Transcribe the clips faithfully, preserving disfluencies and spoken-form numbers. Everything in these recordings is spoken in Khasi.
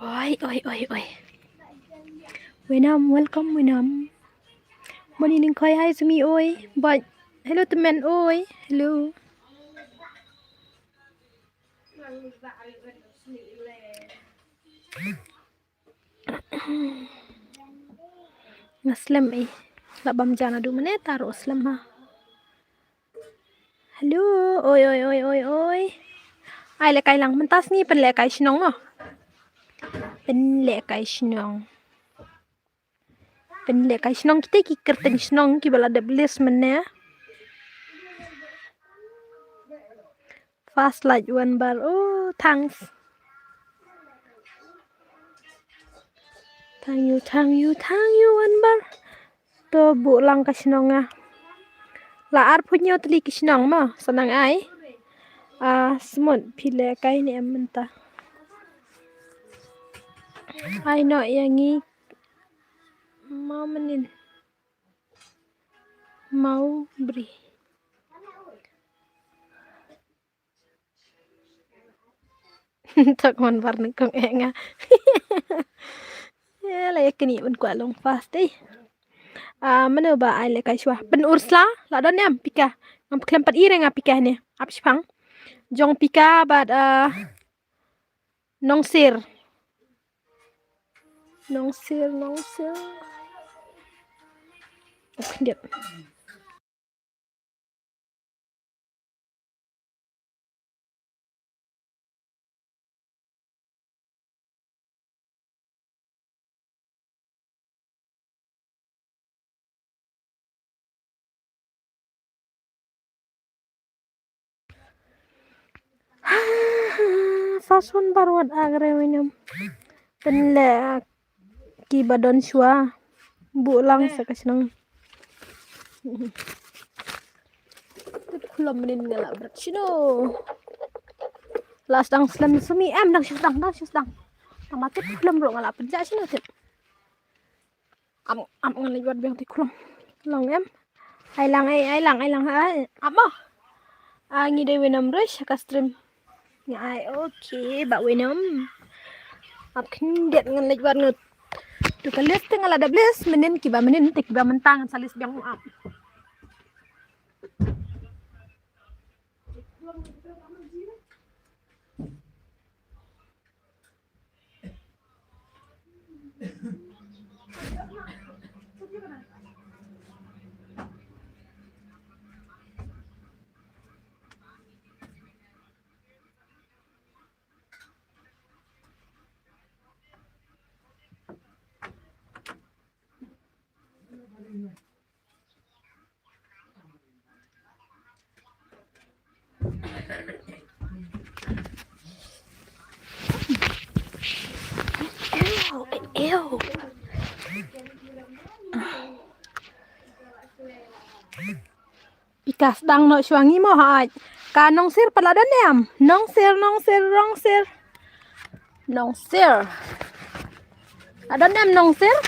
Oi, oi, oi, oi. Wenam, welcome, Wenam. Moni ning koi hai sumi, oi. Bye. Hello, temen, oi. Hello. Nga slem, eh. La bam jana du mane taro slem ha. Hello, oi, oi, oi, oi, oi. Ai lehkai lang mynta sngi pynlehkai shnong mo. Pynlehkai shnong. Pynlehkai shnong kita ki kyrteng shnong kiba la dep list mynne. Fast like one bar. Oh, thanks. Thank you, thank you, thank you, one bar. To buh lang ka shnong nga. La arphew hynñiew tylli ki shnong mo, sa nang ai. Ah, smut phi lehkai ne em mynta. Ai no ïa ngi. Mamanin. Mawbri. Tak man bar nyngkong eh nga. Ya, la ïa kini ban kwah long fast eh. Ah, mano ba ai lehkai shuwa. Pyn Ursla, la don em pika. Ngam khlem pat i re nga pika ne. Ap shipang. Jong pika bad, ah, Nongsir. Nongsir, Nongsir. Oh, khyndiat. Sa shon barwat agre winyam. Pynleh kiba don shuwa. Buh lang sa ka shnong. Tip khulom mynnin nga la bret shino. La sdang slem sumi em dang shu sdang dang shu sdang. Tang ba tip khulom ruh nga la pynjah shino tip. Am am ngan leit wad biang te khulom. Long em. Ai lang ai ai lang ai lang ai. Am mo. Ah, ngi dei Wenam ruh sha ka stream. Nga ai okay ba Wenam. Ap khyndiat ngan leit wad ngut. Tu ka list te nga la dep list mynnin kiba mynnin te kiba mynta ngan sa list biang mo ap. Ew, ew. Pika sdang noh shuwa ngi mo haj. Ka Nongsir pat la don em? Nongsir, Nongsir, Nongsir. Nongsir. La don em Nongsir?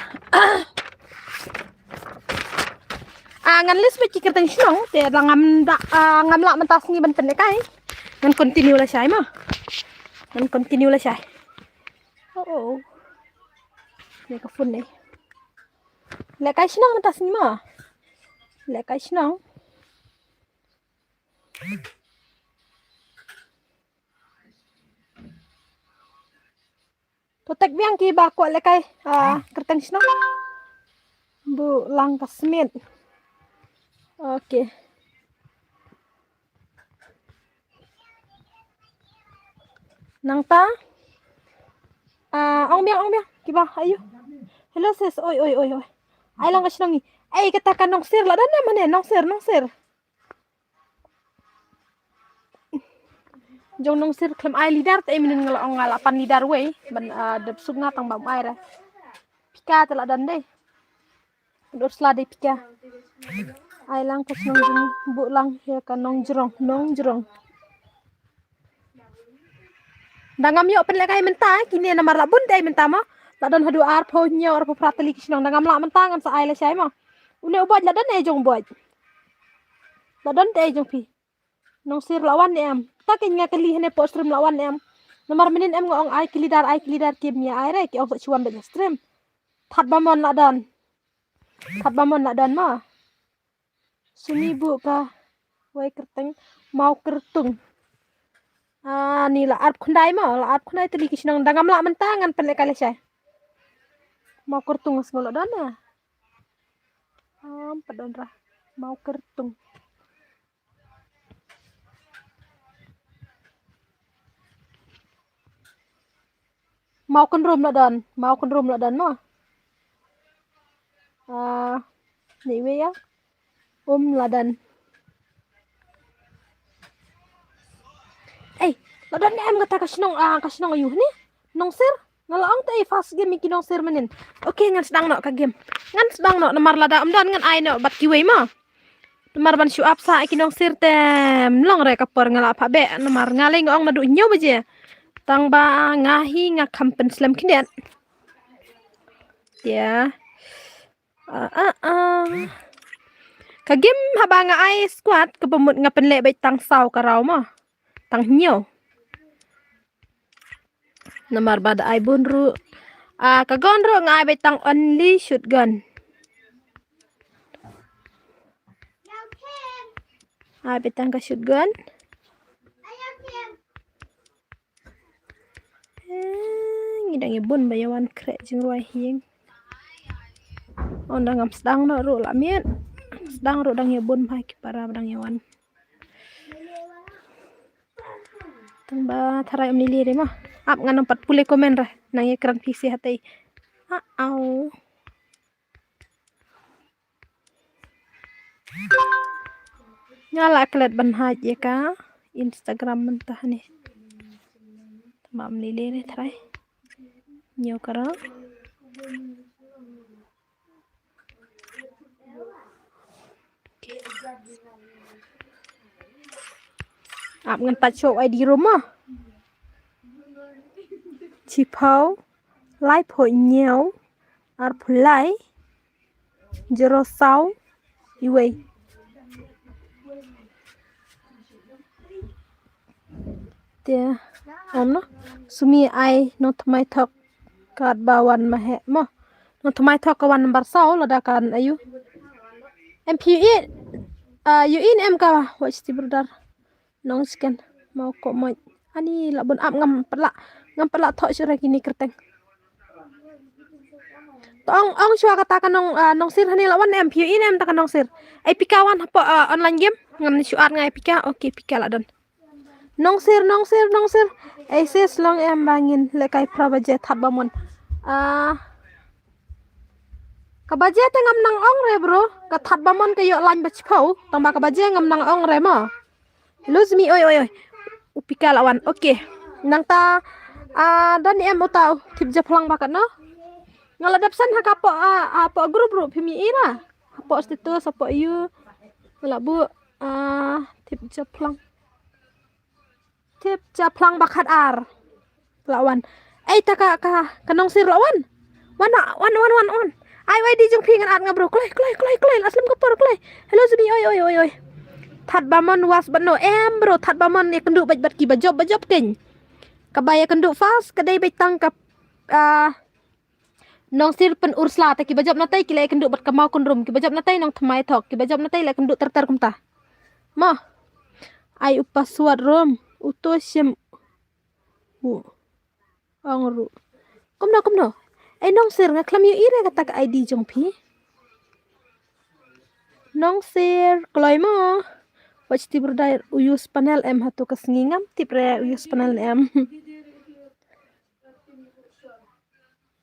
Ah, ngan list bad ki kyrteng shnong te la ngam da, ah, ngam lah mynta sngi ban pynlehkai. Ngan continue lashai mo. Ngan continue lashai. Oh, oh. Ïa ka phone ne. Lehkai shnong mynta sngi mo. Lehkai shnong. To tek biang kiba kwah lehkai, ah, kyrteng shnong. Buh lang ka smit. Okay. Nangta. Ah, ong biang, ong biang. Kiba, ayu. Hello sis, oi, oi, oi, oi. Ai lang ka shnong ngi. Ai kata ka Nongsir la don ne mane, Nongsir, Nongsir. Jong Nongsir khlem ai leader te mynnin nga la ong nga la pan leader wei ban, ah, dep suk nga tang ba um ai re. Pika te la don dei. Dur sla dei pika. Ai lang ka shnong jong buh lang ïa ka Nongjrong, Nongjrong. Da ngam ïoh pynlehkai mynta kine namar la bun te ai mynta mo. La don haduh arphew hynñiew arphew phra tylli ki shnong da ngam lah mynta ngan sa ai lashai mo. Une u Boj la don ei jong Boj. La don te ei jong phi. Nongsir la wan ne em? Ta kein nga kylli hane poh stream la wan ne em? Namar mynnin em nga ong ai ki leader, ai ki leader kim ïa ai re, ki ong pha shuwa bad stream. Thad ba mon la don. Thad ba mon la don ma. Sumi bu ka wei kyrteng Mawkyrtung. Ah, ni la arphew khyndai ma, la arphew khyndai tylli ki shnong dang ngam lah mynta ngan pynleh kai lashai. Mawkyrtung sngew la don na. Am pat don ra. Mawkyrtung. Mawkynrum la don, Mawkynrum la don ma. Ah, ni wei ya. Um la don. Ei, la don em kata ka shnong, ah, ka shnong ayu ni. Nongsir, nga la ong te ei first game ki Nongsir mynnin. Okay, ngan sdang noh ka game. Ngan sdang noh namar lada ym don ngan ai noh bad kiwei ma. Namar ban shu ap sa ki Nongsir te mlong re ka por nga la pha beh namar nga lei nga ong naduh hynñiew baje. Tang ba nga hi nga kham pynslem khyndiat. Ya. Ah, ah, ah. Ka game haba nga ai squad ka pamut nga pynleh beit tang saw ka raw ma. Tang hynñiew. Namar ba da ai bun ruh. Ah, ka gun ruh nga ai beit tang only shotgun. Ai beit tang ka shotgun. Eh, ngi dang ïa bun ba ïa wan khreh jingrwai hi ïing. Ong dang ngam sdang noh ruh la miet. Sdang ruh dang ïa bun ba ki para ba dang ïa wan. Tang ba tharai ym lili re ma. Ap ngan nang pat pule comment re. Nang ïa kren phi si hatei. Ah, au. Nga la klet ban hack ïa ka Instagram mynta ni. Tang ba ym lili re tharai. Ñiew ka ra. Ap ngan pat show I D ruh ma. Chiphaw, laiphew hynñiew, arphew lai, zero saw, iwei. Te, ano, sumi ai nongthymmai thok katba wan ma heh mo. Nongthymmai thok ka wan nambar saw lada kan ayu. Em phi ïohi, ah, ïohi ne em ka watch ti brother. Nong scan mau ko mo. Ani la bun ap ngam pat la, ngam pat la thok shuh re kine kyrteng. To ong, ong shuwa kata ka nong, ah, Nongsir hani la wan em phi ïohi ne em ta ka Nongsir. Ai pika wan hapoh, ah, online game. Ngam shu at ngai pika. Okay, pika la don. Nongsir, Nongsir, Nongsir. Ai sis long em ba ngin leh kai phra baje thad ba mon. Ah, ka baje te ngam nang ong re bro. Ka thad ba mon ka ïoh lain ba chiphaw. Tang ba ka baje ngam nang ong re mo. Hello Zmi, oi, oi, oi. U pika la wan. Okay. Nangta, ah, don em uta u tip japhlang ba kat no. Nga la dep send ha ka hapoh, ah, hapoh group ruh phim ïohi ra. Hapoh status, hapoh ïu. Nga la buh, ah, tip japhlang. Tip japhlang ba khat ar. La wan. Ei ta ka, ka, ka Nongsir la wan. Wan, wan, wan, wan, wan. Ai, wai di jong phi ngan at nga bro. Kloi, kloi, kloi, kloi. La slem ka por, kloi. Hello Zmi, oi, oi, oi, oi. Thad ba mon was ban no. Em bro, thad ba mon ïa kynduh bad, bad ki ba jop, ba jop keiñ. Kaba ïa kynduh fast, ka dei bad tang ka, ah, Nongsir Pynursla te ki ba jop na tei ki leh kynduh bad ka Mawkynrum, ki ba jop na tei Nongthymmai thok, ki ba jop na tei leh kynduh ter ter kumta. Mo. Ai u password rum, u to shim. U. Ong ruh. Kumno, kumno. Ai Nongsir nga khlem ïohi re kata ka I D jong phi. Nongsir, kloi mo. Watch ti brother u use panel em hato ka sngi ngam tip re u use panel em.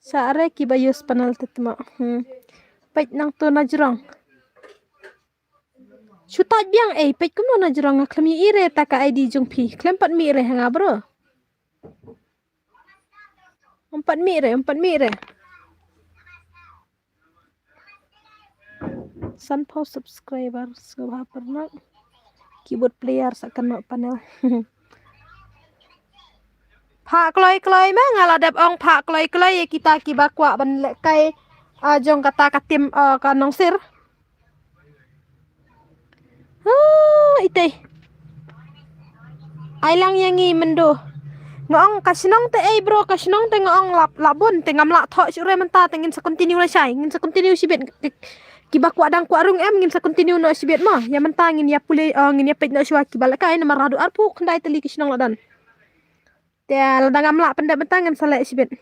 Sa are ki ba use panel te tma. Hmm. Peit nangto na jrong. Shu thad biang ei, peit kumno na jrong nga khlem ïohi re ta ka I D jong phi. Khlem pat mih re ha nga bro. Ym pat mih re, ym pat mih re. Sanphew subscriber, sngewbha pyrnang. Keyboard player sa kan noh panel. Phah kloi kloi ma nga la dep ong phah kloi kloi ïa kita ki ba kwah ban leh kai, ah, jong kata ka team, ah, ka Nongsir. Ah, itei. Ai lang ïa ngi myndu. Nga ong ka shnong te, ei bro, ka shnong te nga ong la, la bun te ngam lah thoh shuh re mynta te ngin sa continue lashai, ngin sa continue shibit. Ki, kiba kwah dang kwah rung em, ngin sa continue noh shibit mo. Ïa mynta ngin ïa pule, oh, ngin ïa peit noh shuwa kiba lehkai namar haduh arphew khyndai tylli ki shnong la don. Te lada ngam lah pyndep mynta ngin sa leh shibit.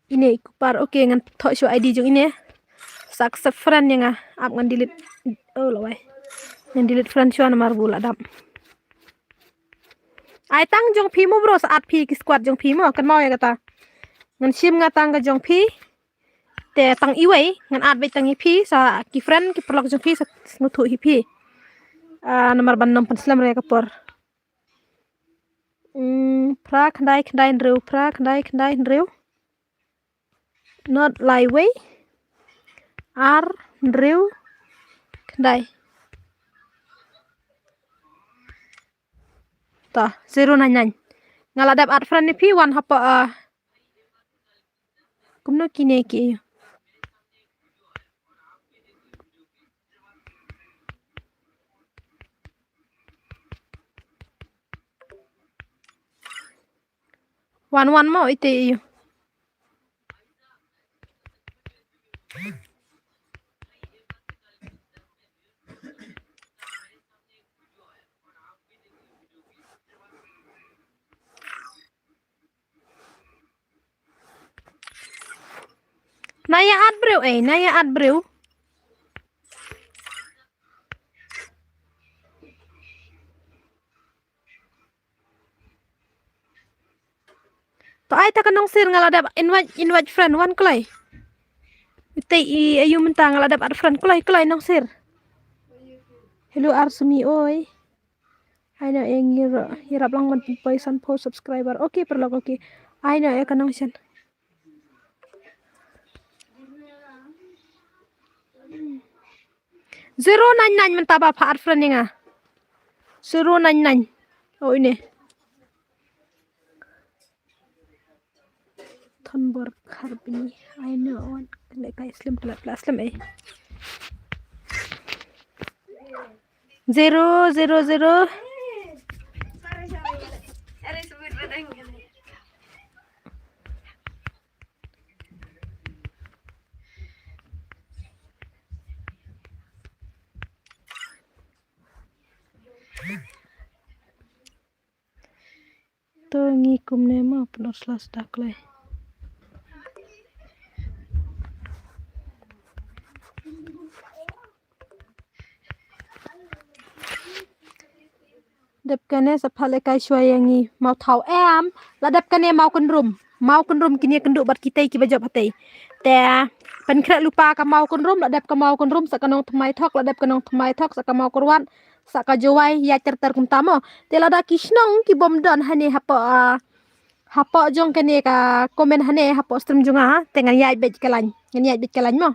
Ine i kupar, okay, ngan thoh shuwa I D jong ine. Sa accept friend ïa nga, ap ngan delete. Oh, lawai. Ngan delete friend shuwa namar ba u la dap. Ai tang jong phi mo bro, sa add phi ki squad jong phi mo, kynmaw ïa kata. Ngan shim nga tang ka jong phi. Te tang iwei, ngan add beit tang ïa phi, sa ki friend, ki paralok jong phi, sa sngewthuh hi phi. Ah, namar ban nym pynslem re ka por. Hmm, phra khyndai khyndai hynriew, phra khyndai khyndai hynriew. Not lai wei. Ar hynriew khyndai. Ta, zero nine nine. Nga la dep add friend ïa phi, wan hapoh, ah, kumno kine ki. Wan wan mo ite ïa u. Na ïa add briew, eh, na ïa add briew. To ai ta ka nongsir nga la dep invite, invite friend wan kloi. Ite i ayu mynta nga la dep add friend kloi, kloi nongsir. Hello Arsumi oi. Ai no eng iro, irap lang man poi san pho subscriber. Okay, paralok, okay. Ai no e ka nongsir. Zero nine nine mynta ba pha add friend ïa nga. Zero nine nine. Oh, ine. Thon bor khar bini. Ai no wan. Lehkai slem plat plat slem eh. Zero, zero, zero. To ngi kumne mo pynor sla sda kloi. Dep kane sa pha lehkai shuwa ïa ngi Mawthaw em. La dep kane Mawkynrum. Mawkynrum kine kynduh bad kitei kiba jop hatei. Te pynkhreh lypa ka Mawkynrum, la dep ka Mawkynrum sa ka Nongthymmai Thok, la dep ka Nongthymmai Thok sa ka Mawkyrwat, sa ka Jowai, ïa ter ter kumta mo. Te lada ki shnong ki bym don hane hapoh, ah, hapoh jong kane ka comment hane hapoh stream jong nga, te ngan ïaid beit ka line, ngan ïaid beit ka line mo.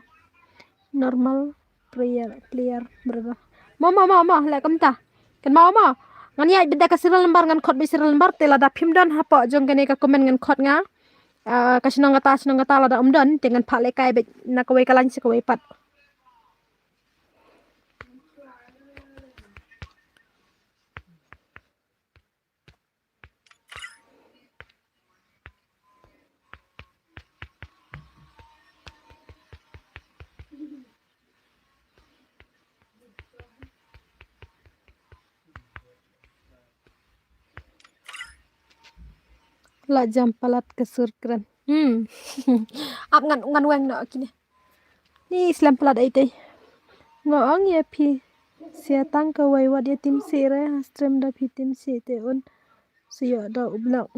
Normal player, player, brother. Mo, mo, mo, mo, leh kumta. Kynmaw mo. Ngan ïaid beit da ka serial number, ngan khot beit serial number, te lada phim don hapoh jong kane ka comment ngan khot nga. Ah, ka shnong kata, shnong kata lada ym don, te ngan phah lehkai beit na kawei ka line sha kawei pat. La jam palat ka sur kren. Hmm. Ap ngan, ngan weng noh kine. Ni slem palat ai tei. Nga ong ïa phi. Sia tang kawei wat ïa tim si re ha stream da phi tim si te un. Sio da u blok.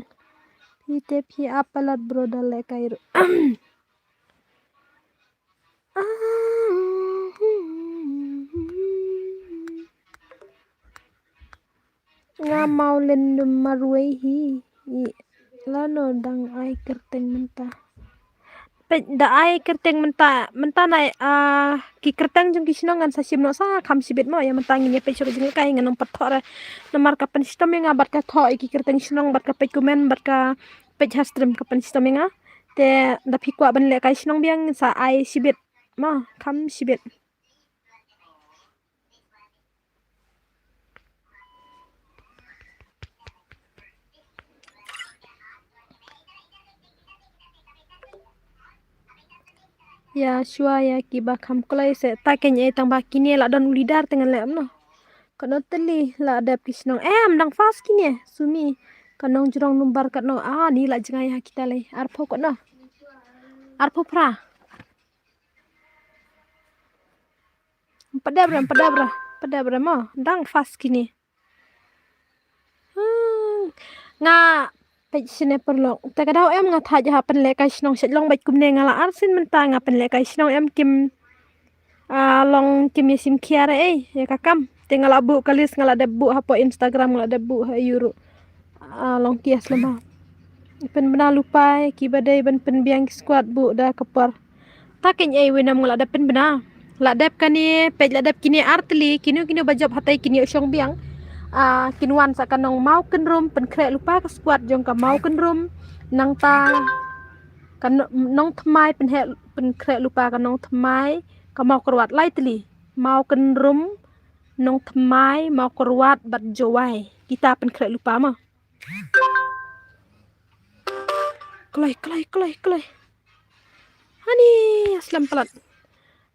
Phi te phi ap palat bro da lehkai ruh. Nga Mawlyndum marwei hi. I lano dang ai kyrteng mynta. Peit da ai kyrteng mynta, mynta na, ah, ki kyrteng jong ki shnong ngan sa shim noh sa kham shibit mo, ïa mynta ngin ïa peit shuh ka jinglehkai ngan ym pat thoh re. Namar ka pynshitom ïa nga bad ka thoh ïa ki kyrteng shnong bad ka peit comment bad ka peit ha stream ka pynshitom ïa nga. Te da phi kwah ban lehkai shnong biang sa ai shibit. Ma, kham shibit. Ïa shuwa ïa kiba kham kloi se ta kein ei tang ba kine la don u leader te ngan leh kumno. Katno tylli la dep ki shnong em dang fast kine. Sumi ka nongjrong number katno. Ah, ni la jngai ha kita lei. Arphew katno. Arphew phra. Padep re, padep re, padep re mo. Dang fast kine. Hmm. Nga peit shane paralok. Te ka daw em nga thait ha pynlehkai shnong shet long bad kumne nga la arsien mynta nga pynlehkai shnong em kim, ah, long kim ïa sim khia re ei ïa ka kam. Te nga la buh ka list nga la dep buh hapoh Instagram nga la dep buh ha ïu ruh. Ah, long ki ïa slem ha. Pynbna lypa ïa kiba dei ban pynbiang ki squad buh da ka por. Ta kein ei wei nam nga la dep pynbna. La dep kane, peit la dep kine ar tylli, kino kino ba jop hatai kine u shong biang. Ah, kin wan sa ka nong Mawkynrum, pynkhreh lypa ka squad jong ka Mawkynrum. Nangta ka no-, nong Thymmai pynheh, pynkhreh lypa ka nong Thymmai, ka Mawkyrwat lai tylli. Mawkynrum, nong Thymmai, Mawkyrwat bad Jowai. Kita pynkhreh lypa mo. Kloi, kloi, kloi, kloi. Hani, slem palat.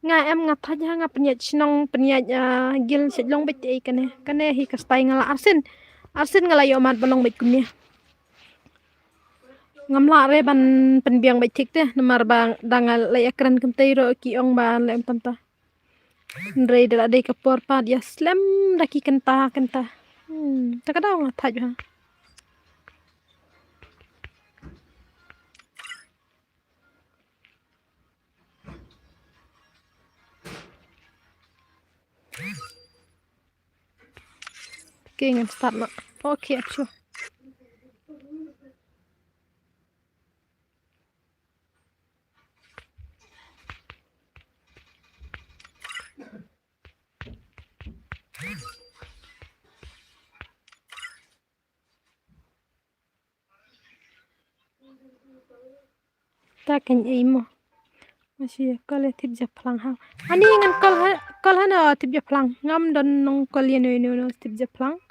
Nga em nga thait ha nga pynïaid shnong, pynïaid, ah, gil shet long bad ei kane. Kane hi ka stai nga la arsien. Arsien nga la ïoh mad ba long bad kumne. Ngam lah re ban pynbiang bad thik te, namar ba dang nga la ïakren kynthei ruh ki ong ba leh tam ta. Hynrei da la dei ka por pat ïa slem da ki kynta kynta. Hmm, ta ka daw nga thait ha. Okay, ngan start na. Okay, achu. Ta kein ei mo. Masih call ïa Thip Japlang ha. Ani ngan call ha, call ha na Thip Japlang. Ngam don nong call ïa no no no Thip Japlang.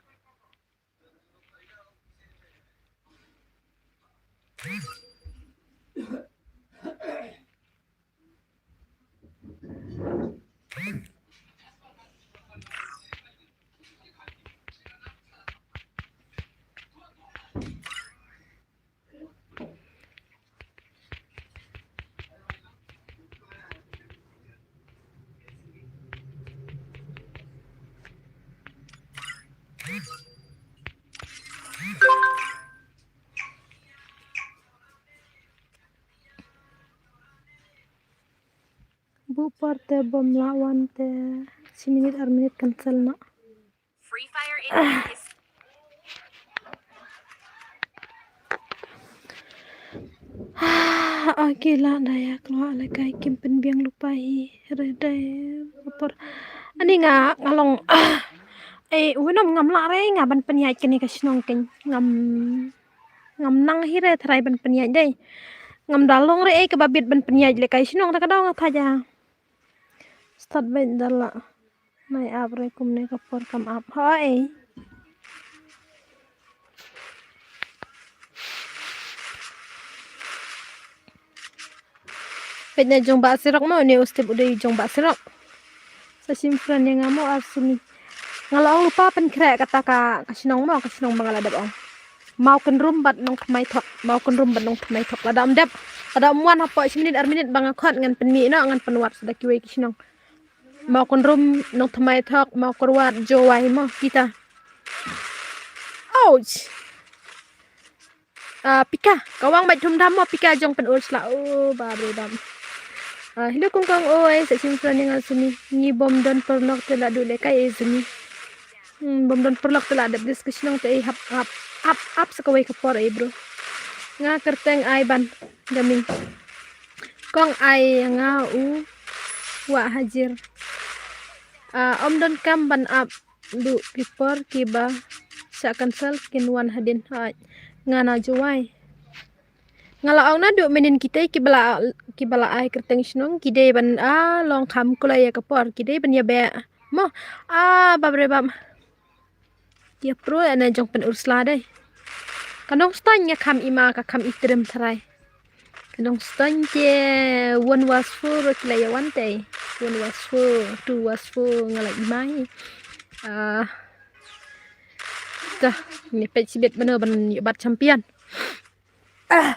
Buh por te bym lah wan te shi minit ar minit cancel noh. Free Fire in is Ah, okay, lah da ïa kloi lehkai kim pynbiang lypa hi re dei por. Ani nga nga long. Eh, wei nam ngam lah re nga ban pynïaid kane ka shnong kein ngam. Ngam nang hi re tharai ban pynïaid dei. Ngam da long re ei kaba bit ban pynïaid lehkai shnong ta ka daw nga thait ha. Start bad da lah. Nai ap re kumne ka por kam ap. Hoi. Peit na jong Bah Sirok mo, ne u Steve u dei jong Bah Sirok. Sa shim friend ïa nga mo ar sumi. Nga la ong lypa pynkhreh kata ka, ka shnong mo, ka shnong ba nga la dep ong. Mawkynrum bad Nongthymmai Thok, Mawkynrum bad Nongthymmai Thok. Lada ym dep, lada ym wan hapoh shi minit ar minit ba nga khot ngan pynmih noh, ngan pynwad sa da kiwei ki shnong. Mawkynrum, Nongthymmai Thok, Mawkyrwat, Jowai mo kita. Ouch. Ah, pika, ka wang bad thum dam mo pika jong Pynurshla. Oh, bap re bap. Ah, hello kong kong oi, sa shim friend ïa nga sumi. Ngi bym don paralok te la duh lehkai ei sumi. Hmm, bym don paralok te la dep dis ka shnong te ei hap, hap, hap, hap sa kawei ka por ei bro. Nga kyrteng Aiban Gaming. Kong ai nga u Wah Hajir. Ah, ym don kam ban ap duh ki por kiba shah cancel kin wan hadien hait. Nga na Jowai. Nga la ong naduh mynnin kitei kiba la, kiba la ai kyrteng shnong ki dei ban, ah, long kham kloi ïa ka por ki dei ban ïa beh. Mo, ah, bap re bap. Ïa pro ïa na jong Pynurshla dei. Ka Nongstoiñ nga kham i ma ka kham i triem tharai. Nongstoiñ te one was four ki la ïa wan te. One was four, two was four nga la i mai. Ah, ta, ni peit sibit mano ban ïa bat champion. Ah.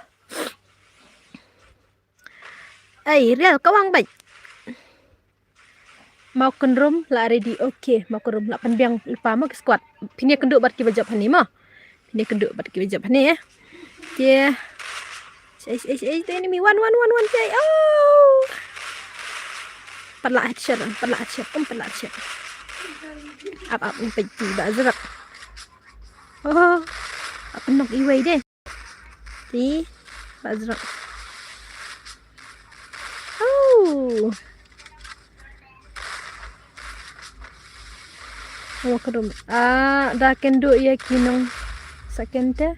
Ai, real ka wang bai. Mau kynrum la ready, okay, mau kynrum la pynbiang lypa mo ki squad. Phin ïa kynduh bad ki ba jop hangne mo. Phin ïa kynduh bad ki ba jop hangne. Te. Ei, ei, ei, te enemy one, one, one, one, te. Oh. Pat la headshot, pat la headshot, um, pat la headshot. Ap, ap, um, peit ti ba zrak. Oh. Ap nok iwei de. Ti, ba zrak. Oh. Oh, kynrum. Ah, da kynduh ïa ki nong sa ken te.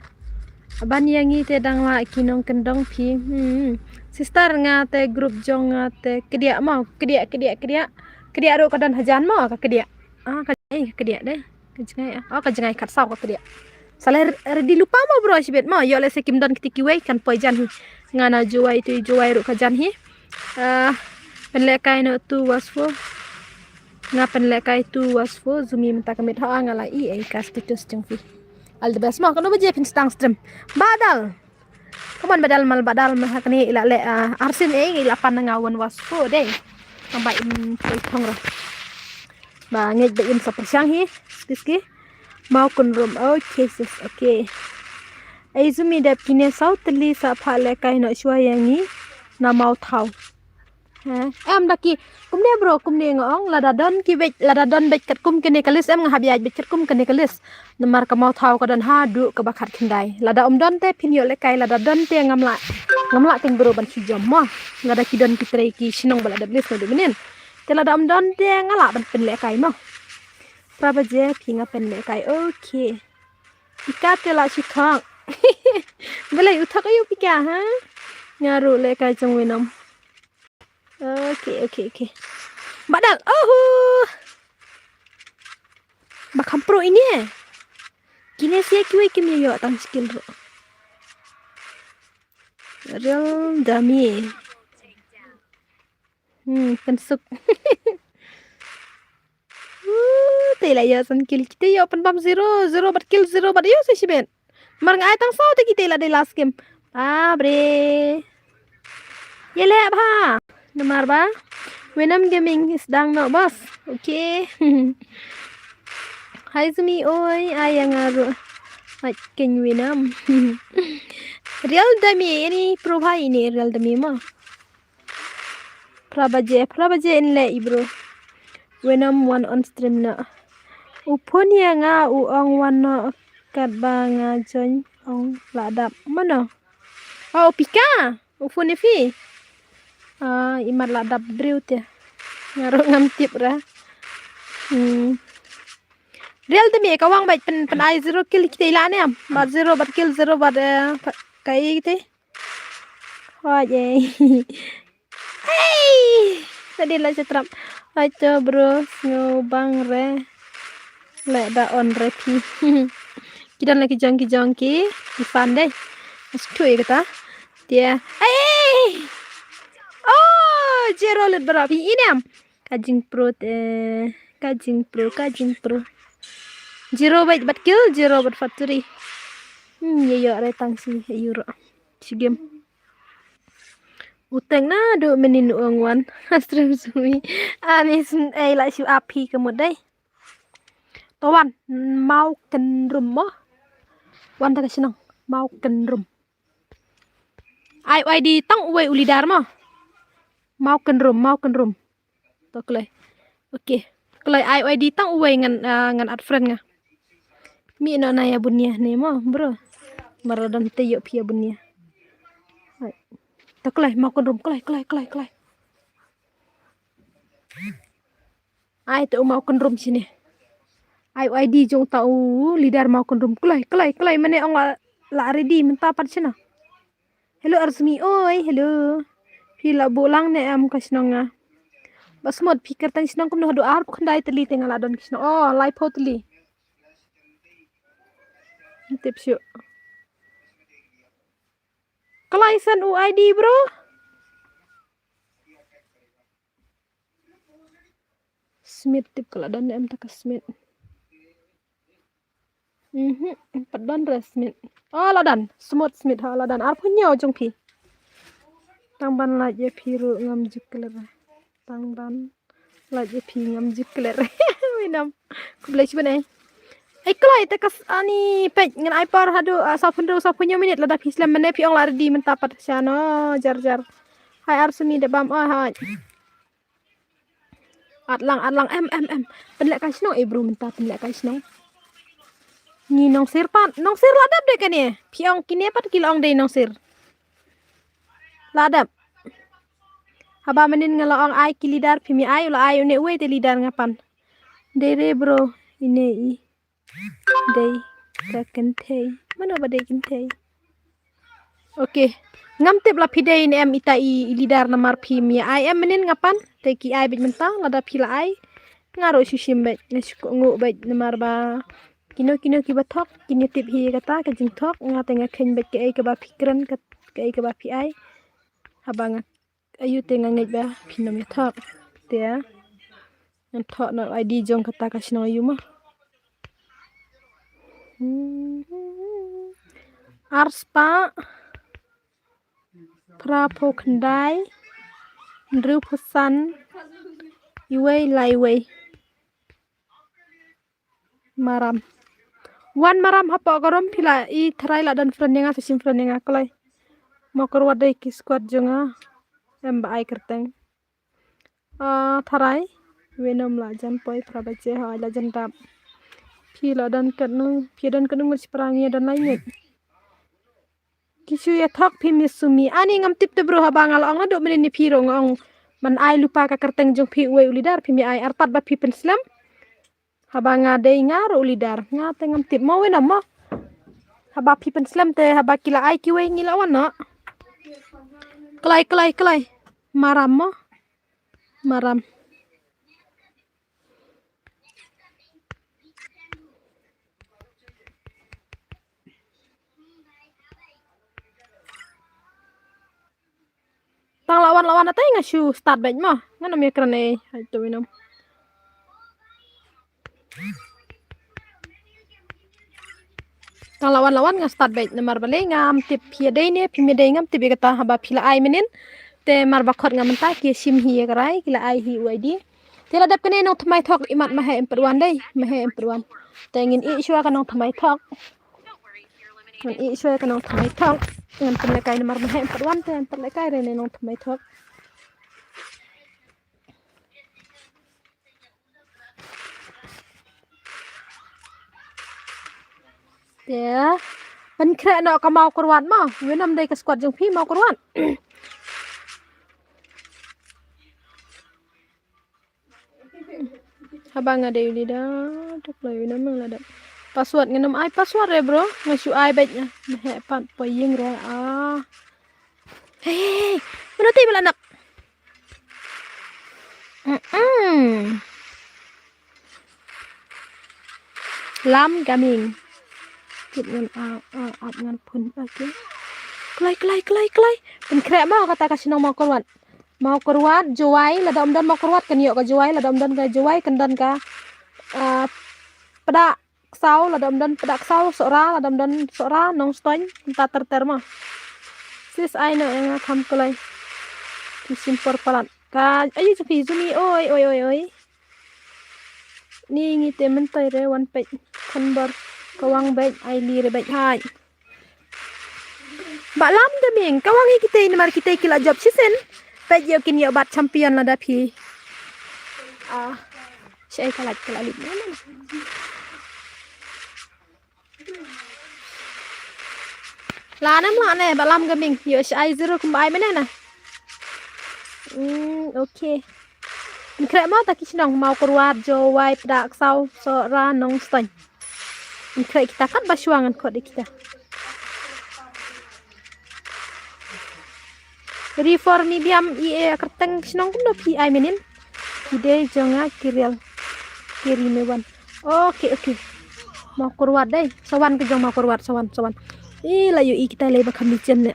Ban ïa ngi te dang la ki nong kyndong phi. Hmm. Sister nga te group jong nga te kdiah mo, kdiah, kdiah, kdiah. Kdiah ruh ka don hajan mo ka kdiah. Ah, ka jngai ka kdiah de. Ka jngai ah. Oh, ka jngai kat saw ka kdiah. Sa la ready lypa mo bro shibit mo. Ïoh lehse kim don kti kiwei kan poi jan hi. Nga na Jowai tu Jowai ruh ka jan hi. Ah, pynlehkai noh two was four. Nga pynlehkai two was four. Zumi mynta ka miet ha nga la i ei ka status jong phi. All the best mo. Kano baje phin stang stream. Badal. Come on, badal mal badal ma hakne ila le, ah, arsin eh ila pan nga one was four de. Kamba im koi thong ro. Ba ngej ba im sa pyrshang hi. Ski ski. Mau kynrum. Okay sis. Okay. Ai Zumi dep kine saw tylli sa pha lehkai noh shuwa ïa ngi na Mawthaw. Ha, em da ki, kumne bro, kumne nga ong, lada don ki bej, lada don bej katkum kane ka list, em nga hap ïaid bej katkum kane ka list. Namar ka Mawthaw ka don haduh kaba khatkhyndai. Lada ym don te phin ïoh lehkai, lada don te ngam lah, ngam lah keiñ bro ban shu jom mo. Lada ki don ki trei ki shnong ba la dep list naduh mynnin. Te lada ym don te nga lah ban pynlehkai mo. Phra baje phi nga pynlehkai, okay. Pika te la shu thok. Balei u thok aïu pika, ha? Nga ruh lehkai jong Venom. Okay, okay, okay. Badal. Oho. Ba kham pro ine. Kine sia kiwei kim ïoh tang skill ruh. Real dummy. Hmm, kan suk. Uh, te la ïa san kill kita ïa pynbam zero, zero bad kill, zero bad ïa sa shibet. Mar nga ai tang saw te kita la dei last game. Ah, bre. Ïa leh bha. Namar ba Venom Gaming is dang no boss. Okay. Hai Zumi oi, ai ïa nga ruh. Ai keiñ Venom. Real dummy, ini pro bha ini real dummy mo. Phra baje, phra baje in leh i bro. Venom wan on stream na. U phone ïa nga u ong wan no katba nga join ong la dap. Mano? Oh, pika. U phone ïa phi. Ah, imat la dap briew te. Nga ruh ngam tip ra. Hmm. Real te mi ka wang bad pyn, pyn ai zero kill kita ila ne am. Bad zero bad kill zero bad, eh, ka, ka i te. Hoi eh. Hey! Tadi la chatram. Hai to bro, sngewbang re. Leh da on re phi. Ki don la ki jong ki jong ki. Ki fan dei. Mas tu ya kata. Dia. Hey! Oh, zero lut bro phi inem. Ka jingpro te, ka jingpro, ka jingpro. Zero bad, bad kill, zero bad factory. Hmm, ïa ïoh re tang shi, ïa ïoh ro. Shi game. U teng naduh mynnin u ong wan. Stream sui. Ani sun ei la shu api ka mut dei. To wan, mau kynrum mo. Wan ta ka shnong, mau kynrum. Ai, ai di tang uwei u leader mo. Mau kynrum, mau kynrum. To kloi. Okay. Kloi ai, ai di tang uwei ngan, ah, ngan add friend nga. Mi no na ïa bunia ne mo, bro. Mara don te ïoh phi ïa bunia. Ai. To kloi, mau kynrum, kloi, kloi, kloi, kloi. Ai, te u mau kynrum shine. Ai, u I D jong ta u leader mau kynrum. Kloi, kloi, kloi, mane ong la, la ready mynta pat shine. Hello, Arsmi, oi, hello. Phi la buh lang ne em ka shnong nga. Ba smut phi kyrteng shnong kumno haduh arphew khyndai tylli te nga la don ka shnong. Oh, laiphew tylli. Tip shuh. Kloi send u I D, bro. Smith tip ka la don em ta ka Smith. Mhm, pat don re Smith. Oh, la don. Smooth Smith ha la don. Arphew hynñiew jong phi. Tang ban lait ïa phi ruh ngam ju klet re. Tang ban lait ïa phi ngam ju klet re. Wi nam. Khublei shibun eh. Ai kloi te ka s-, ani peit ngan ai por haduh, ah, sawphew hynriew sawphew hynñiew minit lada phi slem mynne phi ong la ready mynta pat sha no jar jar. Hai ar sumi da bam oi hai. At lang, at lang, em, em, em. Pynleh kai shnong, eh, bro, mynta pynleh kai shnong. Ngi Nongsir pat, Nongsir la dep de kane. Phi ong kine pat ki la ong dei Nongsir. La dep. Haba mynnin nga la ong ai ki leader phi mi ai, u la ai une uwei te leader nga pan. Dei re bro, ine i. Dei ka kynthei. Mano ba dei kynthei? Okay. Ngam tip la phi dei ne em ita i, i leader namar phi mi ai em mynnin nga pan. Te ki ai beit mynta lada phi la ai. Nga ruh shu shim beit, nga shu kohnguh beit namar ba kino kino kiba thok, kin ïa tip hi kata ka jingthok, nga te nga kheiñ beit kaei kaba phi kren, ka, kaei kaba phi ai. Haba nga Ayu te nga ngeit ba phin ym ïa thok. Te ngan thok na I D jong kata ka shnong ayu ma. Arspah phraphew khyndai hynriewphew san iwei lai iwei. Maram. Wan maram hapoh ka rum phi la i tharai la don friend ïa nga sa shim friend ïa nga kloi. Mawkyrwat dei ki squad jong nga. Em ba ai kyrteng. Ah, tharai. Wi nam la jan poi phra baje ha la jan dap. Phi la don katno, phi don katno ngut shipara ngi don lai ngut. Ki shu ïa thok phi mi sumi. Ani ngam tip te bro haba nga la ong naduh mynnin ïa phi ruh nga ong man ai lypa ka kyrteng jong phi uwei u leader phi mi ai artat ba phi pynslem. Haba nga dei nga ruh u leader, nga te ngam tip mo wi nam mo. Haba phi pynslem te haba ki la ai kiwei ngi la wan noh. Kloi, kloi, kloi. Maram mo. Maram. Tang la wan la wan atai nga shu start beit mo. Ngan ym ïa kren ei, hai tu minum. Tang la wan la wan nga start beit namar balei ngam tip phi ïa dei ne phi ïa dei ngam tip ïa kata haba phi la ai mynnin. Te mar ba khot nga mynta ki shim hi ïa ka rai ki la ai hi u I D. Te la dep kane nongthymmai thok imat ma he em pat wan dei ma he em pat wan. Te ngin ïeh shuwa ka nongthymmai thok. Ngan ïeh shuwa ka nongthymmai thok. Ngan pynlehkai namar ma he em pat wan te ngan pynlehkai re ne nongthymmai thok. Te pynkhreh noh ka Mawkyrwat ma. Wi nam dei ka squad jong phi Mawkyrwat. Haba nga dei u leader, dok la ïa u namar la dep. Password ngam ai password re bro, nga shu ai beit nga. Meh pat poi ïing re ah. Hei, hei, hei. Mano te ba la nak? Mm-mm. Lam Gaming. Kit ngan a a ap ngan phun. Okay. Kloi kloi kloi kloi. Pynkhreh ma kata ka shnong Mawkyrwat. Mawkyrwat, Jowai, lada ym don Mawkyrwat kan ïoh ka Jowai, lada ym don ka Jowai kan don ka, ah, Pdaksaw, lada ym don Pdaksaw, Sohra, lada ym don Sohra, Nongstoiñ, mynta ter ter ma. Sis ai noh ïa nga kham kloi. Ki shim por palat. Ka ayu jong phi Zumi, oi oi oi oi. Ni ngi te mynta re wan peit khynbor ka wang beit ai li re beit hai. Ba lam de ming ka wang hi kitei namar kitei ki la jop shisien. Peit ïoh kin ïoh bat champion lada phi. Ah, shi ai ka lait ka la lit. La nem la ne ba lam Gaming ïoh shi ai zero kumba ai mene na. Hmm, okay. Pynkhreh mo ta ki shnong Mawkyrwat, Jowai, Pdaksaw, Sohra, Nongstoiñ. Pynkhreh kita katba shuwa ngan khot ïa kita. Reform Medium i e kyrteng shnong kumno phi ai mynnin. Ki dei jong nga ki rial. Ki ri me wan. Okay, okay. Mawkyrwat dei. Sa wan ki jong Mawkyrwat, sa wan, sa wan. I la ïohi kita lei ba kham lichen ne.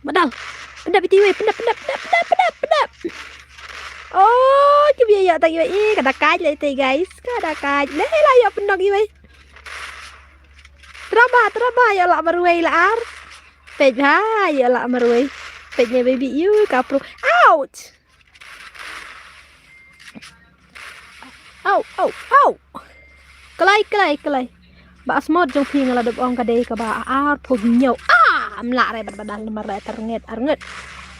Badal. Pyndap ïa te iwei, pyndap, pyndap, pyndap, pyndap, pyndap, pyndap. Oh, ki bia ïoh tang iwei. Eh, ka da kait leh te, guys. Ka da kait leh, la ïoh pyndap iwei. Traba, traba, ïoh lah marwei la ar. Peit bha, ïoh lah marwei. Peit ne baby, ïu ka pro. Ouch. Au, au, au. Klai, klai, klai. Ba smot jong phi nga la dep ong ka dei kaba arphew hynñiew. Ah, am lah re bad badal namar re tyrnget, arnget.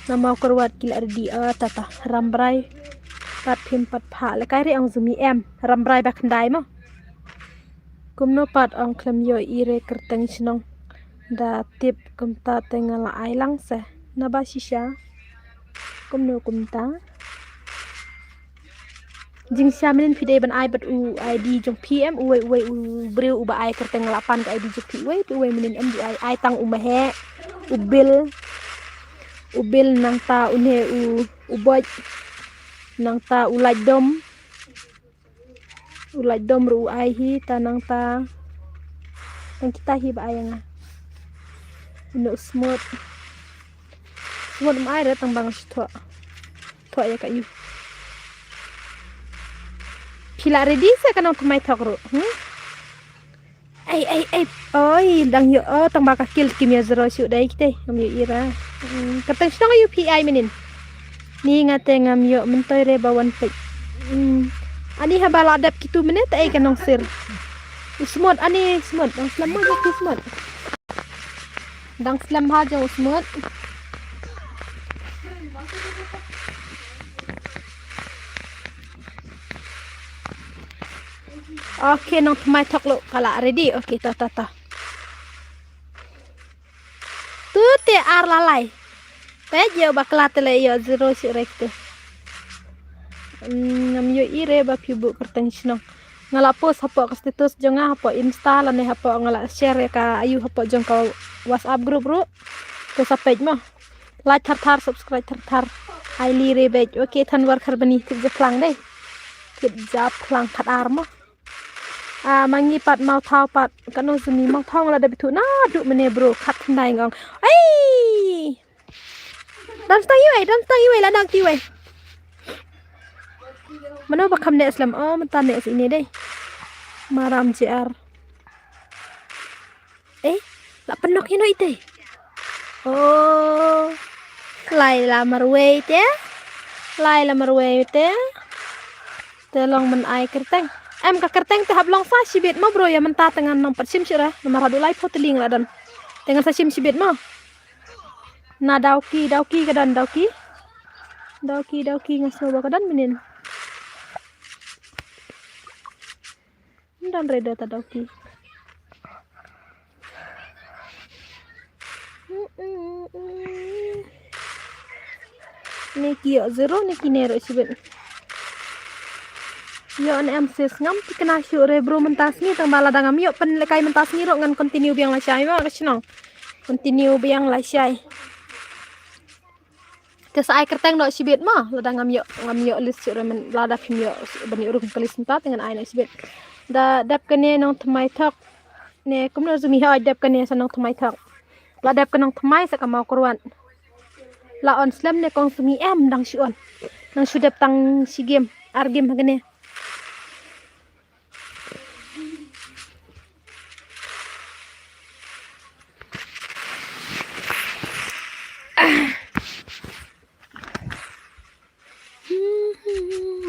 Namar kyrwat ki la ready, ah, tata. Rambrai. Pat phim pat pha. Lekai re ong zumi em. Rambrai ba khyndai mo. Kumno pat ong khlem ïoh i re kyrteng shnong. Da tip kumta te nga la ai lang se. Naba shisha. Kumno kumta. Jingshisha mynnin phi dei ban ai bad u I D jong phi em, uwei uwei u briew uba ai kyrteng, la pan ka I D jong phi, uwei uwei mynnin em, u ai, ai tang u Maheh, u Bill, u Bill, nangta une u, u Boj, nangta u Laitdom. U Laitdom ruh u ai hi, ta nangta. Tang kita hi ba ai ïa nga. Une u Smut. Smut um ai re tang ba nga shu thoh. Thoh ïa ka ïu. Phi la ready se ka nongthymmai thok ruh, hmm? Ei, ei, ei. Oi, dang ïoh, oh, tang ba ka kil kim ïa zero shuh dei kite. Ngam ïoh i ra. Hmm, kyrteng shnong aïu phi ai mynnin. Ni nga te ngam ïoh, myntoi re ba wan peit. Hmm. Ani haba la dep kitu mynne te ei ka nongsir. U Smut, ani Smut, dang slem mo jong u Smut. Dang slem ha jong u Smut. Okay, nongthymmai thok ruh ka la ready. Okay, ta, ta, ta. Tu te ar la lai. Peit ïoh bakla te la ïoh zero shuh re kite. Hmm, ngam ïoh i re ba phi buh kyrteng shnong. Nga la post hapoh ka status jong nga hapoh Insta lane hapoh, nga la share ïa ka aïu hapoh jong ka WhatsApp group ruh. Te sa peit mo. Like thar thar, subscribe thar thar. Ai li re beit. Okay, than war khar bani, tip japhlang dei. Tip japhlang khat ar mo. Ah, ma ngi pat Mawthaw pat. Kano zumi Mawthaw nga la dep ithuh naduh mynne bro, khat khyndai nga ong. Ai! Dang stang iwei, dang stang iwei, la dang ti iwei. Mano ba kham neh slem, oh, mynta neh sini dei. Maram J R. Eh, la pynlong ïa no ite. Oh. Lai la marwei te. Lai la marwei te. Te long ban ai kyrteng. Em ka kyrteng te hap long sa shibit mo bro, ïa mynta te ngan nang pat shim shuh re. Namar haduh laiphew tylli nga la don. Te ngan sa shim shibit mo. Na Dawki, Dawki ka don Dawki. Dawki, Dawki nga sngew ba ka don mynnin. Ym don re da ta Dawki. Ne ki ïoh zero ne kine ruh shibit. Ïoh ne em sis, ngam thikna shuh re bro mynta sngi, tang ba lada ngam ïoh pynlehkai mynta sngi ruh ngan continue biang lashai ma ka shnong. Continue biang lashai. Te sa ai kyrteng noh shibit ma, lada ngam ïoh, ngam ïoh list shuh re, lada phim ïoh ban ïoh rung ka list mynta te ngan ai noh shibit. Da dep kane nongthymmai thok. Ne kumno zumi ha dep kane sa nongthymmai thok. La dep ka nongthymmai sa ka Mawkyrwat. La on slem ne kong zumi em dang shu on. Nang shu dep tang shi game, ar game ha kane.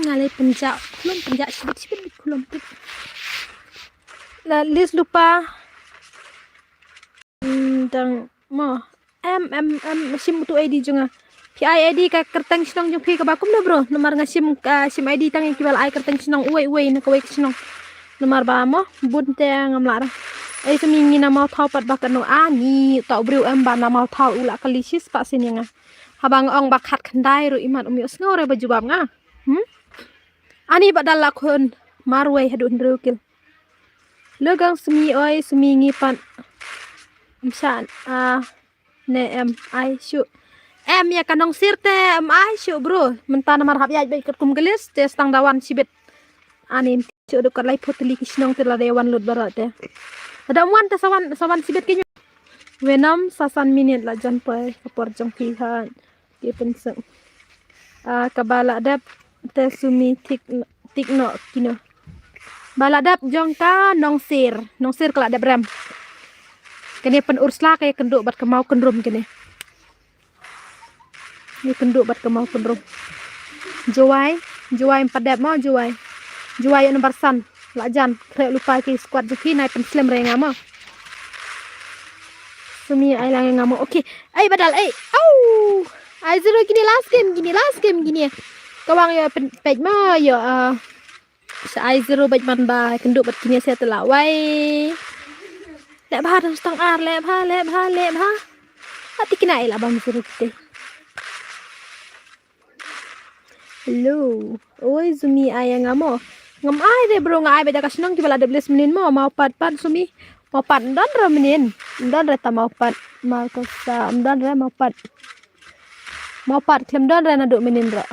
Nga leh pynjah khulom, pynjah shibit shibit khulom. La list lypa. Hmm, dang mo. Em, em, em, shim utu I D jong nga. Phi ai I D ka kyrteng shnong jong phi kaba kumno bro? Namar nga shim, ah, shim I D tang ïa kiba la ai kyrteng shnong uwei uwei na kawei ka shnong. Namar ba mo bun te ngam lah re. Ai sa mi ngi na Mawthaw pat ba kano, ah, ni uta u briew em ba na Mawthaw u la kylli shispah sien ïa nga. Haba nga ong ba khat khyndai ruh imat um ïohsngew re ba jubab nga. Hmm? Ani ba dal la khun marwei haduh hynriew kil. Legang sumi oi sumi ngi pat. Em sha, ah, ne em ai shuh. Em ïa ka nongsir te em ai shuh bro. Mynta namar hap ïaid beit katkum ka list te stang da wan shibit. Ani shuh duk kat laiphew tylli ki shnong te la dei wan lut baroh te. Lada wan te sa wan, sa wan shibit ki ñu. Venom sa san minit la jan poi ka por jong phi ha. Ki pynseng. Ah, kaba la dep te Sumi tik, tik noh kino. Ba la dep jong ka Nongsir. Nongsir ka la dep rem. Kane pyn-ursla ka ïakynduh bad ka Mawkynrum kane. Ïakynduh bad ka Mawkynrum. Jowai, Jowai ym pat dep mo, Jowai. Jowai ïoh number san. La jan, khreh lypa ki squad jong phi, nai pynslem re nga mo. Sumi ai lang nga mo. Okay. Ai badal, ai. Au. Ai zero kine last game, kine last game kine. Ka Wang ïoh pyn-, peit mo, ïoh, ah, sa ai zero bad man ba kynduh bad kine sa te la wai. Leh bha dang stang ar, leh bha, leh bha, leh bha. Ati kine ai la bam zero kite. Hello. Oi, Sumi ai nga mo. Ngam ai re bro, nga ai bad ka shnong kiba la dep list mynnin mo, Mawpat pat Sumi. Mawpat ym don re mynnin. Ym don re ta Mawpat. Marcus, ah, ym don re Mawpat. Mawpat khlem don re naduh mynnin re.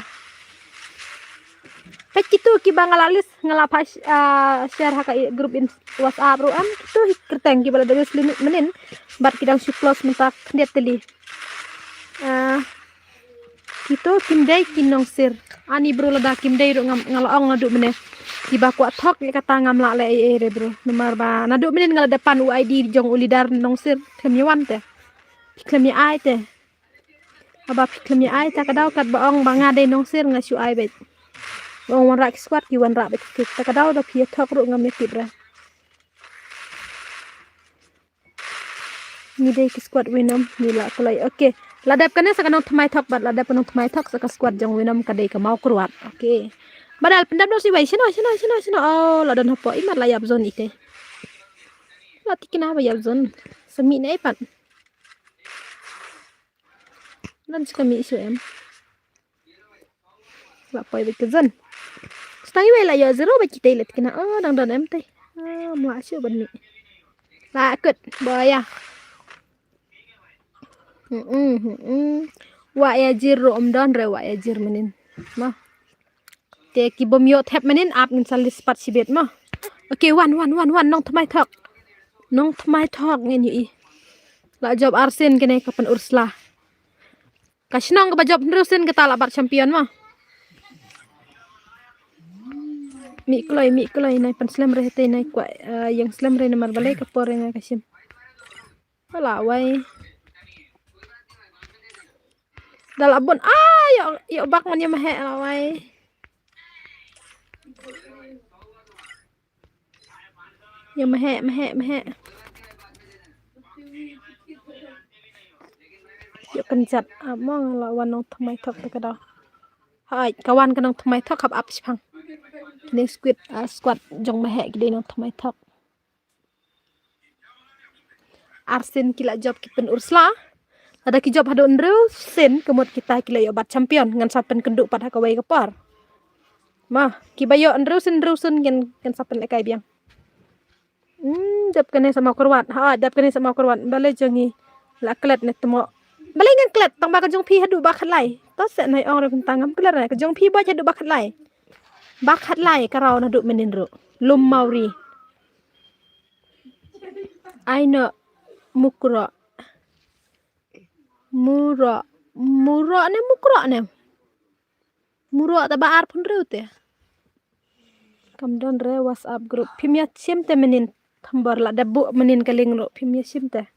Peit kito kiba nga la list, nga la pass, ah, share ha ka i-, group in WhatsApp ruh em. Kito hi kyrteng kiba la dep list mynnin. Bad ki dang shu close mynta khyndiat tylli. Ah, kito kim dei ki Nongsir. Ani bro lada kim dei ruh ngam, nga la ong naduh mynne. Kiba kwah thok ïa kata ngam lah leh ei ei re bro. Namar ba naduh mynnin nga la dep pan u I D jong u leader Nongsir. Khlem ïa wan te. Khlem ïa ai te. Haba phi khlem ïa ai, ta ka daw katba ong ba nga dei Nongsir nga shu ai beit. Ba ong wanrah ki squad ki wanrah beit ki. Ta ka daw da phi ïa thok ruh ngam ïa tip re. Ngi dei ki squad Venom, ngi la kloi. Okay. La dep kane sa ka Nongthymmai Thok bad la dep ka Nongthymmai Thok sa ka squad jong Venom ka dei ka Mawkyrwat. Okay. Badal pyndep noh siwei, shano, shano, shano, shano. Oh, la don hapoh, imat la ïap zone ite. La tikna ba ïap zone. Sa mih ne pat. Nan shu ka mih shu em. La poi bad ka zon. Stang iwei la ïoh zero bad kita i leit kina. Oh, dang don em te. Ah, mla shu ban mih. La kut, boya. Hmm, hmm, hmm. Wa ïa jir ruh ym don re, wa ïa jir mynnin. Mo. Te ki bym ïoh thep mynnin ap ngin sa list pat shibit mo. Okay, wan, wan, wan, wan, Nongthymmai Thok. Nongthymmai Thok ngin ïohi. La jop arsien kane ka pyn-ursla. Ka shnong kaba jop hynriew sien kata la bat champion mo. Mih kloi, mih kloi, nai pynslem re te nai kwah, eh, ïeng slem re namar balei ka por nga ka shim. Hala wai. Da la bun. Ah, ïoh, ïoh bak man ïoh maheh la wai. Ïoh maheh, maheh, maheh. Ïoh kynjat. Ah, mo nga la wan Nongthymmai Thok te ka daw. Hai, ka wan ka Nongthymmai Thok hap ap shipang. Kine squad, ah, squad jong maheh ki dei Nongthymmai Thok. Arsien ki la jop ki pyn-ursla. Lada ki jop haduh hynriew sien ka mut kita ki la ïoh bat champion. Ngan sa pynkynduh pat ha kawei ka por. Ma, kiba ïoh hynriew sien hynriew sien ngan, ngan sa pynlehkai biang. Hmm, dep kane sa Mawkyrwat. Ha, dep kane sa Mawkyrwat. Balei jong ngi la klet ne tmo. Balei ngan klet tang ba ka jong phi haduh ba khatlai. To se nai ong re kumta ngam klet re. Ka jong phi ba haduh ba khatlai. Ba khatlai ka raw naduh mynnin ruh. Lum Mawri. Ai no Mukro. Muro. Muro ne Mukro ne? Muro ta ba arphew hynriew te. Kam don re WhatsApp group. Phim ïa shim te mynnin. Thambor la dep buh mynnin ka link ruh. Phim ïa shim te.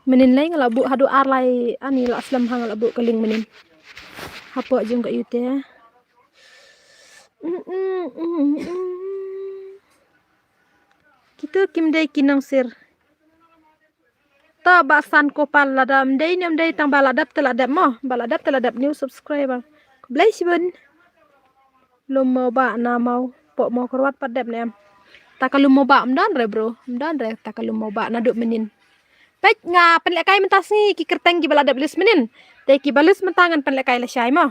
Mynnin lei nga la buh haduh ar lai ani la slem ha nga la buh ka link mynnin. Hapoh jong ka ute. Mm, mm, mm, mm. Kito kim dei ki Nongsir. To ba san ko pal lada ym dei ne ym dei tang ba la dep te la dep mo. Ba la dep te la dep new subscriber. Khublei shibun. Lum Mawbah na Maw, poh Mawkyrwat pat dep ne em. Ta ka Lum Mawbah ym don re bro, ym don re ta ka Lum Mawbah naduh mynnin. Peit nga pynlehkai mynta sngi ki kyrteng kiba la dep list mynnin. Te kiba list mynta ngan pynlehkai lashai mo.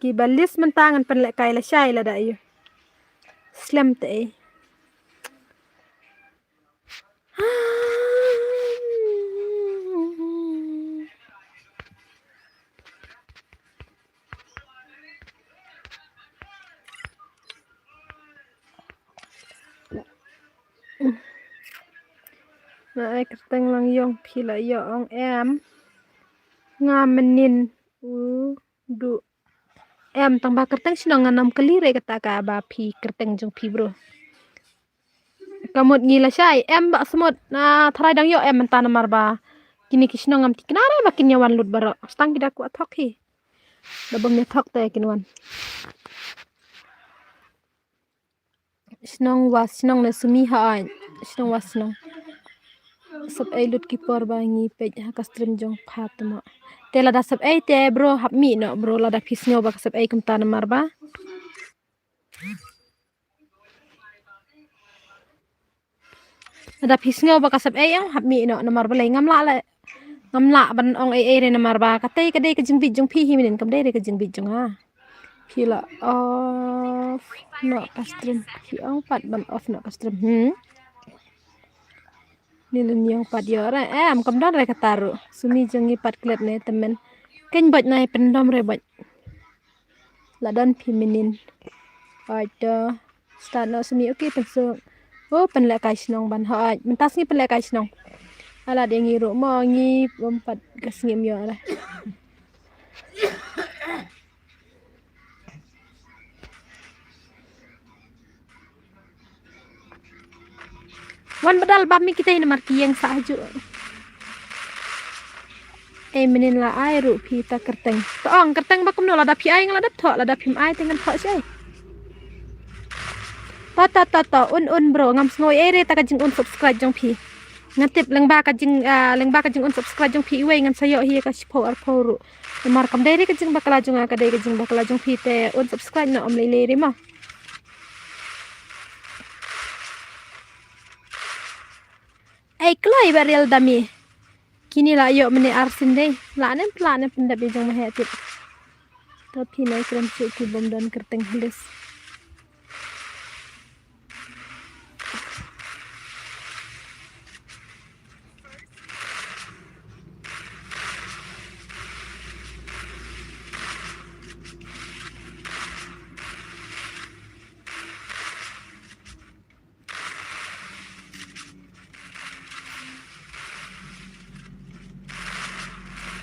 Kiba list mynta ngan pynlehkai lashai lada ïa. Slem te ei. Na ai kyrteng lang ïong phi la ïoh ong em. Nga mynnin u du em tang ba kyrteng shnong ngan ym kylli re kata kaba phi kyrteng jong phi bro. Ka mut ngi la shai em ba smut na tharai dang ïoh em mynta namar ba kine ki shnong ngam thikna re ba kin ïa wan lut baroh. Stang ki da kwah thok hi. Da bym ïa thok te kin wan. Shnong wa shnong ne sumi ha ai. Shnong wa shnong. Sap ei lut ki por ba ngi peit ha ka stream jong pha tama. Te lada sap ei te bro hap mih noh bro lada phi sngew ba ka sap ei kumta namar ba. Lada phi sngew ba ka sap ei ang hap mih noh namar balei ngam lah le. Ngam lah ban ong ei ei re namar ba katei ka dei ka jingbit jong phi hi mynnin kam dei re ka jingbit jong nga. Phi la off noh ka stream. Phi ong pat ban off noh ka stream. Hmm. Ni lynñiong pat ïoh re em kam don re kata ruh. Sumi jong ngi pat klet ne tymmen. Keiñ bad nai pyndom re bad. La don phi mynnin. Hooid to. Start noh sumi okay pynsuk. Oh pynlehkai shnong ban hooid. Mynta sngi pynlehkai shnong. Ala dei ngi ruh mo ngi bym pat ka sngi ym ïoh re. Wan badal bam mi kita ina mar ki ïeng sah hajuh. Ei mynnin la ai ruh phi ta kyrteng. To ong kyrteng ba kumno lada phi ai nga la dep thoh lada phim ai te ngan thoh shi ai. Ta ta ta ta un un bro ngam sngew ei re ta ka jing un subscribe jong phi. Ngan tip leng ba ka jing ah, leng ba ka jing un subscribe jong phi iwei ngan sa ïoh hi ka shiphew arphew ruh. Namar kam dei re ka jingbakla jong nga ka dei ka jingbakla jong phi te un subscribe na ym lei lei re ma. Ei kloi ba rial dami. Kini la ïoh mene arsin dei. La nem la nem pyndap ïa jong ma he tip. Ta phi nai kren shu ki bom don kyrteng hlis.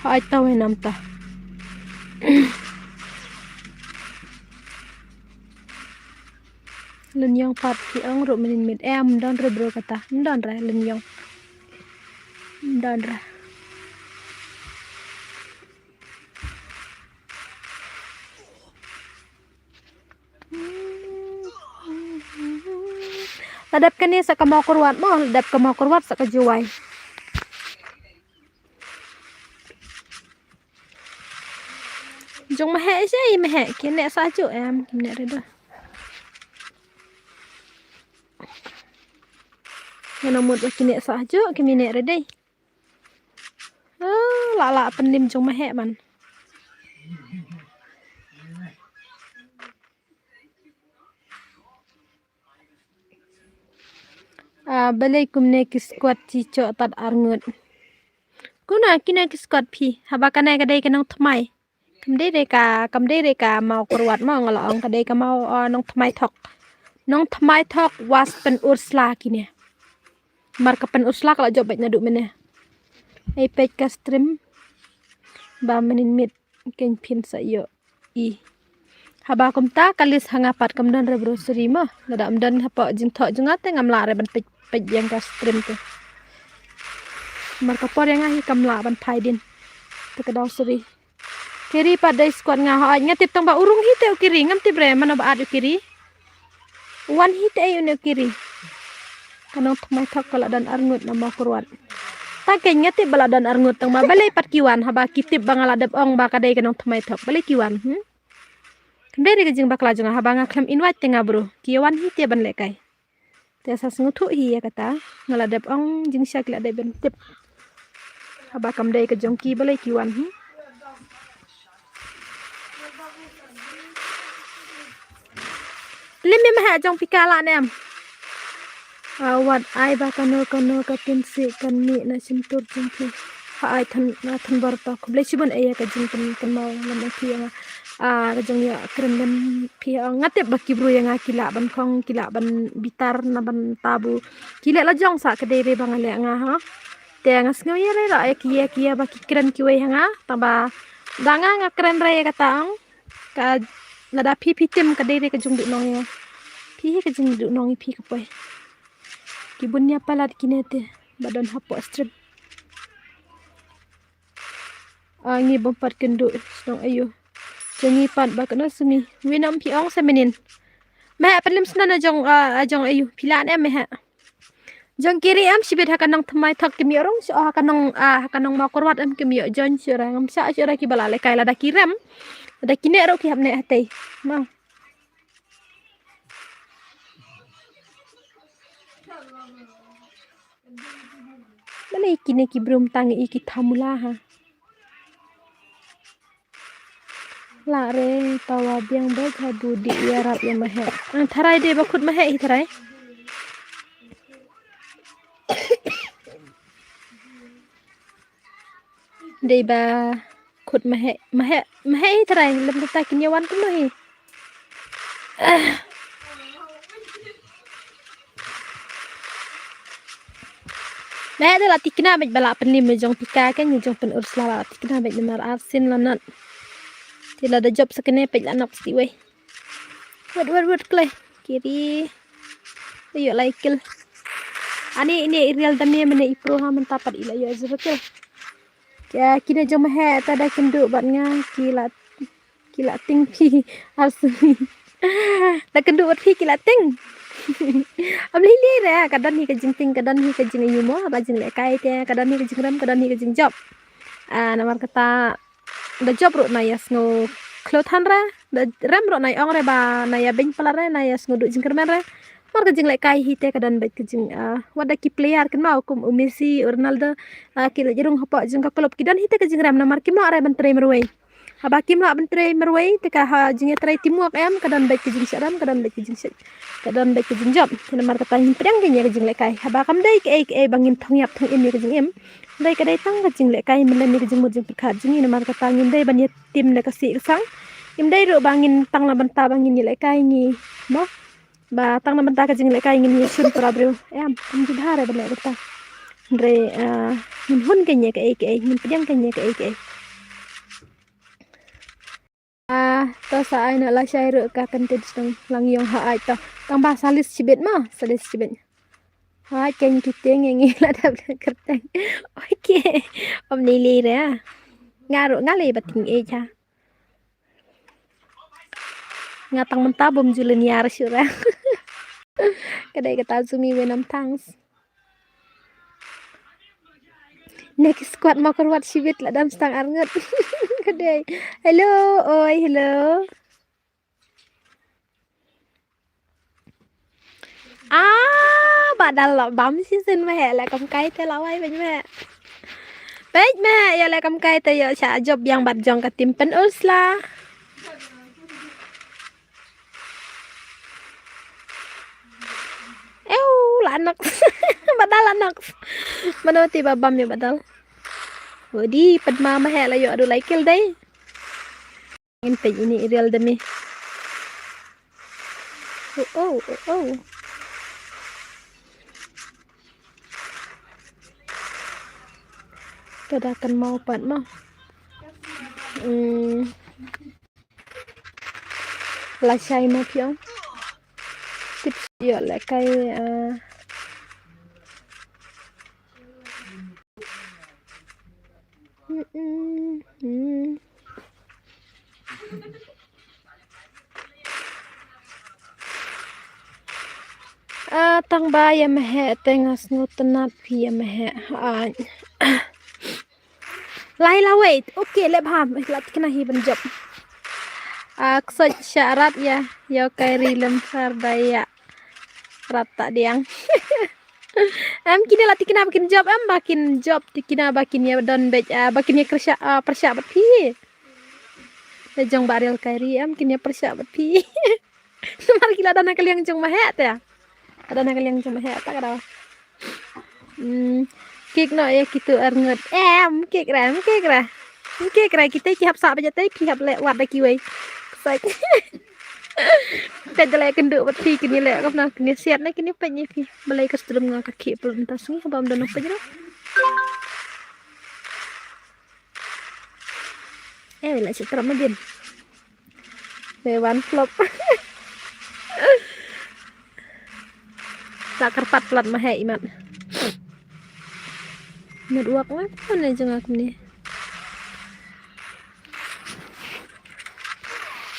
Hai tau enam ta. Lynñiong pat ki ong ruh mynnin miet em don re bro kata don re lynñiong. Don re. La dep kane sa ka Mawkyrwat mo, la dep ka Mawkyrwat sa ka Jowai. Jong ma he se ma he kine sa ju em kine re da. Ngana mut ba kine sa ju kine re dei. Ah, la la pyndim jong ma he man. Ah, balei kumne ki squad chi cho tat arngut. Kuna kine ki squad phi haba kane ka dei ka nongthymmai. Kam dei re ka kam dei re ka Mawkyrwat mo nga la ong ka dei ka maw ah, nongthymmai thok. Nongthymmai thok was pyn ursla kine. Mar ka pyn ursla ka la jop bad naduh mene. Ei peit ka stream. Ba mynnin miet. Keiñ phin sa ïoh i. Haba kumta ka list ha nga pat kam don re bro sri mo. Lada ym don hapoh jingthoh jong nga te ngam lah re ban peit peit ïa ka stream te. Mar ka por ïa nga hi kam lah ban phai din. Te ka daw sri. Kiri pat dei squad nga hooid nga tip tang ba u rung hi te u kiri ngam tip re mano ba at u kiri. Wan hi te ei une u kiri. Ka nongthymmai thok ka la don arngut na Mawkyrwat. Ta keiñ nga tip ba la don arngut tang ba balei pat ki wan haba ki tip ba nga la dep ong ba ka dei ka nongthymmai thok balei ki wan hmm. Kam dei re ka jingbakla jong nga haba nga khlem invite te nga bro ki wan hi te ban lehkai. Te sa sngewthuh hi ïa kata nga la dep ong jingshisha ki la dep ban tip. Haba kam dei ka jong ki balei ki wan hi. Lim ïa ma ha jong phi ka la nem. Ah, wat ai ba kano kano ka tin si kan mih na shyntur jong phi. Ha ai than na than bor ta khublei shibun ïa ka jingkynmaw lam ïa phi ïa nga. Ah, ka jong ïa kren lem phi, ah, nga tip ba ki briew ïa nga ki lah ban khong, ki lah ban bitar na ban tabu. Ki leh la jong sa ka dei re ba nga leh nga ha. Te nga sngew ïa re la ïa ki ïa ki ïa ba ki kren kiwei ha nga. Tang ba da nga nga kren re ïa kata ong. Ka lada phi phi tim ka dei re ka jingduh nong ïa. Phi hi ka jingduh nong ïa phi ka poi. Ki bun ïa palat kine te ba don hapoh stream. Ah, ngi bym pat kynduh shnong aiu. Jong ngi pat ba kano sumi. Wi nam phi ong sa menin. Meh, pynlem sna na jong, ah, jong aiu. Phi lah ne meh. Jong kiri em shibit ha ka nong thymmai thok kim ïoh rung shuh ha ka nong, ah, ha ka nong Mawkyrwat em kim ïoh join shuh ra ngam shah shuh ra ki ba la lehkai lada ki rem. Lada kine ruh ki hap ne hatei. Ma. Mane kine ki brum tang i ki thamula ha. La re tawa biang ba jabu di ïarap ïa mahe. Ah, tharai de ba khut mahe hi tharai. Dei ba khut mahe, mahe, mahe hi trai lem ta kin ïa wan kumno hi. Mahe da la tikna bad ba la pynlim me jong pika kan me jong pyn Ursula la tikna bad namar arsin la nat. Te la da jop sa kane pad la nok sti wei. Wat, wat, wat, klei. Kiri. Ayo, lai kil. Ani, ini i real dami mane i pro ha mynta pat i la yo zero kil. Kine jong mahe ta da kynduh bad nga ki la, ki la ting phi. Arsu. Da kynduh bad phi ki la ting. Am lili re, ka don hi ka jingting, ka don hi ka jingïumo, ba jinglehkai te, ka don hi ka jingrem, ka don hi ka jingjop. Ah, namar kata da jop ruh na ïa sngew khlot han re, da rem ruh na ïa ong re ba na ïa beiñ palat re, na ïa sngew duh jingkyrmen re. Namar ka jinglehkai hi te ka don bad ka jing, ah, wat da ki player kynmaw kum u Messi, u Ronaldo, ah, ki la jrung hapoh jong ka club ki don hi te ka jingrem namar kim lah re ban trei marwei. Haba kim lah ban trei marwei te ka ha jingïatrei teamwork em ka don bad ka jingshah rem, ka don bad ka jingshah, ka don bad ka jingjop. Namar kata ngin pdiang ka ïa ka jinglehkai. Haba kam dei kaei kaei ba ngin thong ïap thong im ïa ka jingim. Dei ka dei tang ka jinglehkai mynlem ïa ka jingmut jingpyrkhat jong ngi namar kata ngim dei ban ïa tim da ka sih ka sang. Ngim dei ruh ba ngin tang na bynta ba ngin ïalehkai ngi mo. Ba tang na bynta ka jinglehkai ngin ïashun para briew. Em, ngim ju bha re ban leh kata. Hynrei, ah, ngin hun ka ïa kaei kaei, ngin pdiang ka ïa kaei kaei. Ah, to sa ai na lashai ruh ka kynti sdang lang ïong ha ai to. Tang ba salis shibit ma, salis shibit. Hai keng ki teng ngi la dap da kyrteng. Okay. Om ni li re. Nga ruh nga lei ba ting e cha. Nga tang mynta bym ju lynñiar shuh re. Ka dei kata sumi wenam thanks. Next squad Mawkyrwat shibit la dam stang arngut. Ka dei. Hello, oi, hello. Ah, ba dal la bam shisien meh, leh kam kai te la wai bad meh. Bad meh, ïa leh kam kai te ïa sha jop biang bad jong ka tim pyn Ursula. Ew, la nok. Ba dal la nok. Mano ti ba bam ïa ba dal. Wadi, pad ma meh la ïa adu lai kil dei. Ngin peit ini i real demi. Oh, oh, oh, oh. Te da kynmaw pat mo. Hmm. Lashai mo phi ong. Tip ïa lehkai, ah. Mm, mm, mm. Ah, tang ba ïa meh te nga sngewtynnat phi ïa meh. Ah. Lai la wait. Okay, leh bha, la tikna hi ban jop. Ah, ksoit sha rat ïa, ïa kai ri lem sar da ïa. Rat ta diang. Em kine la tikna ba kin jop, em ba kin jop, tikna ba kin ïa don bad, ah, ba kin ïa kyrsha, ah, pyrshah bad phi. Te jong ba real kai ri, em kin ïa pyrshah bad phi. Namar ki la don ha ka liang jong meh te. La don ha ka liang jong meh ta ka daw. Hmm, kik noh ïa kitu arngut. Em, kik re, em, kik re. Ki krai kita ki hap sah ba jatei ki hap leh wat da kiwei. Sai. Peit da leh kynduh bad phi kine leh kumno kine siat na kine peit ni phi. Balei ka stream nga ka khih pul mynta sngi haba ym don nong peit ra. Eh, la chit trap ma din. Be wan flop. La kyrpad plat ma heh imat. Network nga kane jong nga kumne.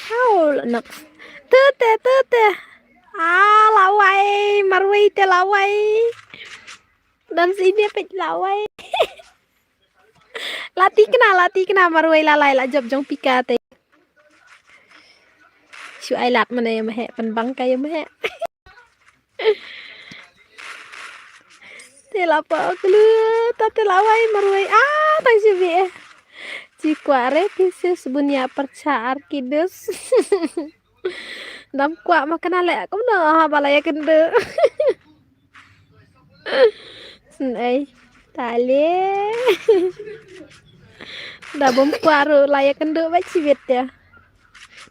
Hau la nak. Tete tete. Ah, lawai, marwei te lawai. Dan sini pet lawai. Lati kena, lati kena marwei lalai la jop jong pika te. Shu ai lat mane ya mehek, pen bang ka ya mehek. Te la pa kelu, ta te lawai marwei. Ah, tang shu bi eh. Ci kwah re pieces bunya percha arkidus. Dam kwah ma kena leh kumno ha ba la ya kynduh. Snei. Tale. Da bom kwah ruh la ya kynduh ba chibit ya.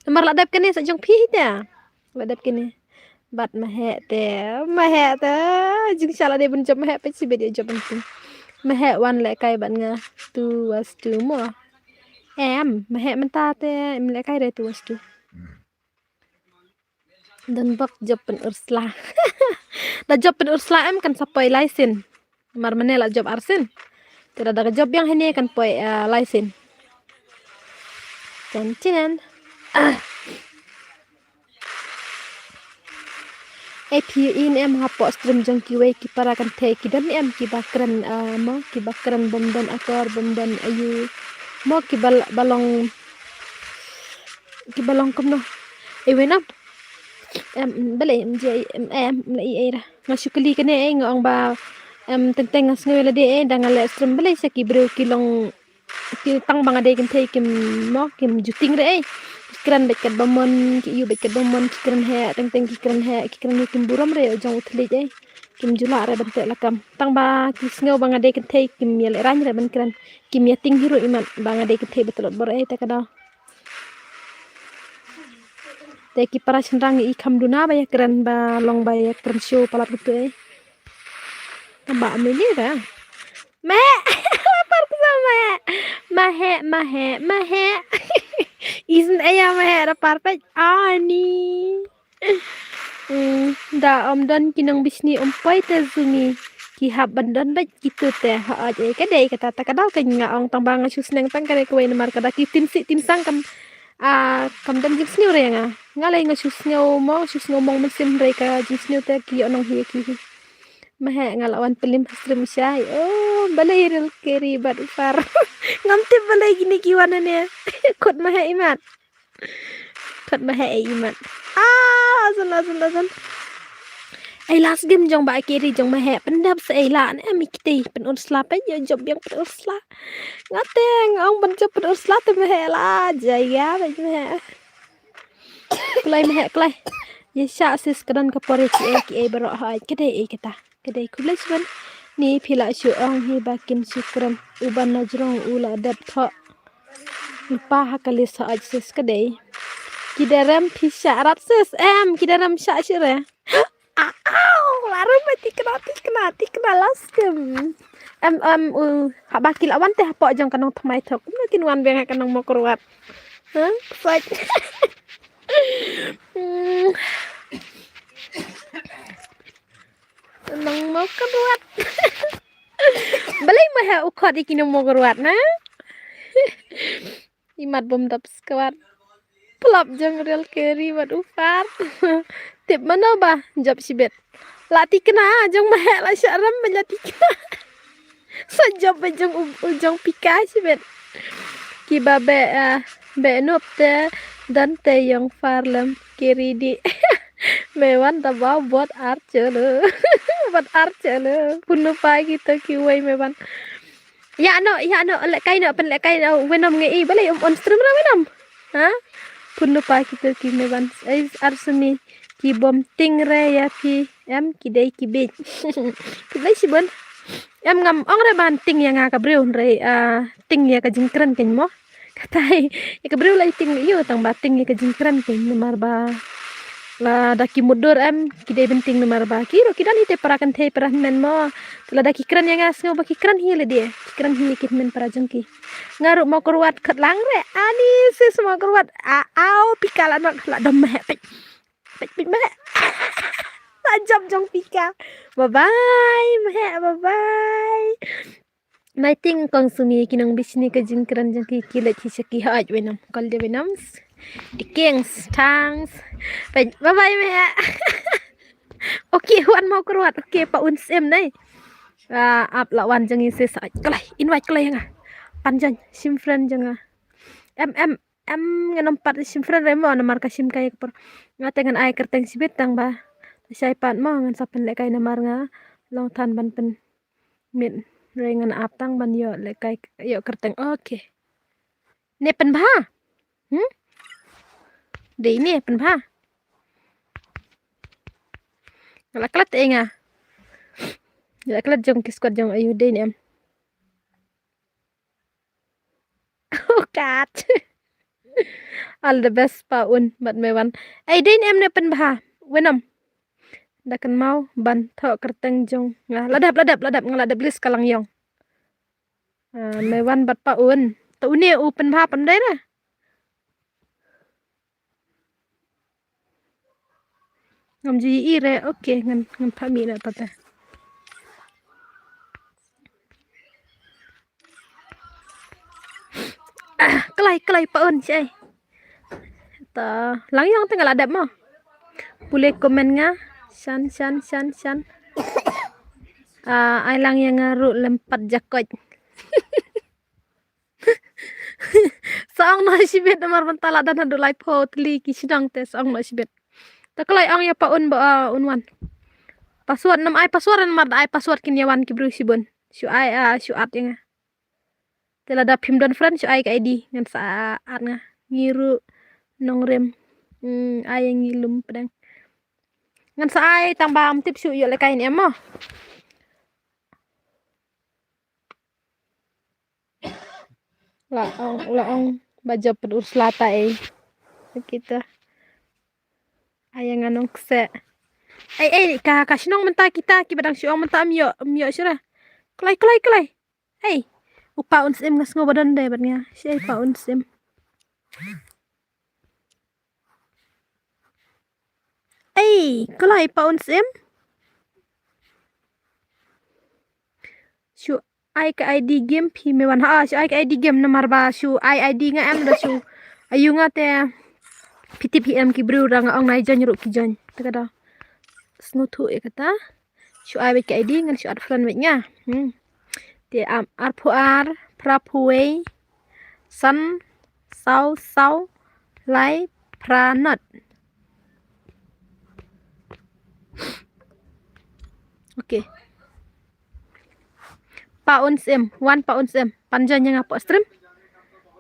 Namar la dep kane sa jong phi ya. La dep kane. Bat mehek te. Mehek te. Jing shala de bun jop mehek pe chibit ya jop antu. Mehek wan leh kai bat nga. Tu was tu mo. Em, mehek mynta te em leh kai re tu was tu. Dan bok jop pen ursla. Da jop pen ursla em kan sa poi laisin. Mar mane la jop arsin. Te da da jop yang hene kan poi uh, laisin. Chan chinan. Ah. Ap in em hapoh stream jong kiwei ki para kan thei ki don em ki ba kren uh, mo ki ba kren bom don akor bom don ayu mo ki ba balong ki balong kumno. Ewe nam. Em, bale em je em em la i era. Nga shu kali kane eh nga ong ba em teng teng nga sngew la de eh da nga leh stream bale sa ki breu ki long ki tang ba nga dei kynthei kim mo kim juting re eh. Ki kren bad kat ba mon ki yu bad kat ba mon ki kren he teng teng ki kren he ki kren yu kim burom re jong u thlit eh. Kim jula re ban te lakam. Tang ba ki sngew ba nga dei kynthei kim ya leh rang re ban kren. Kim ya ting hiru imat ba nga dei kynthei betelot bor eh te ka dau. Te ki para chynrang i kham duna ba ya kren ba long ba ya kren show palat kutu eh. Tamba mini da. Meh. Par kusa meh. Mahe mahe mahe. Isn aya mahe ra par pech ani. Da om don ki nong bisni om poi te zumi ki hap ban don bad ki tu te ha aj eh ka dei kata ta ka dau ka nga ong tang ba nga shu sneng tang ka dei ka wei namar ka da ki tim si tim sang kam a kam don jing sniew re nga nga lei nga shu sniew mo shu sniew mong mynsiem re ka jing sniew te ki yo nong hi ki hi. Mahe nga la wan pelim ha stream shai oh balei rel keri bad ufar. Ngam tip balei gini ki wan ne. Khut mahe imat. Kot ma he ei imat. Ah, azan azan azan. Ei last game jong ba kiri jong ma he pendap se ei la ne mi kiti pen ursla pe yo job yang pen ursla. Ngateng ong pen job pen ursla te ma he la jaya pe ma he. Klai ma he klai. Ye sha sis kedan ke pore ki ei ki ei bero ha ki dei ei kita. Kedei khublei shibun. Ni phi la shu ong hi ba kin shu kren u ban na jrong u la dep thoh. Lypa ha ka list ha sis kedei. Ki derem phi shah rat sis em ki derem shah shi re. Au la rum ba tikna tikna tikna laskem. Em em u haba ki la wan te hapoh jong ka nongthymmai thok kumno kin wan biang ha ka nongmok ruat. Ha? Ksait. Nang mau keruat. Balei ma ha u khot iki nang mau keruat na. Imat bom dap skwat. Plop jong rel keri wat ufar. Tip mano ba jop sibet. La tikna jong ma ha la sharam ba la tikna. Sa jop ba jong u jong pika sibet. Ki ba be ah be nop te dan te yong far lem kiri di. Me wan da ba bot ar chelo. Bot ar chelo. Punu pa ki to ki wei me wan. Ya no ya no le kai no pen le kai no wenom nge i bale um on stream ra wenom. Ha? Punu pa ki to ki me wan. Ai ar semi ki bom ting re ya pi em ki dei ki bit. Ki dei si bon. Em ngam ong re ban ting ïa nga ka briew, hynrei, ah, ting ïa ka jingkren kein mo. Katai, ïa ka briew la i ting ïa u, tang ba ting ïa ka jingkren kein, namar ba lada ki mutdur em, ki dei ban ting namar ba ki ruh ki don hi te para kynthei para hynmen mo. Te lada ki kren ïa nga sngew ba ki kren hi lade, ki kren hi ïa ki hynmen para jong ki. Nga ruh Mawkyrwat khat lang re, ani sis Mawkyrwat, a, au, pika la nok, la dom meh, pik, pik, pik meh. La jop jong pika. Bye bye, meh, bye bye. Mai ting kong sumi ki nong bishni ka jingkren jong ki ki leit hi sha ki haj wenam. Kol de wenam. Di kings, thanks. Bye bye, meh. Okay, wan Mawkyrwat. Okay, pa un sim nai. Ah, ap la wan jong i se sa. Kalai, invite kalai nga. Pan jan, sim friend jong nga. Em, em, em, ngan ym pat sim friend re mo, namar ka sim kai ka por. Nga te ngan ai kyrteng shibit tang ba. Shai pat mo, ngan sa pynleh kai namar nga. Long than ban pyn. Mit, re ngan ap tang ban ïoh leh kai, ïoh kyrteng. Okay. Ne pynbha. Hmm? Dei ne pynbha. Nga la klet e nga. Nga la klet jong ki squad jong ayu dei ne em. Oh kat. All the best pa un bad me wan. Ai dei ne em ne pynbha. Wenam. Da kynmaw ban thoh kyrteng jong nga. La dep, la dep, la dep, nga la dep list ka lang yong. Ah, me wan bad pa un. To une u pynbha pan dei re. Ngam ju i re, okay, ngan, ngan pha mi na pata. Ah, klai, klai pa un, chai. Ta, lang yong teng la dep mo. Pule comment nga, shan, shan, shan, shan. Ah, ai lang yang nga ru lem pat jakoj. Sa ong noh shibit namar mynta la dang haduh laiphew tylli ki shnong te sa ong noh shibit. Ta kloi ong ïa pa un ba, ah, un wan. Password nam ai password namar da ai password kin ïa wan ki briew shibun. Shu ai, ah, shu add ïa nga. Te lada phim don friend shu ai ka I D ngan sa add nga. Ngi ruh nongrim. Hmm, ai ngi lum pdeng. Ngan sa ai tang ba ym tip shu ïoh lehkai ne em mo. La ong, la ong ba jop pud Ursula ta ei. Kita. Ai nga nong kse. Ei, ei, ka, ka shnong mynta kita, kiba dang shu ong mynta ym ïoh, ym ïoh shuh ra. Kloi, kloi, kloi. Ei. U pa un sim nga sngew ba don dei bad nga. Shi ei pa un sim. Ei, kloi pa un sim. Shu ai ka I D game phi me wan ha, shu ai ka I D game namar ba shu ai I D nga em da shu. Ayu nga te. Phi tip hi em ki briew ra nga ong nai join ruh ki join. Te ka da. Sngewthuh ïa kata. Shu ai beit ka I D ngan shu add friend beit nga. Hmm. Te am arphew ar, phraphew wei, san, saw, saw, lai, phra, nod. Okay. Pa un sim, wan pa un sim. Pan join ïa nga hapoh stream.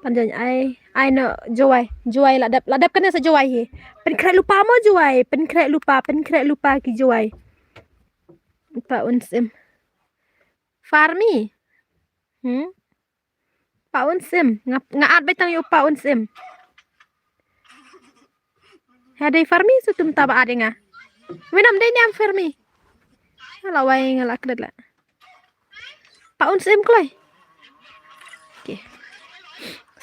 Pan join ai, ai noh Jowai. Jowai la dep, la dep kane sa Jowai hi. Pynkhreh lypa mo Jowai, pynkhreh lypa, pynkhreh lypa ki Jowai. Pa un sim. Farmi. Hmm? Pa un sim. Nga, nga add beit tang ïa u pa un sim. Ha dei Farmi sa tum ta ba add ïa nga. Winam dei niam Farmi. Nga la wai nga la klet la. Pa un sim kloi. Okay.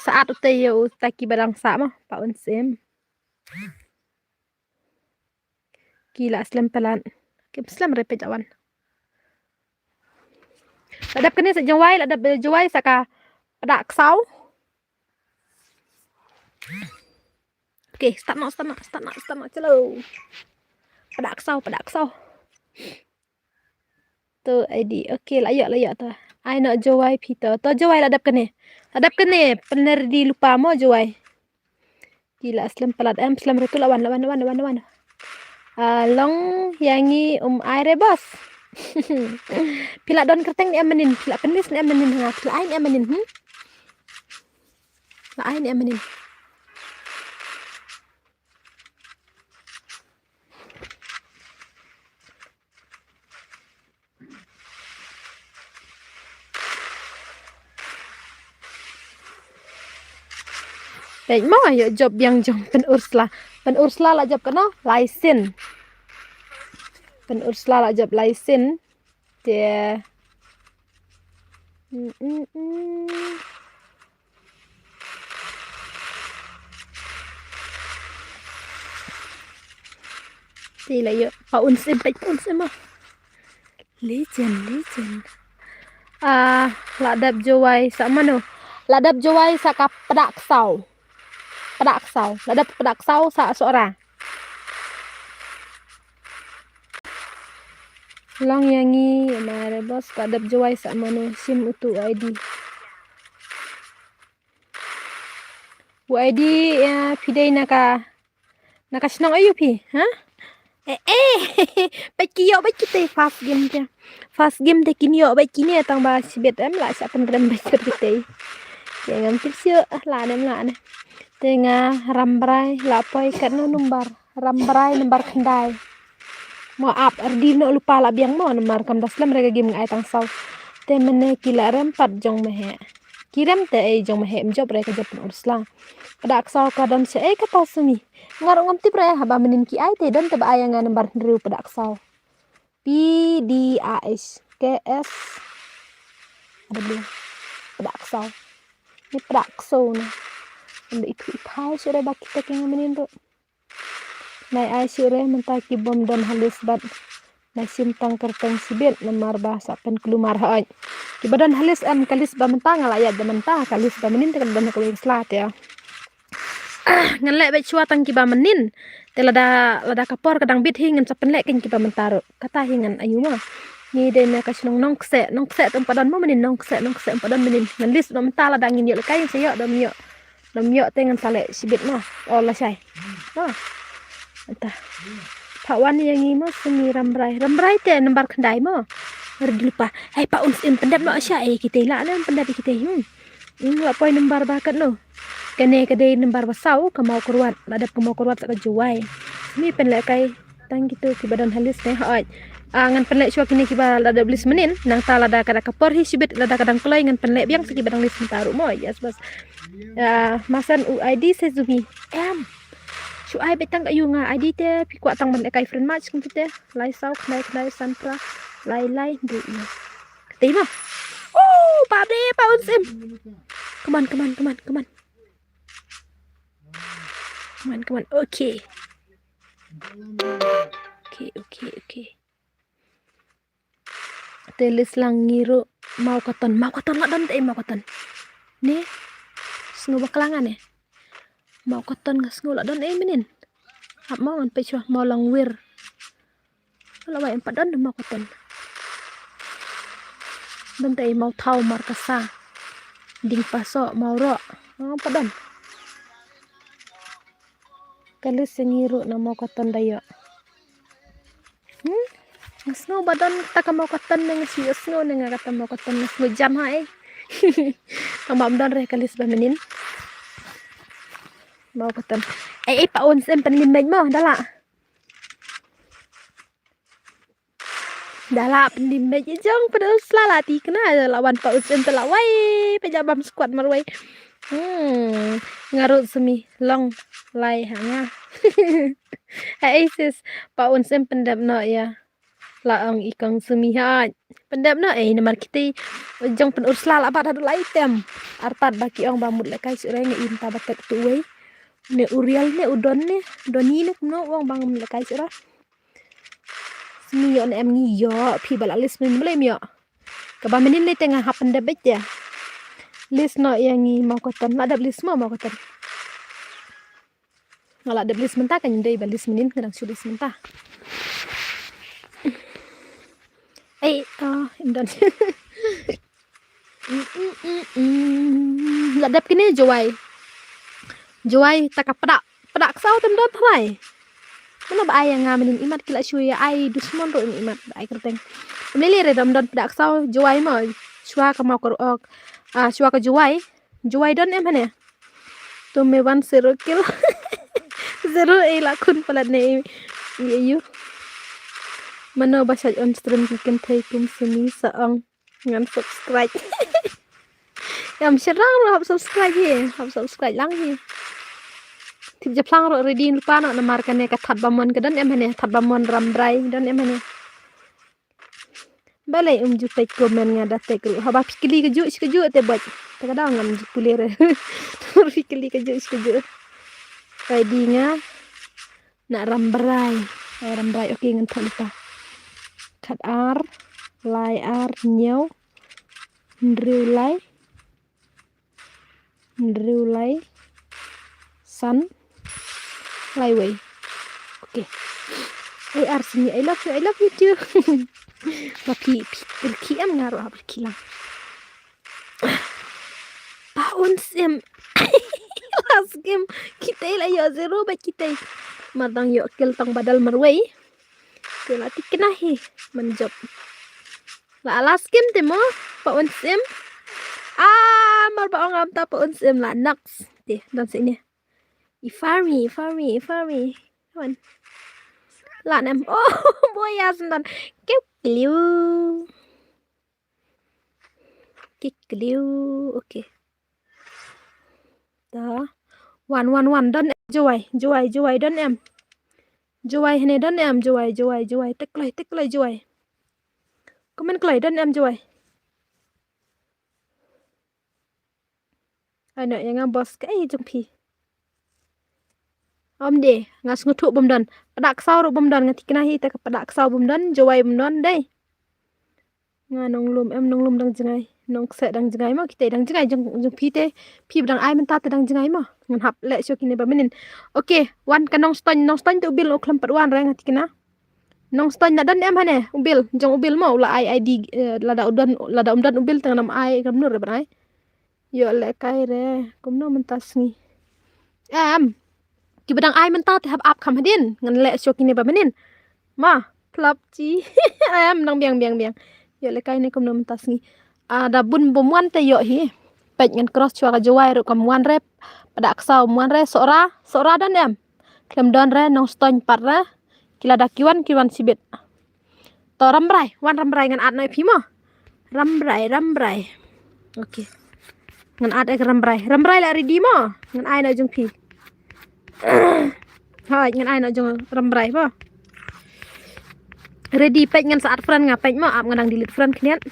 Sa add u te ïa u ta ki ba dang sah mo. Pa un sim. Ki la slem palat. Ki slem re peit awan. La dep kane sa Jowai, la dep Jowai sa ka Pdeng Ksaw. Okay, start now, start now, start now, start now, chalo. Pdeng Ksaw, Pdeng Ksaw. To I D. Okay, la ïoh, la ïoh to. Ai noh Jowai phi to. To Jowai la dep kane. La dep kane, pynner di lypa mo Jowai. Ki la slem palat em, slem re tu la wan, la wan, la wan, la wan, la wan. Ah, long ïa ngi um ai re boss. Phi la don kyrteng ne em mynnin, phi la pynlist ne em mynnin ha, phi la ai ne em mynnin, hmm? La ai ne em mynnin. Peit mo, ïoh jop biang jong Pynursla. Pynursla la jop katno? Lai sien. Pynursla la jop lai sien. Te. Mm, mm, mm. Te la ïoh, Pa Un Sim, peit Pa Un Sim mo. Legend, legend. Ah, la dep jowai sa mano. La dep jowai sa ka Pdaksaw. Pdaksaw. La dep Pdaksaw sa Sohra. Long ïa ngi, mare boss, ka dep jowai sa mano, shim utu u I D. U I D, eh, phi dei na ka, na ka shnong aïu phi, ha? Eh, eh, bad ki ïoh bad kitei first game te. First game te kin ïoh bad kine tang ba shibit em lah shah pynrem bad kitei. Te ngam tip shuh, lah ne em lah ne. Te nga Rambrai, lah poi katno number. Rambrai number khyndai. Mo ap, rdil noh lypa lah biang mo, namar kam da slem re ka game nga ai tang saw. Te mynne ki lah rem pat jong Maheh. Ki rem te ei jong Maheh, ym jop re ka jop Pynursla. Pdaksaw ka don sha ei kata Sumi. Nga ruh ngam tip re, haba mynnin ki ai te don te ba ai ïa nga number hynriew Pdaksaw. P D A H K S W. Pdaksaw. Ni Pdaksaw na. Ym da ithuh ithaw shuh re ba kita ki nga mynnin ruh. Nai ai shuh re mynta ki bym don ha list bad. Nai shim tang kyrteng shibit namar ba sa pynkulmar hooid. Ki ba don ha list em ka list ba mynta nga la ïaid da mynta ka list ba mynnin te ka don ha kawei ka sla te. Ngan leh beit shuwa tang ki ba mynnin. Te lada, lada ka por ka dang bit hi ngan sa pynleh kein ki ba mynta ruh. Kata hi ngan ayu mo. Ngi dei na ka shnong Nongkseh, Nongkseh te ym pat don mo mynnin, Nongkseh, Nongkseh ym pat don mynnin. Ngan list noh mynta lada ngin ïoh lehkai ngin sa ïoh, da ym ïoh. Da ym ïoh te ngan sa leh shibit mo. O lashai. Mo. Ata. Pha wan ïa ngi mo Sumi Rambrai. Rambrai te number khyndai mo. Rdil pa. Hei Pa Un Sim pyndep noh sha ei kitei lah ne pyndep kitei. Hmm. Hmm, la poi number ba katno. Kane ka dei number ba saw ka Mawkyrwat. La dep ka Mawkyrwat sa ka Jowai. Sumi pynlehkai. Tang kito ki ba don ha list ne hooid. Ah, ngan pynleh shuwa kine ki ba la dep list mynnin. Nangta lada ka da ka por hi shibit lada ka dang kloi ngan pynleh biang sa ki ba dang list mynta ruh mo. Yes boss. Ah, masan u I D se Sumi. Em. Shu ai beit tang ka ïu nga I D te phi kwah tang ban lehkai friend match kumtu te. Lai saw khnai khnai san phra. Lai lai hynriew ïa. Te mo. Oh, Pa Bre, Pa Un Sim. Come on, come on, come on, come on. Come on, come on. Okay. Okay, okay, okay. Te list lang ngi ruh Mawkaton. Mawkaton la don te Mawkaton. Ne? Sngew bakla nga ne. Mawkaton nga sngew la don ei mynnin. Hap mo ngan peit shuwa Mawlangwir. La wai em pat don Mawkaton. Don te Mawthaw Markasa. Ding Paso Mawroh. Em pat don. Ka list ïa ngi ruh na Mawkaton da ïoh. Hmm? Nga sngew ba don kata ka Mawkaton ne nga shu ïohsngew ne nga kata Mawkaton nga sngew jan ha ei. Tang ba ym don re ka list ba mynnin. Mawkaton. Ei ei Pa Un Sim pynlim beit mo da lah. Da lah pynlim beit jong Pynursla la tikna la wan Pa Un Sim te la wai pa ja bam squad marwei. Hmm, nga ruh Sumi long lai ha nga. Hei sis, Pa Un Sim pyndep noh ïa. La ong i kong Sumi hooid. Pyndep noh ei namar kiti jong Pynursla la bat haduh lai tem. Artat ba ki ong ba mut lehkai shuh re nga im ta ba tek tu wei. Ne u Rial ne u Don ne, Doni ne kumno u ong ba ngam lehkai shuh re. Sumi ïoh ne em ngi ïoh, phi ba la list mynnin balei ym ïoh. Kaba mynnin lei te nga hap pyndep beit te. List noh ïa ngi Mawkaton, la dep list mo Mawkaton. Nga la dep list mynta kan dei ba list mynnin nga dang shu list mynta. Ei, ah, im don. Mm, mm, mm, mm. La dep kine Jowai. Jowai ta ka Pdak, Pdaksaw tem don trai. Mano ba ai ïa nga mynnin imat ki la shu ïa ai dusmon ruh imat ba ai kyrteng. Ym lei lei re dam don Pdaksaw Jowai mo. Shuwa ka Mawkyrwat. Ah, shuwa ka Jowai. Jowai don em hane. To me wan zero kill. Zero ei la khun palat ne ei. Ei ei. Mano ba shait on stream ki kynthei kum Sumi sa ong. Ngan subscribe. Ym shyrang ruh hap subscribe hi. Hap subscribe lang hi. Thip japlang ruh ready lypa noh namar kane ka Thadbamon ka don em hane, Thadbamon Rambrai don em hane. Balei um ju peit comment nga da tek ruh. Haba phi kylli kajuh shi kajuh te bad. Te ka daw ngam ju pule re. Phi kylli kajuh shi kajuh. Ready nga. Na Rambrai. Oh, Rambrai. Okay, ngan thoh lypa. Khat ar, lai ar, hynñiew, hynriew lai, hynriew lai, san, lai wei. Okay. Ai ar sini, I love you, I love you too. Ba phi, phi, pyrkhi em nga ruh ha pyrkhi lang. Pa un sim. Last game. Kita la ïoh zero ba kita. Mar dang ïoh kill tang badal marwei. Kita la tikna hi. Manjop. La last game te mo. Pa un sim. Ah, mar ba ong am ta pa un sim la next. Te, dan sini. I farmi, i farmi, i farmi. Come on. La nem. Oh, boy, ya sendan. Kep kliu. Kik kliu. Okay. Da. Wan, wan, wan. Don em. Jowai, jowai, jowai. Don em. Jowai hene don em. Jowai, jowai, jowai. Te kloi, te kloi jowai. Comment kloi don em jowai. Ai noh ïa nga boss, kaei jong phi? Ym dei, nga sngewthuh bym don. Pdeng ksaw ruh bym don, nga thikna hi te ka pdeng ksaw bym don, jowai bym don dei. Nga nonglum, em nonglum dang jngai. Nongkseh dang jngai mo, kita dang jngai jong, jong phi te. Phi ba dang ai mynta te dang jngai mo. Ngan hap leh shuh kine ba mynnin. Okay, wan ka Nongstoiñ, Nongstoiñ te u Bill u khlem pat wan re nga thikna. Nongstoiñ la don em hane, u Bill, jong u Bill mo, u la ai ID, eh, lada u don, lada um don u Bill te ngan ym ai, kumno re ban ai. Ïoh lehkai re, kumno mynta sngi. Em, kiba dang ai mynta te hap ap kham hadien, ngan leh shuh kine ba mynnin. Ma, plap chi. Em, nang biang, biang, biang. Ïoh lehkai ne kumno mynta sngi. Ah, da bun bym wan te ïoh hi. Peit ngan cross shuwa ka jowai ruh kam wan re. Pdeng ksaw ym wan re, Sohra, Sohra don em. Khlem don re, Nongstoiñ pat re. Ki lada ki wan, ki wan shibit. To Rambrai, wan Rambrai ngan add noh ïa phi mo. Rambrai, Rambrai. Okay. Ngan add ïa ka Rambrai. Rambrai la ready mo. Ngan ai noh jong phi. Hoi, ngan ai noh jong Rambrai mo. Ready, peit ngan sa add friend nga peit mo, ap nga dang delete friend khyndiat.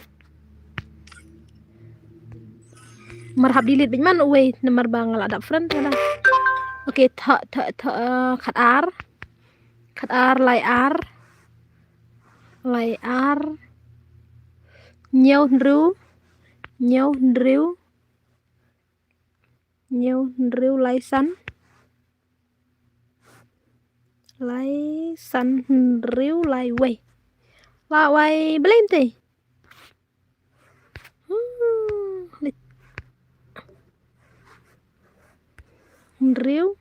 Mar hap delete beit man uwei namar ba nga la dap friend ka da. Okay, tha, tha, tha, eh, khat ar. Khat ar, lai ar. Lai ar. Hynñiew hynriew. Hynñiew hynriew. Hynñiew hynriew lai san. Lai san hynriew lai wei. Lai wei, balei te? Hmm, leit. Hynriew.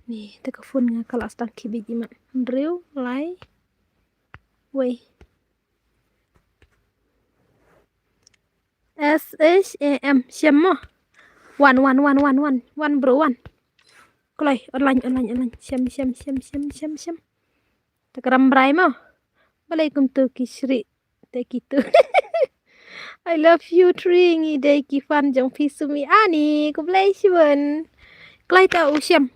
Ni, te ka phone nga ka la sdang khie beit imat. Hynriew, lai. Wei. S H A M, Sham mo. Wan, wan, wan, wan, wan. Wan, bro, wan. Kloi, online, online, online. Sham, Sham, Sham, Sham, Sham, Sham. Te ka Rambrai mo. Balei kumtu ki shri te kitu. I love you three, ngi dei ki fan jong phi Sumi Ani, khublei shibun. Kloi ta u Sham.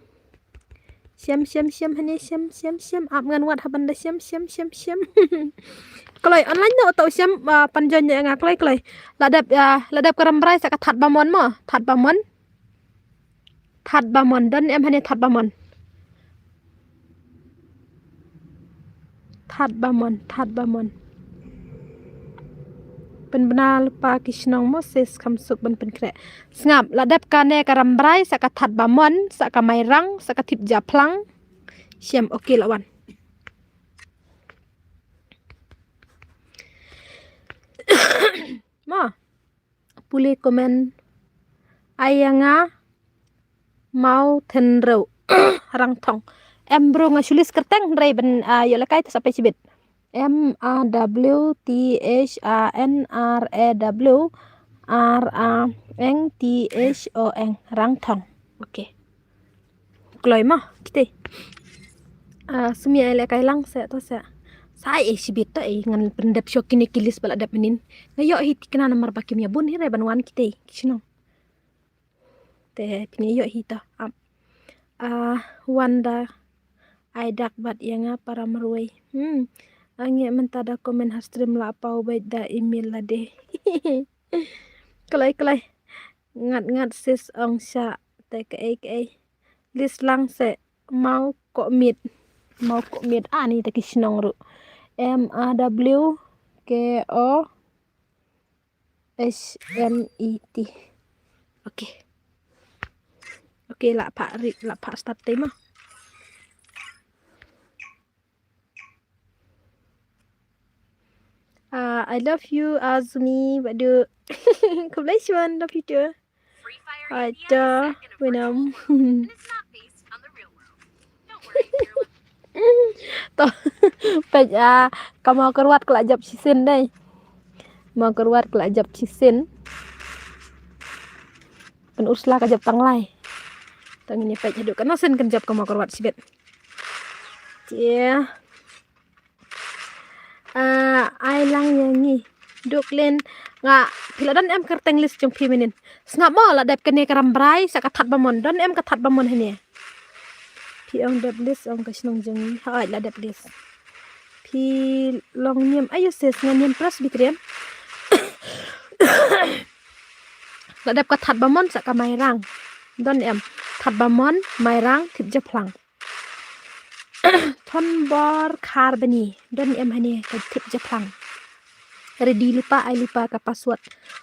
Sham, Sham, Sham, hane Sham, Sham, Sham. Ap ngan wad haban da Sham, Sham, Sham, Sham. Kloi online no ta u Sham, ah, pan join ïa nga kloi, kloi. La dep, ah, la dep ka Rambrai sa ka Thadbamon mo, Thadbamon. Thadbamon, don em hane Thadbamon. Thadbamon, Thadbamon. Pynbna lypa ki shnong mo, sis kham suk ban pynkhreh. Sngap, la dep kane ka Rambrai, sa ka Thadbamon, sa ka Mairang, sa ka Thipjaphlang. Sham, okay la wan. Mo. Pule comment. Ai ïa nga Mawthnrew Rangthong. Em bro nga shu list kyrteng hynrei ban, ah, ïoh lehkai te sa peit shibit. M A W T H A N R A W R A N G T H O N, Rangthong. Okay. Kloi mo, kita. Ah, Sumi ai lehkai lang se to se. Sa ai shibit to ai ngan pyndep shuh kine ki list ba la dep mynnin. Nga ïoh hi thikna namar ba kim ïa bun hi re ban wan kita ki shnong. Te phin ïoh hi to. Ap. ah, wan da ai dak bad ïa nga para marwei. Hmm. Ange mynta da comment ha stream la paw bad da email lade. Klai klai. Ngat ngat sis ong sha te kaei kaei. List lang se mau ko mit. Mau ko mit ani te ki shnong ruh. M A W K O H M E T. Okay. Okay, la pha ri, la pha start time. Ah, I love you, Azmi, badu. Khublei shibun, love you too. Ai da, Winam. To, peit, ah, ka Mawkyrwat ka la jop shisien dei. Mawkyrwat ka la jop shisien. Pynursla ka jop tang lai. Tang ini peit haduh ka nosen kan jop ka Mawkyrwat shibit. Cia. Ah, ai lang ïa ngi. Duk len nga phi la don em kyrteng list jong phi mynnin. Sngap mo la dep kane ka Rambrai sa ka Thadbamon. Don em ka Thadbamon hane. Phi ong dep list ong ka shnong jong ngi. Ha la dep list. Phi long niam ayu ses nga niam Presbyterian. La dep ka Thadbamon sa ka Mairang. Don em Thadbamon, Mairang, Thipjaphlang. Thonbor Kharbani. Don em hane ka Thipjaphlang. Ready lypa ai lypa ka password.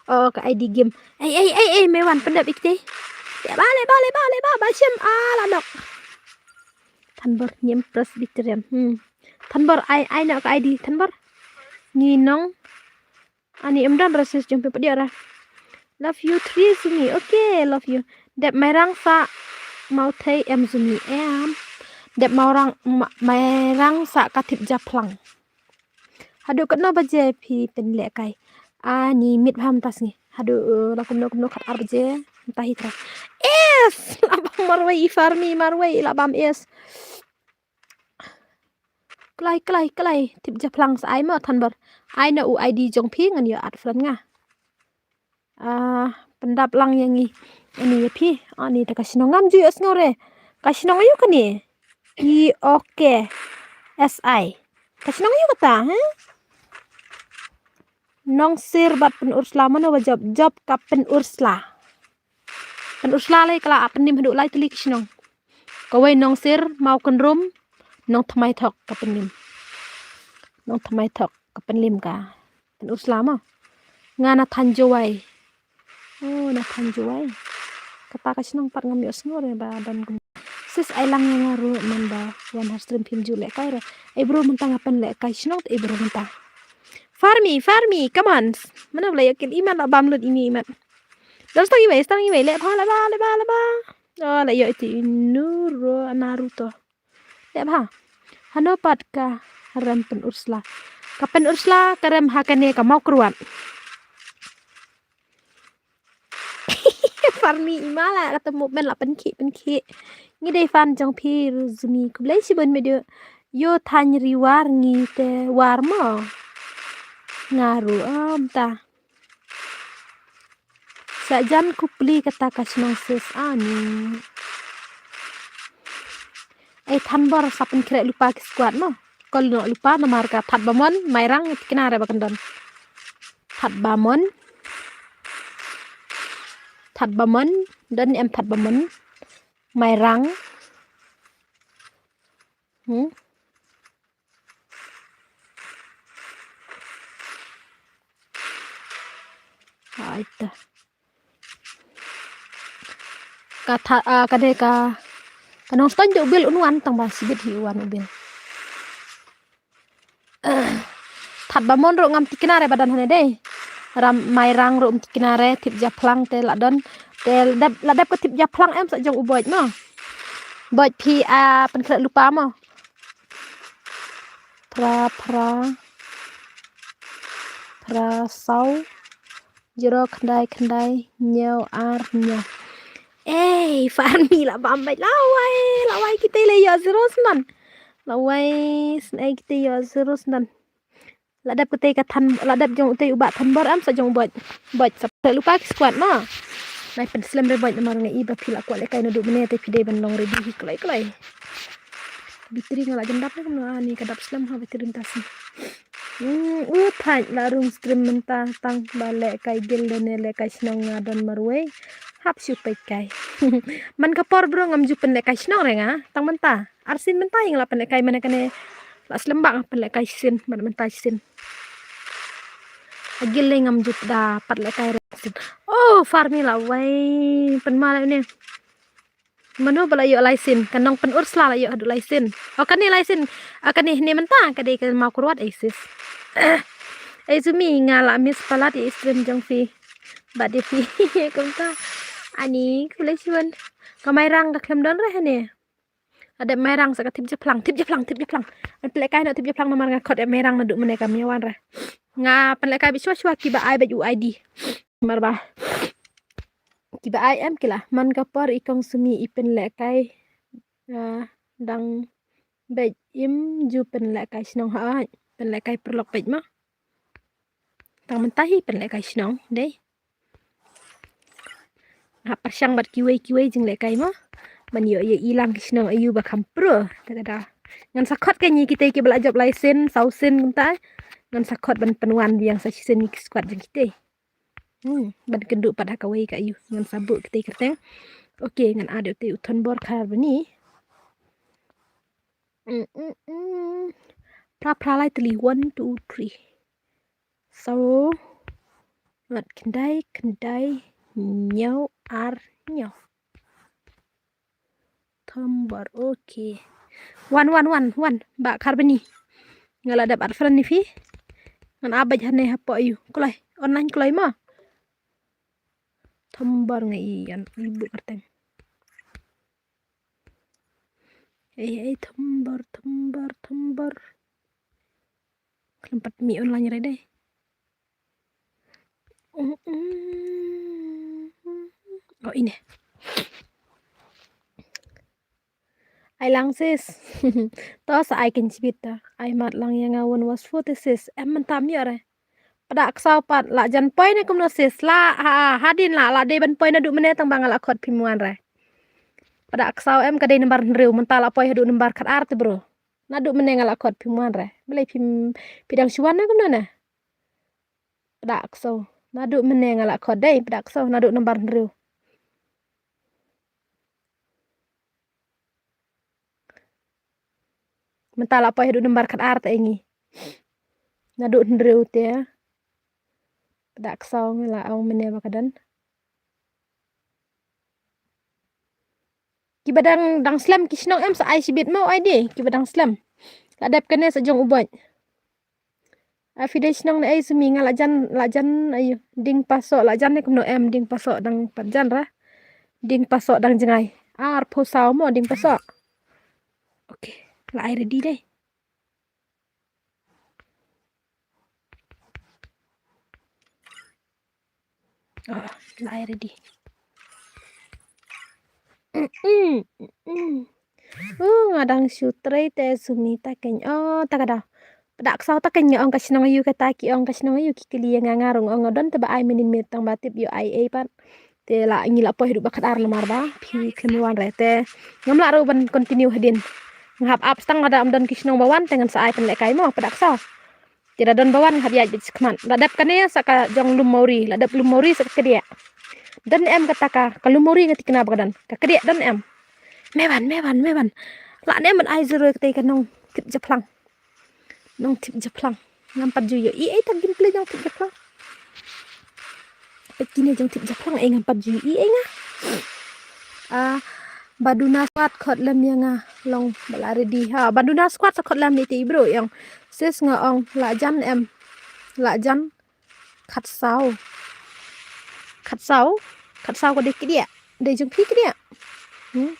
Oh, ka I D game. Ei ei ei ei me wan pyndep ikti. Leba leba leba leba ba shem ala nok. Thonbor niam Presbyterian. Hmm. Thonbor ai ai nok ka I D Thonbor. Ngi nong Ani em don rasis jong phi padiara. Love you three sini. Okay, love you. Dep Mairang sa Mawthei em sini em. Dep Maurang Ma- Mairang sa ka Thipjaphlang. Haduh katno baje phi pynlehkai? Ani mit bham tas ngi. Haduh uh, la kumno kumno khat ar baje. Tahi tra. Yes, la bam marwei i Farmi marwei la bam yes. Klai klai klai Thipjaphlang sa ai mo Thonbor. Ai na u I D jong phi ngan ïoh add friend nga. Ah, pyndap lang ïa ngi. Ani ïa phi. Ani ta ka shnong ngam ju ïoh sngew re. Ka shnong ayu kane. E O K S I. Ka shnong ayu kata, ha? Nongsir bad Pynursla mano ba jop jop ka Pynursla. Pynursla lei ka la ap pynnim haduh lai tylli ki shnong. Kawei Nongsir, Mawkynrum, Nongthymmai Thok ka pynnim. Nongthymmai Thok ka pynnim ka Pynursla mo. Nga na Thanjowai. Oh, na Thanjowai. Kata ka shnong pat ngam ïoh sngew re ba don kum. Sis ai lang nga ruh man ba wan ha stream phim ju lehkai re. Ai bro mynta nga pynlehkai shnong te ai bro mynta. Farmi, Farmi, come on. Mana blai akil iman la bam lut ini iman. Dal stang iwei, stang iwei, leh bha, leh bha, leh bha, leh bha. Oh, la ïoh iti Nuro, Naruto. Leh bha. Hano pat ka rem Pynursla. Ka Pynursla ka rem ha kane ka Mawkyrwat. Farmi ima la kata movement la pynkhih pynkhih. Ngi dei fan jong phi Ruzumi khublei shibun me du. Yo than riwar ngi te war mo. Nga ruh am ta. Sa jan ku pli kata ka shnong sis ani. Ei Thanbor sa pynkhreh lypa ki squad mo. Kol noh lypa namar ka Thadbamon, Mairang, tikna re ba kan don. Thadbamon. Thadbamon, don em Thadbamon. Mairang. Hmm? Ai ta. Ka tha, ah, ka dei ka, ka Nongstoiñ dei u Bill un wan tang ba sibit hi u wan u Bill. Thadbamon ruh ngam tikna re ba don hane dei. Ram Mairang ruh um tikna re Thipjaphlang te la don. Te la dep, la dep ka Thipjaphlang em sa jong u Boid mo. Boid phi, ah, pynkhreh lypa mo. Phra phra. Phra saw. Zero khyndai khyndai hynñiew ar hynñiew. Ei, Farmi la bam beit lawei, lawei kita la ïoh zero snan. Lawei snan kita ïoh zero snan. La dep kita ka than, la dep jong utai u Bah Thanbor am sa jong u Boid. Boid sa pynlypa ki squad ma. Ai pynslem re bait namar nga i ba phi la kwah lehkai naduh mynne te phi dei ban long ready hi kloi kloi. Battery nga la jan dap ne kumno, ani ka dap slem ha battery mynta shen. Hmm, u thait la rung stream mynta tang ba lehkai guild ne lehkai shnong nga don marwei. Hap shu peit kai. Man ka por bro ngam ju pynlehkai shnong re nga tang mynta. Arsien mynta ïa nga la pynlehkai mane kane la slem ba nga pynlehkai shisien, mane mynta shisien. Guild le ngam ju da pat lehkai re shisien. Oh, Farmi la wai pynma la une. Mano ba la ïoh license, ka nongpynur sla la ïoh haduh license. Oh, kane license, ah, kane ne mynta ka dei ka Mawkyrwat, ai sis. Ai Sumi, nga la miss palat ïa i stream jong phi. Bad ïa phi kumta. Ani khublei shibun. Ka Mairang ka khlem don re hane. Ada Mairang sa ka Thipjaplang, Thipjaplang, Thipjaplang. Pynlehkai noh Thipjaplang namar nga khot ïa Mairang naduh mynne kam ïa wan re. Nga pynlehkai beit shuwa shuwa kiba ai beit u I D. Namar ba kiba ai em ki la, man ka por i kong Sumi i pynlehkai, ah, dang beit im ju pynlehkai shnong ha, pynlehkai paralok beit ma. Tang mynta hi pynlehkai shnong dei. Hap pyrshang bad kiwei kiwei jinglehkai ma. Man ïoh ïa i lang ki shnong aïu ba kham pro. Te ka da. Ngan sa khot ka ngi kitei kiba la jop lai sien, saw sien kumta. Ngan sa khot ban pynwan biang sa shisien ïa ki squad jong kitei. Hmm, ban kynduh pat ha kawei ka aïu. Ngan sa buh kitei kyrteng. Okay, ngan add ïa utei u Thonbor Kharbani. Mm, mm, mm. Phra phra lai tylli, one, two, three. Saw, wat khyndai, khyndai, hynñiew, ar, hynñiew. Thonbor, okay. Wan, wan, wan, wan, Bah Kharbani. Nga la dep add friend ïa phi. Ngan add beit hangne hapoh aïu. Kloi, online kloi ma. Thonbor nga i ïan, i buh kyrteng. Ei, ei, Thonbor, Thonbor, Thonbor. Khlem pat mih online re dei. Mm, mm. Oh, ine. Ai lang sis. To sa ai kynshibit ta. Ai mad lang ïa nga one was forty sis. Em mynta mih re. Pda ksaw pat la jan poi ne kumno sis la ha, hadien la, la dei ban poi naduh mynne tang ba nga la khot phim wan re. Pda ksaw em ka dei nambar hynriew mynta la poi haduh nambar khatar te bro. Naduh mynne nga la khot phim wan re. Balei phim phi dang shu wan ne kumno ne. Pda ksaw. Naduh mynne nga la khot dei pda ksaw naduh nambar hynriew. Mynta la poi haduh nambar khatar te ngi. Naduh hynriew te. Pda ksaw nga la ong mynne ba ka don. Kiba dang, dang slem ki shnong em sa ai shibit mo ai di kiba dang slem. La dep kane sa jong u boi. A phi dei shnong ne ei Sumi nga la jan, la jan aïu Dieng Pasoh la jan ne kumno em Dieng Pasoh dang pat jan ra. Dieng Pasoh dang jngai. Arphew saw mo Dieng Pasoh. Okay, la ai ready dei. Oh, la ai ready. Uh, nga dang shu trei te Sumi ta keiñ. Oh, ta ka daw. Pda ksaw ta keiñ nga ong ka shnong aïu kata ki ong ka shnong aïu ki kylli ïa nga nga rung ong nga don te ba ai mynnin miet tang ba tip ïoh ai ei pat. Te la ngi la poi haduh ba khatar namar ba phi khlem wan re te ngam lah ruh ban continue hadien. Nga hap ap tang lada ym don ki shnong ba wan te ngan sa ai pynlehkai mo pda ksaw. Te da don ba wan hap ïaid beit shakhmat. La dep kane sa ka jong Lum Mawri, la dep Lum Mawri sa ka kdiah. Don em kata ka, ka Lum Mawri nga thikna ba ka don. Ka kdiah don em. Me wan, me wan, me wan. La ne em ban ai zero kata ka nong Thipjaplang. Nong Thipjaplang. Ngam pat ju ïoh i ei ta gameplay jong Thipjaplang. Peit kine jong Thipjaplang ei ngam pat ju i ei nga. Ah, Baduna Squad khot lem ïa nga long ba la ready. Ha, Baduna Squad sa khot lem ïa te i bro ïong. Sis nga ong la jan em. La jan khatsaw. Khatsaw, khatsaw ka dei kdiah. Dei jong phi kdiah. Hmm.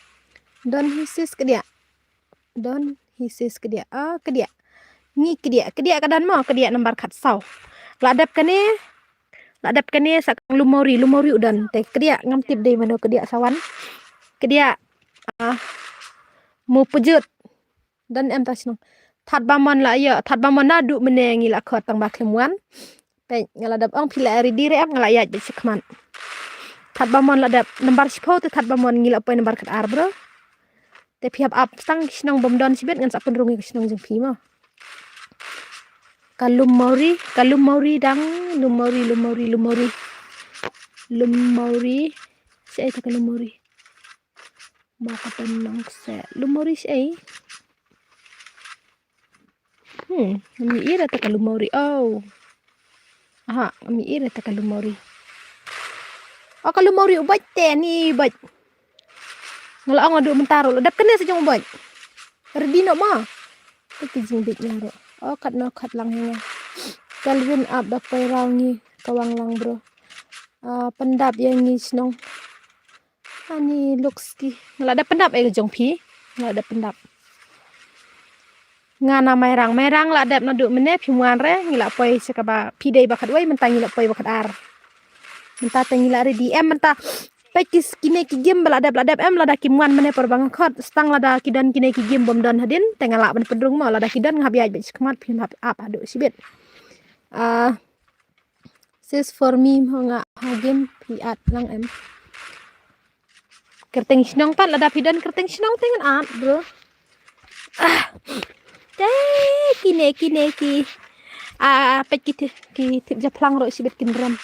Don hi sis kdiah. Don hi sis kdiah. Ah, kdiah. Ngi kdiah, kdiah ka don mo, kdiah nambar khatsaw. La dep kane, la dep kane sa ka Lum Mawri, Lum Mawri u don. Te kdiah ngam tip dei mano kdiah sawan. Kdiah, ah, Mawpjut. Don em ta shnong. Thadbamon la ïoh, Thadbamon naduh mynne ngi la khot tang ba khlem wan. Peit nga la dep ong phi la ready re em nga la ïaid beit shakhmat. Thadbamon la dep nambar shiphew te Thadbamon ngi la poi nambar khatar bro. Te phi hap ap tang ki shnong bym don shibit ngan sa pynrung ïa ki shnong jong phi mo. Ka Lum Mawri, ka Lum Mawri dang, Lum Mawri, Lum Mawri, Lum Mawri. Lum Mawri. Shaei ta ka Lum Mawri. Ma ka Tan Nongse. Lum Mawri shaei. Hmm, ngam ïohi re ta ka Lum Mawri. Oh. Aha, ngam ïohi re ta ka Lum Mawri. Oh, ka Lum Mawri u Bait te ni Bait. Nga la ong haduh mynta ruh la dep kane sa jong u Bait. Ready noh ma. Te ki jingbit nga ruh. Oh, kat noh kat lang ïa nga. Kelvin ap da poi raw ngi ka Wanglang bro. Ah, pyndap ïa ngi shnong. Ani looks ki. Nga la dep pyndap eh jong phi. Nga la dep pyndap. Nga na Mairang. Mairang la dep naduh mynne phi wan re ngi la poi sa kaba phi dei ba khatwei mynta ngi la poi ba khatar. Mynta te ngi la ready em mynta. Peit ki kine ki game ba la dep la dep em lada kim wan mynne por ba nga khot. Stang lada ki don kine ki game bym don hadien te nga lah ban pynrung mo lada ki don nga hap ïaid beit shakhmat phi hap ap haduh shibit. Ah, Sis for me mo nga ha game phi at lang em. Kyrteng shnong pat lada phi don kyrteng shnong te ngan at bro. Ah. Te kine kine ki. Ah, peit ki thip, ki thip japhlang ruh shibit kin rem.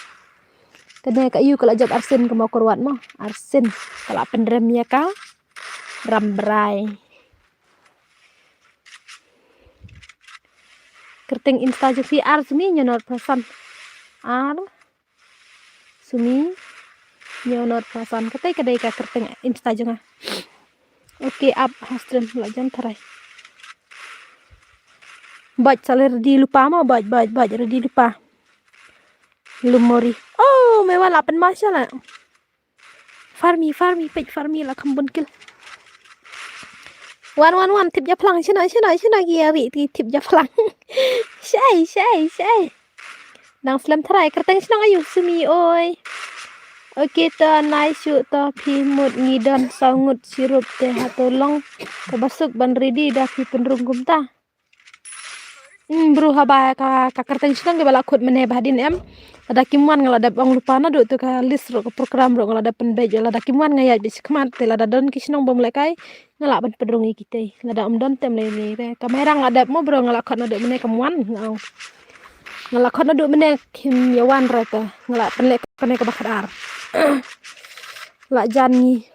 Kane ka ïu ka la jop arsin ka Mawkyrwat mo. Arsin ka la pynrem ïa ka. Rambrai. Kyrteng Insta jong phi ar sumi ñiaw nod phew san. Ar sumi ñiaw nod phew san. Katai ka dei ka kyrteng Insta jong nga. Okay, ap ha stream la jan tharai. Bait sa le ready lypa mo, bait, bait, bait, ready lypa. Lum Mori. Oh, me wan la pynmai sha la. Farmi, farmi, peit farmi la kham bun kil. Wan, wan, wan, thip japhlang, shano, shano, shano ki ïa ri ti thip japhlang. Shai, shai, shai. Nang slem tharai, kyrteng shnong aïu, sumi oi. Okay, to, nai shu, to, phi mut ngi don, saw ngut, shirup, te, hato long. Kaba suk, ban ready, da phi pynrung kumta. Hmm, bru haba ka, ka kyrteng shnong kiba la khot mynne ba hadien em. Lada kim wan nga la dep ong lypa naduh tu ka list ruh ka program ruh nga la dep pynbeit lada kim wan nga ïaid beit shakhmat te lada don ki shnong bym lehkai nga lah ban pynrung ïa kitei. Lada ym don te ym lei lei re. Ka Mairang la dep mo bro nga la khot naduh mynne kam wan nga ong. Nga la khot naduh mynne kim ïa wan re te nga la pynleh kane kaba khatar. La jan ngi.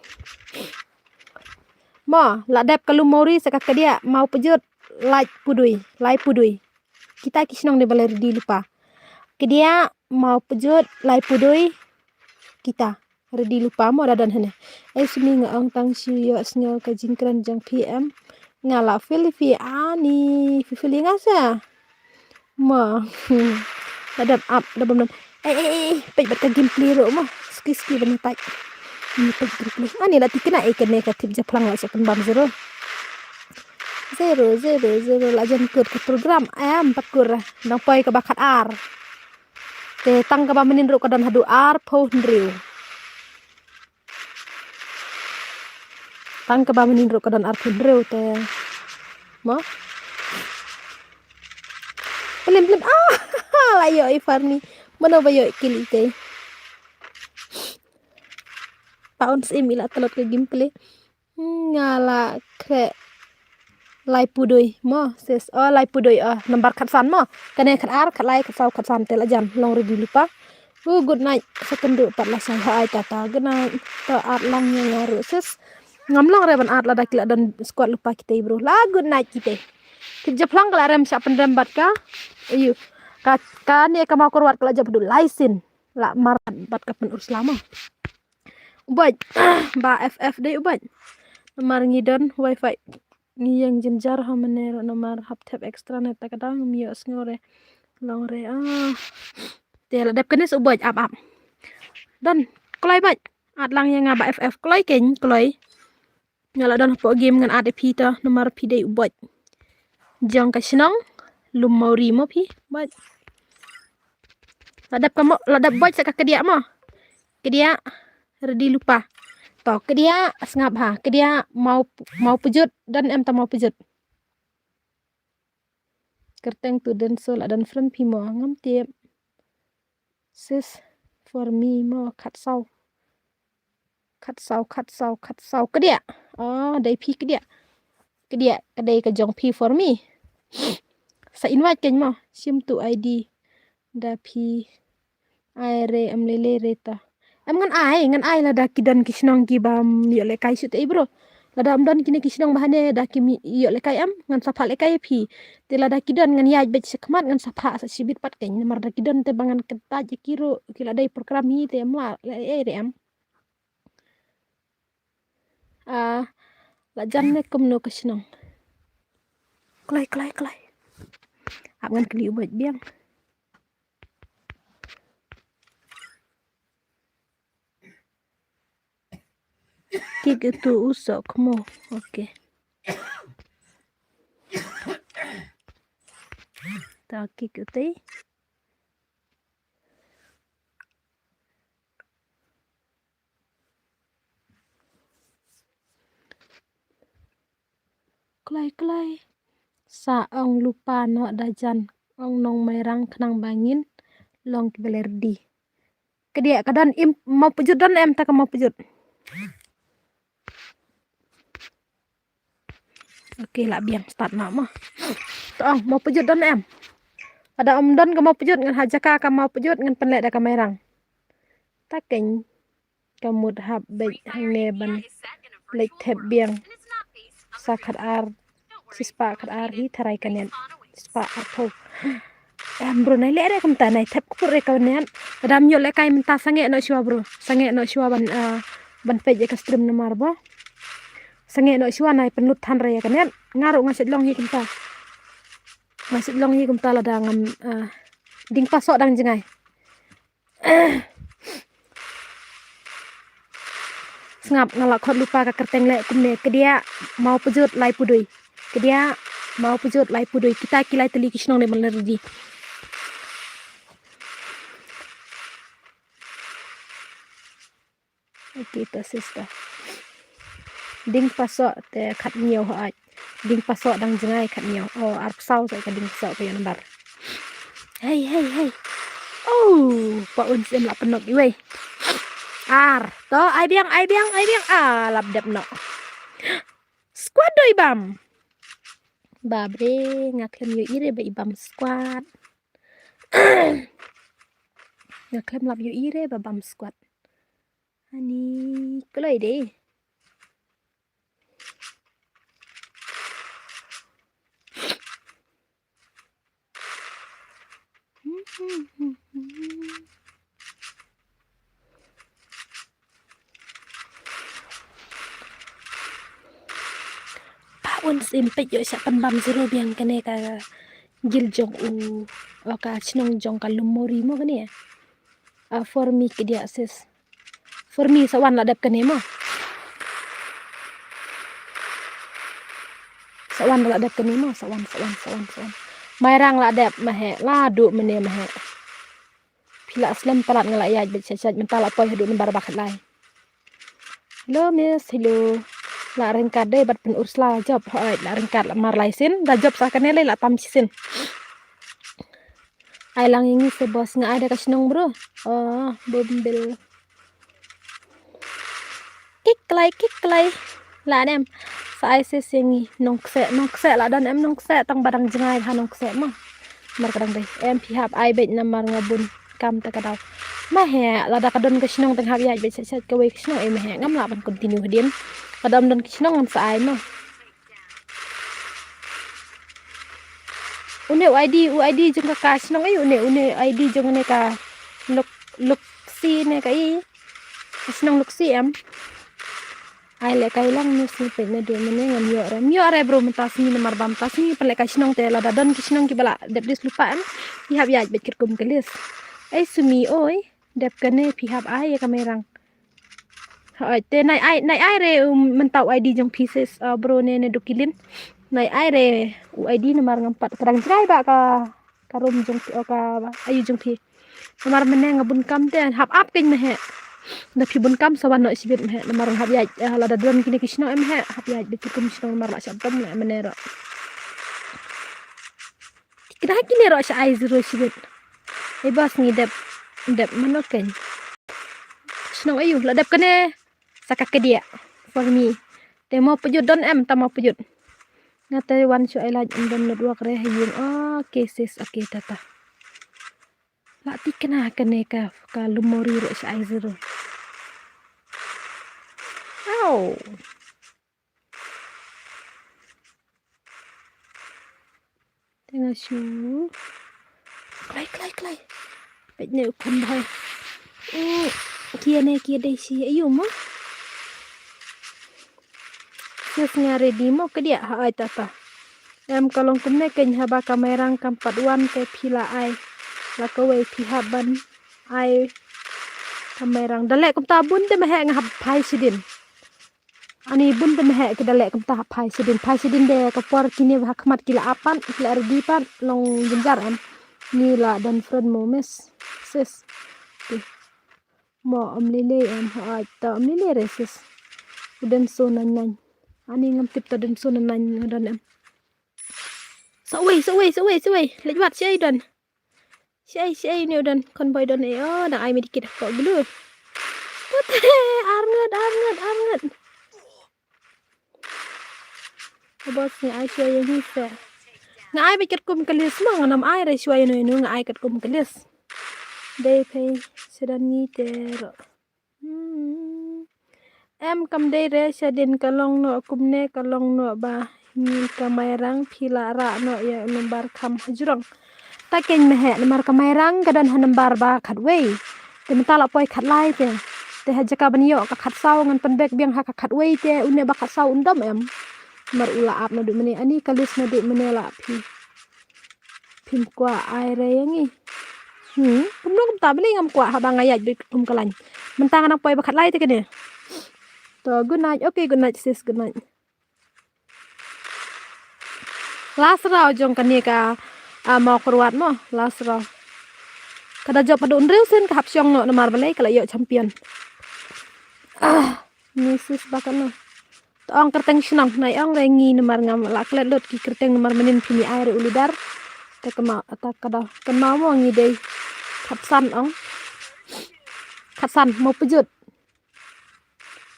Mo, la dep ka Lum Mori sa ka Kdiah, Mawpjut, Laipudui, Laipudui. Kita ki shnong dei ba la ready lypa. Kdiah, Mawpjut, Laipudui. Kita ready lypa mo da don hane. Ei sumi nga ong tang shu ïohsngew ka jingkren jong phi em. Nga la feel phi ani, phi feel ïa nga sa. Mo. La dep ap da bym don. Eh, eh, eh, peit bad ka gameplay ruh mo. Ski, ski ban peit. Ni peit gameplay. Ani la tikna eh kane ka thip japhlang la sa pynbam zero. Zero, zero, zero la jan kut ka program. Em pat kur. Dang poi kaba khatar. Te tang kaba mynnin ruh ka don haduh arphew hynriew. Tang kaba mynnin ruh ka don arphew hynriew te. Mo. Plim, plim. Ah, la ïoh i Farmi. Mano ba ïoh i kili te. Pounds im i la tlot ka gameplay. Nga la khreh Laipudui mo, sis. Oh, Laipudui, oh, nambar khatsan mo. Kane khatar, khatlai, khatsaw, khatsan te la jan. Long ready lypa. Uh, good night. Sa kynduh pat la sa ha ai tata. Good night. To at lang ïa nga ruh sis. Ngam long re ban at lada ki la don squad lypa kitei bro. La good night kitei. Thip japhlang ka la rem sha pynrem bad ka. Ayu. Ka, kane ka Mawkyrwat ka la jop haduh lai sien. La mar bad ka pyn Ursula mo. U Bait. Ba F F dei u Bait. Namar ngi don wifi. Ngi ïeng jynjar ha mynne ruh namar hap thep extra net ta ka dang ngam ïohsngew re. Long re ah. Te la dep kane sa u Bait ap ap. Don kloi Bait. At lang ïa nga ba F F kloi kein kloi. Nga la don hapoh game ngan at ïa phi ta namar phi dei u Bait. Jong ka shnong Lum Mawri mo phi Bait. La dep ka mo, la dep Bait sa ka Kdiah mo. Kdiah ready lypa. To Kdiah sngap ha. Kdiah Maw, Mawpjut don em ta Mawpjut. Kyrteng tu den so la don friend phi mo ngam tip. Sis for me mo khatsaw. Khatsaw, khatsaw, khatsaw. Kdiah. Oh, dei phi kdiah. Kdiah, ka dei ka jong phi for me. Sa invite kein mo. Shim tu I D. Da phi. Ai re, em lele re ta. Em ngan ai, ngan ai lada ki don ki shnong ki bym ïoh lehkai shuh te bro. Lada em don kine ki shnong ba hane da kim ïoh lehkai em, ngan sa phah lehkai phi. Te lada ki don ngan ïaid beit shakhmat ngan sa phah sa shibit pat kein. Namar da ki don te ba ngan kyntait ïa ki ruh, ki la dei program hi te em lah leh ei re em. Ah, la jan ne kumno ka shnong. Kloi, kloi, kloi. Ap ngan kylli u beit biang. Kik utu u soh kmo. Okay. Ta kik utu. Kloi, kloi. Sa ong lypa noh da jan. Ong nong Mairang khnang ba ngin long kiba la ready. Kdiah ka don im, Mawpajut don em ta ka Mawpajut. Okay, la biang start noh mo. To ong Mawpajut don em. Lada ym don ka Mawpajut ngan ha jaka ka Mawpajut ngan pynleh da ka Mairang. Ta kein. Ka mut hap beit hangne ban leit thep biang. Sa khatar, shispah khatar hi tharai ka net. Shispah arphew. Em bro, nai leh re kumta, nai thep kpur re ka net. Lada ym ïoh lehkai mynta sangeh noh shuwa bro. Sangeh noh shuwa ban, ah, ban peit ïa ka stream namar ba sangeh noh shuwa nai pynlut than re ïa ka net. Nga ruh nga shet long hi kumta. Nga shet long hi kumta lada ngam, ah, ding pasoh dang jngai. Sngap, nga la khot lypa ka kyrteng leh kumne, Kdiah, Mawpajut, Laipudui. Kdiah, Mawpajut, Laipudui. Kita ki lai tylli ki shnong ne ban la ready. Okay, to sister. Ding pasoh te khat hynñiew hooid. Ding pasoh dang jngai khat hynñiew. Oh, arphew saw sa ka ding pasoh ka ïoh nambar. Hei, hei, hei. Oh, pa un sim la pynnoh iwei. Ar. To, ai biang, ai biang, ai biang. Ah, lap dep noh. Squad doi bam. Babre, nga khlem ïohi re ba i bam squad. Nga khlem lap ïohi re ba bam squad. Ani kloi de. Pa un sim peit ïoh sha pynbam zero biang kane ka gil jong u, o ka shnong jong ka Lumori mo kane. A for me Kdiah sis. For me sa wan la dep kane mo. Sa wan la dep kane mo, sa wan, sa wan, sa wan, sa wan. Mairang la dep ma he, la duh mane ma he. Phi la slem palat nga la ïaid beit sha sha mynta la poi haduh nambar ba khatlai. Hello miss, hello. La ryngkat dei bad pyn ursla job hoi la ryngkat la mar lai sin da job sa kane lei la tam shisien. Ai lang ïa ngi se boss nga ai da ka shnong bro. Oh, Bumbil. Kik klai, kik klai. La nem. Sa ai se se ngi nongkseh, nongkseh la don em nongkseh tang ba dang jngai ha nongkseh ma. Mar ka dang dei. Em phi hap ai beit namar nga bun kam te ka daw. Ma he, lada ka don ka shnong tang hap ïaid beit shet shet kawei ka shnong ei ma he ngam lah ban continue hadien. Lada ym don ka shnong ngam sa ai ma. Une u I D, u I D jong ka ka shnong ei une, une u I D jong une ka Luk, Luksi ne ka i. Ka shnong Luksi em. Ai lehkai lang ne sngewbha ne dei mane ngam ïoh re. Ym ïoh re bro mynta sngi namar ba mynta sngi pynlehkai shnong te lada don ki shnong kiba la dep list lypa em. Ki hap ïaid beit katkum ka list. Ei Sumi oi. Dep kane phi hap ai ïa ka Mairang. Hooid te nai ai, nai ai re, um, mynta u I D jong phi sis, uh, bro ne ne Dokilin. Nai ai re u I D namar ngam pat ka dang jngai ba ka, ka room jong phi, oh, ka ayu jong phi. Namar mynne nga bun kam te hap ap kein ma he. Da phi bun kam sa wan noh shibit ma he namar hap ïaid, uh, lada don kine ki shnong em he hap ïaid beit ki kum shnong namar la shah dom ne mynne ruh. Kine kine ruh sha ai zero shibit. Ei bas ngi dep, dep mano kein. Shnong ayu la dep kane. ta ka kdiah for me. Te mo pjut don em ta mo pjut. Nga te wan shu ai lait em don network re ha ïing. Okay sis, okay tata. La tikna kane ka, ka lumori re sha ai zero. Au. Te nga shu. Klai, klai, klai. Peit ne u khun bhai. Mm, kia ne kia dei shi ayu mo. Sis nga ready mo kdiah ha ai tata. Em ka long kumne kein haba ka Mairang kam pat wan te phi la ai. La kawei phi hap ban ai ka Mairang. Da leh kumta bun te ma heh nga hap phai shadien. Ani bun te ma heh ki da leh kumta hap phai shadien. Phai shadien de ka por kine ba ha khmat ki la ap pat, ki la ready pat, long jynjar em. Ni la don friend mo miss. Sis. Ti. Mo ym lei lei em ha ai ta ym lei lei re sis. U don so nine nine. Ani ngam tip ta don so nine nine nga don em. Sawei, sawei, sawei, sawei. Leit wat sawei don. Sawei, sawei ni u don. Khun bhoi don e. Oh, dang ai medikit ko glu. Pute, arngut, arngut, arngut. Bos nga ai shuwa ïa ngi se. Nga ai beit katkum ka list mo, nga nam ai re shuwa ïa no ïa no, nga ai katkum ka list. Dei phi sedan ngi te ro. Hmm. Em kam dei re shadien ka long noh kumne ka long noh ba ngi ka Mairang phi la rah noh ïa u number kham hajrong. Ta kein ma heh namar ka Mairang ka don ha number ba khatwei. Te mynta la poi khatlai te. Te ha jaka ban ïoh ka khatsaw ngan pynbek biang ha ka khatwei te une ba khatsaw un dom em. Namar u la ap naduh mynne ani ka list naduh mynne la phi. Phim kwah ai re ïa ngi. Hmm, kumno kumta beli ngam kwah haba nga ïaid beit kum ka lain. Mynta nga nang poi ba khatlai te kane. To good night. Okay, good night sis, good night. Last round jong kane ka, ah, Mawkyrwat mo, last round. Ka da jop haduh hynriew sien ka hap shong noh namar balei ka la ïoh champion. Ah, ni sis ba kano. To ong kyrteng shnong, nai ong re ngi namar ngam lah klet lut ki kyrteng namar mynnin phi ngi ai re u leader. Te kynmaw, ta ka da kynmaw mo ngi dei. Khatsan ong. Khatsan mo pjut.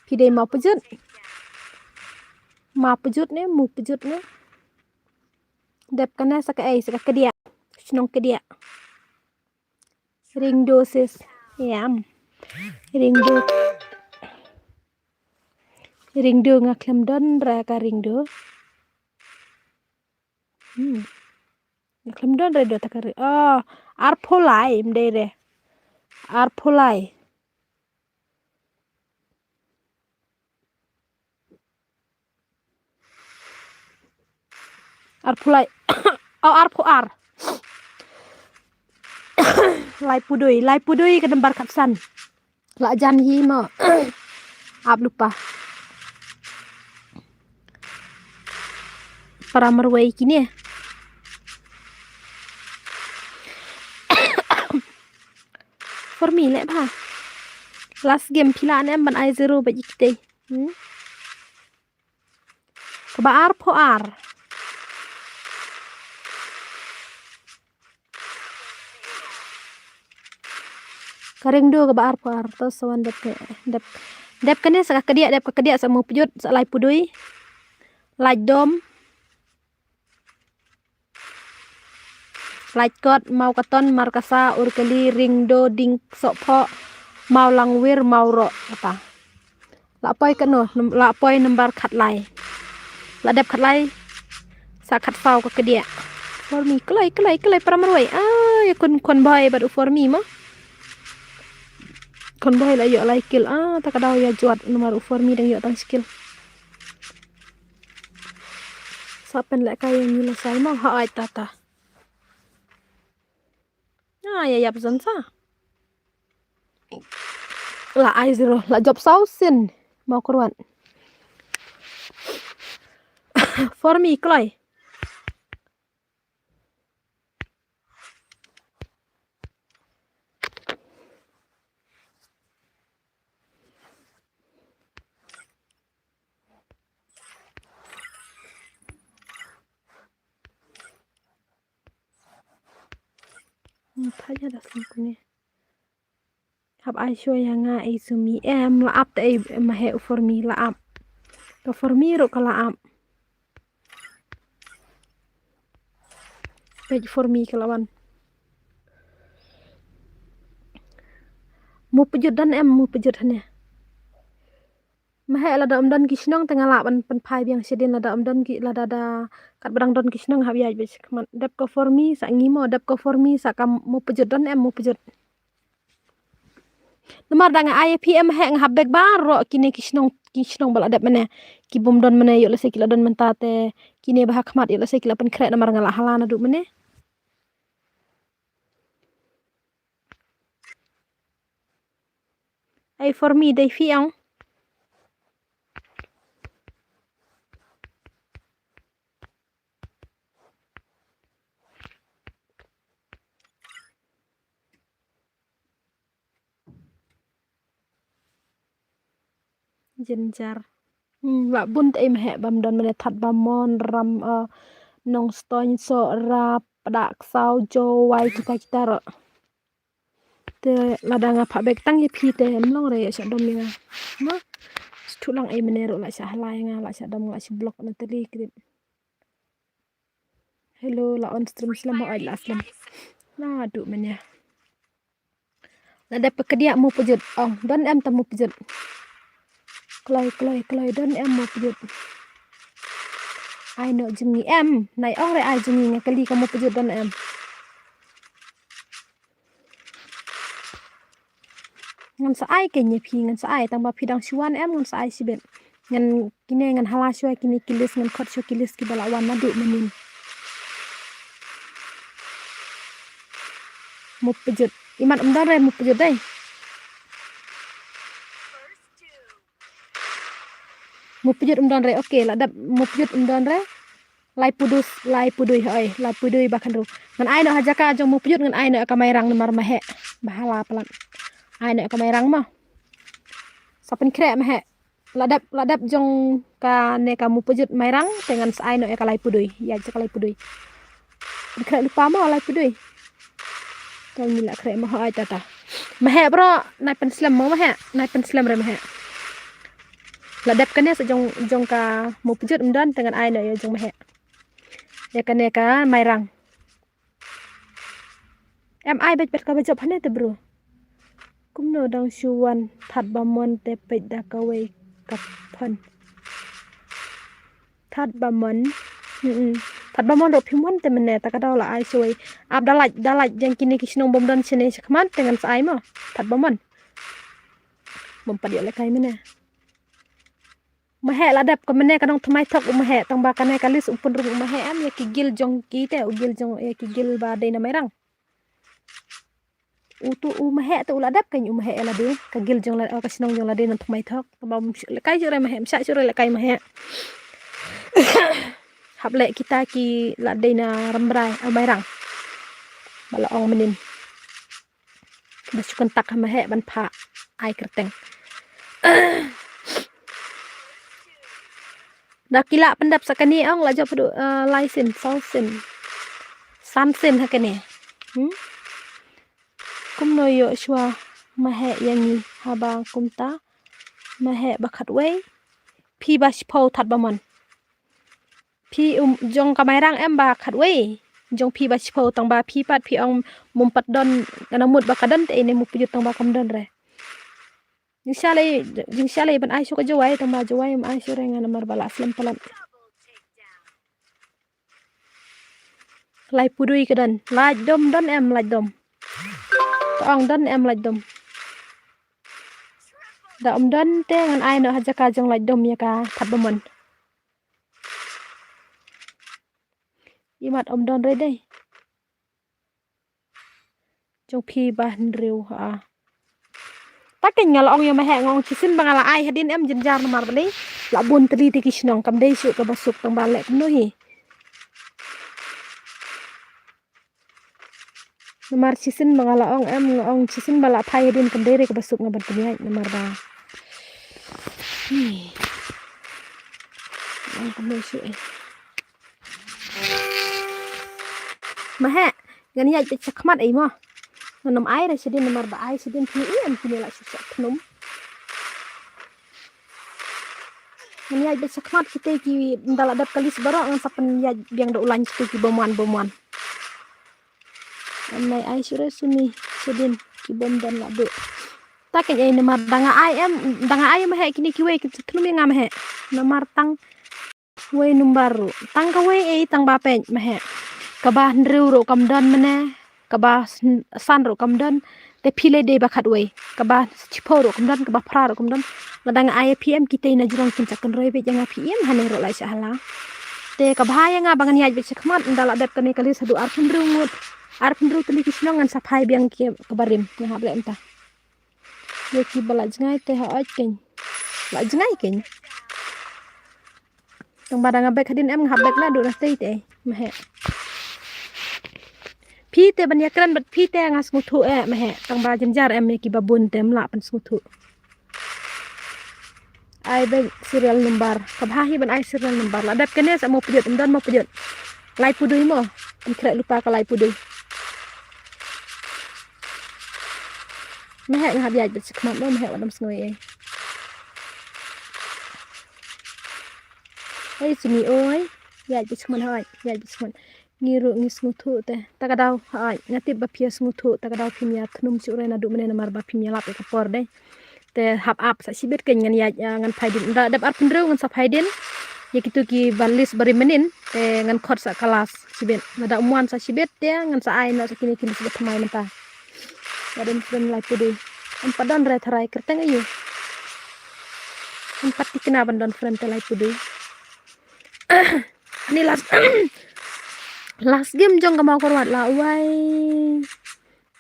Phi dei mo pjut. Mo pjut ne, mo pjut ne. Dep kane sa kaei, sa ka kdiah. Shnong kdiah. Ringdo sis. Ïam. Ringdo. Ringdo nga khlem don re ka ringdo. Hmm. Nga khlem don re do ta ka ri-, oh, arphew lai ym dei re. Arphew lai. Arphew lai. Oh, arphew ar. Laiphew dui, laiphew dui ka number khatsan. La jan hi mo. Ap lypa. Para marwei kine. For me leh bha. Last game phi lah ne em ban ai zero ba ïa kitei. Hmm? Kaba arphew ar. Ka ringdo kaba arphew ar to sa wan dep ka, dep, dep kane sa ka kdiah, dep ka kdiah sa mo pjut, sa laiphew dui. Lait dom. Laitkot, Mawkaton, Markasa, Urkali, Ringdo, Ding, Sohphoh, Mawlangwir, Mawroh, kata. La poi kano, num-, la poi number khatlai. La dep khatlai. Sa khatsaw ka kdiah. For me, kloi, kloi, kloi, para marwei. Ah, ïa khun, khun bhoi bad u for me mo. Khun bhoi la ïoh lai kill. Ah, ta ka daw ïa jwat number u for me dang ïoh tang shi kill. Sa pynlehkai ïa ngi lashai mo, ha ai tata. Ah, ïa ïap zan sa. La ai zero, la jop saw sien. Mawkyrwat. For me, kloi. Nga phah ïa da sngewkmen. Hap ai shuwa ïa nga ei Sumi. Em, la ap te ei, em, Maheh u for me la ap. Ka for me ruh ka la ap. Peit for me ka la wan. Mo pajut don em, mo pajut hane. Maheh lada ym don ki shnong te nga lah ban pynphai biang shadien lada ym don ki, lada da katba dang don ki shnong hap ïaid beit shakhmat. Dep ka for me sa ngi mo, dep ka for me sa ka mo pajut don em mo pajut. Namar da nga ai ïa phi em Maheh nga hap bek baroh kine ki shnong, ki shnong ba la dep mynne. Ki bym don mynne ïoh lehse ki la don mynta te kine ba ha khmat ïoh lehse ki la pynkhreh namar nga la hala naduh mynne. Ai for me dei phi ong. Jynjar. Hmm, la bun te ei Maheh bam don mynne Thadbamon, Ram, eh, Nongstoiñ, Sohra, Pdaksaw, Jowai, kita kita ruh. Te lada nga phah bek tang ïa phi te em long re ïa shah dom ïa nga. Ma? Shu lang ei mynne ruh la shah hala ïa nga, la shah dom, la shu block na teli krit. Hello, la on stream slem, hooid la slem. Naduh mynne. La dep ka kdiah mo pajut. Ong, don em ta mo pajut. Kloi, kloi, kloi, don em mo pajut. Ai noh jong ngi em. Nai ong re ai jong ngi, nga kylli ka mo pajut don em. Ngan sa ai kein ïa phi, ngan sa ai tang ba phi dang shu wan em, ngan sa ai shibit. Ngan kine ngan hala shuwa kine ki list, ngan khot shuwa ki list kiba la wan naduh mynnin. Mo pajut. Imat ym don re mo pajut dei. Mo pajut ym don re. Okay, la dep mo pajut ym don re. Lai pudus, lai pudui, hoi, lai pudui ba khandru. Ngan ai noh ha jaka jong mo pajut ngan ai noh ka Mairang namar Maheh. Ba hala palat. Ai noh ka Mairang mo. Sa pynkhreh Maheh. La dep, la dep jong kane ka mo pajut Mairang te ngan sa ai noh ïa ka lai pudui. Ïa jaka lai pudui. Pynkhreh lypa mo lai pudui. Tang ngi la khreh mo, hoi tata. Maheh bro, nai pynslem mo Maheh, nai pynslem re Maheh. La dep kane sa jong, jong ka mo pajut ym don te ngan ai noh ïa jong Maheh. Ïa kane ka Mairang. Em ai beit beit kaba jop hane te bro. Kumno dang shu wan Thadbamon te peit da kawei ka phone. Thadbamon. Mm-mm. Thadbamon ruh phim wan te mynne ta ka daw la ai shuwei. Ap da lait, da lait jong kine ki shnong bym don shane shakhmat te ngan sa ai mo. Thadbamon. Bym pat ïoh lehkai mynne. Maheh la dep ka mynne ka nongthymmai thok u Maheh tang ba kane ka list u pynrung u Maheh em ïa ki guild jong ki te u guild jong ïa ki guild ba dei na Mairang. U tu u Maheh tu u la dep kein u Maheh ïa lade ka guild jong la, ka shnong jong lade nongthymmai thok. Tang ba um shu lehkai shuh re Maheh, um shah shuh re lehkai Maheh. Hap leh kita ki la dei na Rambrai, ah, Mairang. Ba la ong mynnin. Ba shu kyntak ha Maheh ban phah ai kyrteng. Da ki lah pyndep sa kane ong la jop haduh, eh, lai sien, saw sien. San sien ha kane. Hmm? Kumno ïoh shuwa Maheh ïa ngi haba kumta. Maheh ba khatwei. Phi ba shiphew Thadbamon. Phi um, jong ka Mairang em ba khatwei. Jong phi ba shiphew tang ba phi pat phi ong mum pat don ngan mut ba ka don te ine mo pajut tang ba kam don re. Jingshalei, jingshalei ban ai shuh ka Jowai tang ba Jowai um ai shuh re ngan namar ba la slem palat. Lai pudui ka don. Lait dom don em lait dom. Ka ong don em lait dom. Da um don te ngan ai noh ha jaka jong lait dom ïa ka Thadbamon. Imat um don re dei. Jong phi ba hynriew ha. Ta kein nga la ong ïa Maheh nga ong shisien ba nga la ai hadien em jynjar namar balei. La bun tylli te ki shnong kam dei shuh kaba suk tang ba leh kumno hi. Namar shisien ba nga la ong em nga ong shisien ba la phai hadien kam dei re kaba suk nga ban pynïaid namar ba. Hi. Ong kumno shuh eh. Maheh, ngan ïaid beit shakhmat ei mo. Ngan ym ai re shadien namar ba ai shadien phi em kine la shu shah thnum. Ngan ïaid beit shakhmat kita ki ynda la dep ka list baroh ngan sa pynïaid biang da u lain kita ki bym wan bym wan. Em nai ai shuh re suni shadien ki bym don la duh. Ta kein ei namar da nga ai em da nga ai em he kine kiwei ki thnum ïa nga me he. Namar tang wei number ruh. Tang kawei ei tang ba peit me he. Kaba hynriew ruh kam don mene. Kaba san ruh kam don. Te phi lei dei ba khatwei. Kaba shiphew ruh kam don kaba phra ruh kam don. Lada nga ai phi em kita na jrong kin sa kynroi beit ïa nga phi em hane ruh lai sha hala. Te kaba ha ïa nga ba ngan ïaid beit shakhmat ynda la dep kane ka list haduh arphew hynriew ngut. Arphew hynriew tylli ki shnong ngan sa phai biang ki kaba rim nga hap leh mynta. Ïa kiba la jngai te ha ot kein. La jngai kein. Tang ba da nga bek hadien em nga hap bek naduh na tei te. Me he. Phi te ban ïakren bad phi te nga sngewthuh eh me he. Tang ba jynjar em ïa kiba bun te mla pynsngewthuh. Ai bek serial number. Kaba hi ban ai serial number. La dep kane sa mo pjot, ym don mo pjot. Lai pudui mo. Ym khreh lypa ka lai pudui. Me he nga hap ïaid beit shakhmat mo me he wat ym sngew ei. Ei sini oi. Ïaid beit shakhmat hoi. Ïaid beit shakhmat. Ngi ruh ngi sngewthuh te. Ta ka daw hoi. Nga tip ba phi sngewthuh ta ka daw phim ïa thnum shuh re naduh mynne namar ba phim ïa lap ïa ka por dei. Te hap ap sa shibit kein ngan ïaid ngan phai dien. Da dep arphew hynriew ngan sa phai dien. Ïa kitu kiba list ba rim mynnin te ngan khot sa ka last shibit. Lada um wan sa shibit te ngan sa ai noh sa kine ki list ba thymmai mynta. Ba don friend lai pudui. Em pat don re tharai kyrteng aïu. Em pat thikna ban don friend te lai pudui. Ani last last game jong ka Mawkyrwat la wai.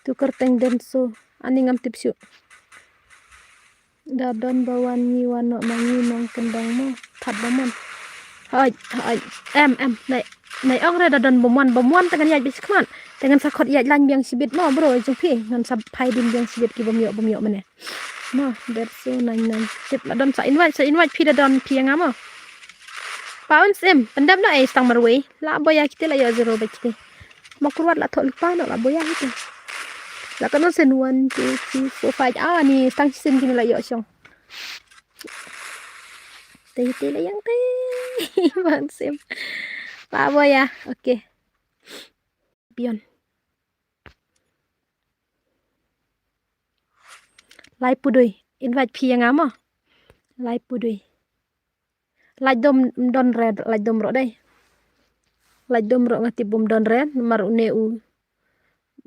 Tu kyrteng Denso. Ani ngam tip shuh. Da don ba wan ngi wan noh ma ngi nongkyndong mo. Phat ba mon. Hoi hoi. Em em nai nai ong re da don ba mon ba mon te ngan ïaid beit shakhmat. Te ngan sa khot ïaid lain biang shibit mo bro jong phi ngan sa phai dien biang shibit ki bym ïoh bym ïoh mynne. Mo Denso nine nine. Tip la don sa invite sa invite phi da don phi ïa nga mo. Pounds em pyndep noh ei stang marwei. La boya kite la ïoh zero bad kite. Mawkyrwat la thoh lypa noh la boya kite. La ka nonsen one two three four five ah ni stang shisien kine la ïoh shong. Te te la ïang te. Pounds em. La boya. Okay. Pion. Lai pudui. Invite phi ïa nga mo. Lai pudui. Lait dom don re lait dom ro dei. Lait dom ro nga tip bum don re namar une u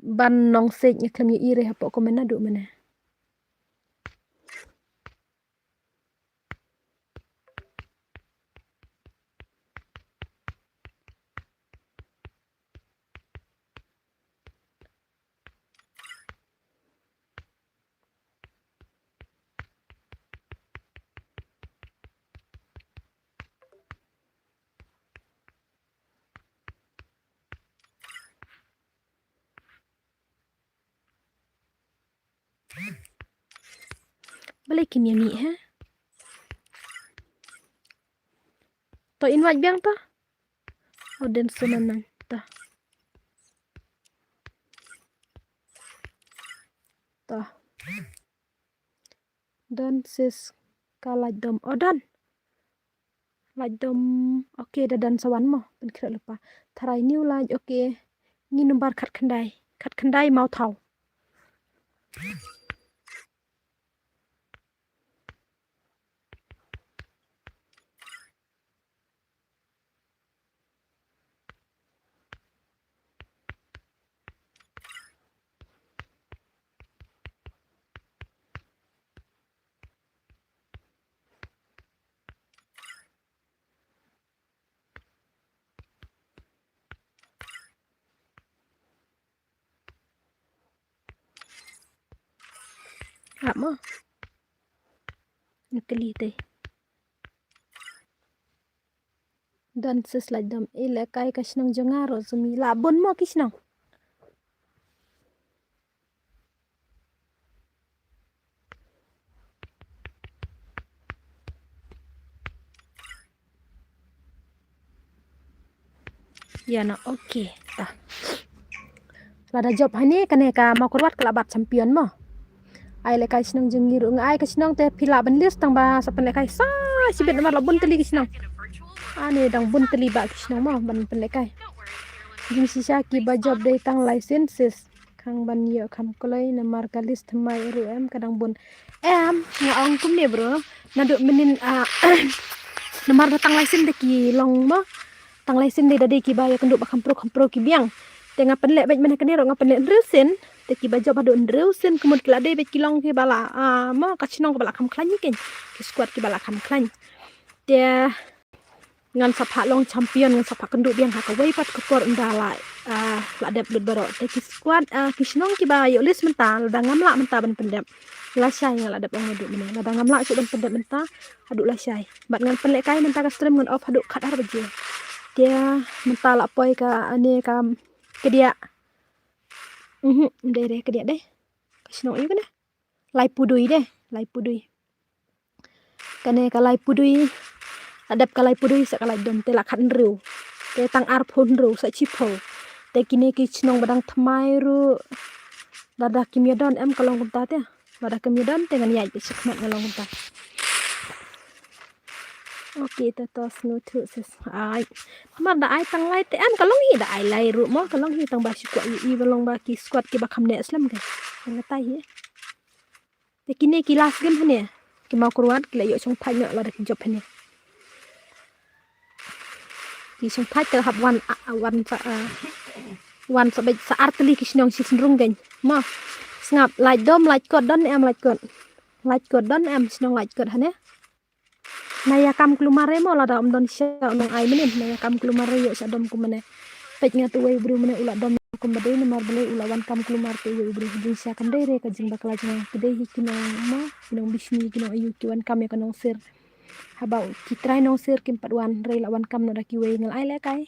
ban nong sej nga khlem ïa i re hapoh comment naduh mynne. Balei kim ïa mih ha? To invite biang to. O Denso nang to. To. Don sis ka lait dom. O don. Lait dom. Okay da don sa wan mo. Pynkhreh lypa. Tharai new lait okay. Ngi number khatkhyndai. Khatkhyndai Mawthaw. Ap mo. Nukli te. Don sis lait dom. I le kai ka shnong jong nga ro sumi. La bun mo ki shnong. Ïa na okay. Ta. Lada jop hane kane ka Mawkyrwat ka la bat champion mo. Ai lehkai shnong jong ngi ruh nga ai ka shnong te phi lah ban list tang ba sa pynlehkai sa shibit namar la bun tylli ki shnong. Ani dang bun tylli ba ki shnong mo ban pynlehkai. Jingshisha kiba jop dei tang licenses. Khang ban ïoh kham kloi namar ka list thymmai ruh em ka dang bun. Em nga ong kumne bro. Naduh mynnin ah, namar ba tang license da ki long mo. Tang license dei da dei kiba ïakynduh ba kham pro kham pro ki biang. Te nga pynleh beit mynne kane ruh nga pynleh hynriew sien. Te kiba jop haduh hynriew sien ka mut ki la dei beit ki long kiba la ah, mo ka shnong kaba la kham khlaiñ ni kein. Ki squad kiba la kham khlaiñ. Te ngan sa phah long champion, ngan sa phah kynduh biang ha kawei pat ka por ynda la ah, la dep lut baroh. Te ki squad ah, ki shnong kiba ïoh list mynta lada ngam lah mynta ban pyndep. Lashai nga la dep ong haduh mynne. Lada ngam lah shuh ban pyndep mynta haduh lashai. Bad ngan pynlehkai mynta ka stream ngan off haduh khatar baje. Te mynta la poi ka ane ka kdiah. Mhm, dei dei kdiah dei. Ka shnong aïu kane? Laipudui dei, Laipudui. Kane ka Laipudui. La dep ka Laipudui sa ka Laitdom te la khathynriew. Te tang arphew hynriew sa shiphew. Te kine ki shnong ba dang thymmai ruh. Lada kim ïadon em ka long kumta te. Lada kim ïadon te ngan ïaid beit shakhmat nga long kumta. Okay, to to sngewthuh sis. Ai. Namar da ai tang lai te em ka long hi da ai lai ruh mo ka long hi tang ba shi kwah ïohi ba long ba ki squad kiba kham neh slem ka. Nga tai hi. Te kine ki last game hane. Ki Mawkyrwat ki la ïoh shongthait noh lada ki jop hane. Ki shongthait te hap wan ah, wan sa ah, wan sa beit sa ar tylli ki shnong shi synrung kein. Mo. Sngap Laitdom Laitkot don em Laitkot. Laitkot don em shnong Laitkot hane. Na ïa kam klumar re mo lada ym don sha u nong ai mynnin na ïa kam klumar re ïoh sha dom kum mynne. Peit nga tu wei u briew mynne u la dom kum ba dei namar balei u la wan kam klumar tu wei u briew jingshisha kam dei re ka jingbakla jong nga ki dei hi ki nong mo ki nong bishni ki nong aïu ki wan kam ïa ka nong sir. Haba ki trai nong sir kim pat wan re la wan kam noh da kiwei nga la ai lehkai.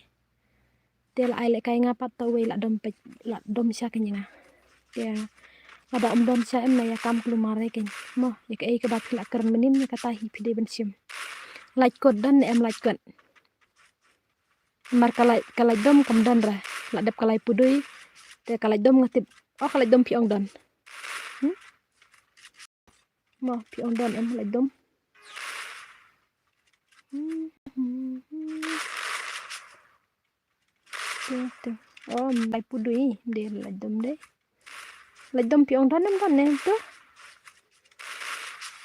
Te la ai lehkai nga pat ta wei la dom peit la dom sha kane nga. Te lada ym don sha em na ïa kam klumar re kein. Mo ïa kaei kaba phi la kren mynnin ïa kata hi phi dei ban shim. Laitkot don ne em Laitkot. Namar ka Lai ka Laitdom kam don re. La dep ka Laipudui. Te ka Laitdom nga tip. Oh ka Laitdom phi ong don. Hmm? Mo phi ong don em Laitdom. Hmm. Te te. Oh Laipudui de Laitdom de. Laitdom phi ong don em don ne to.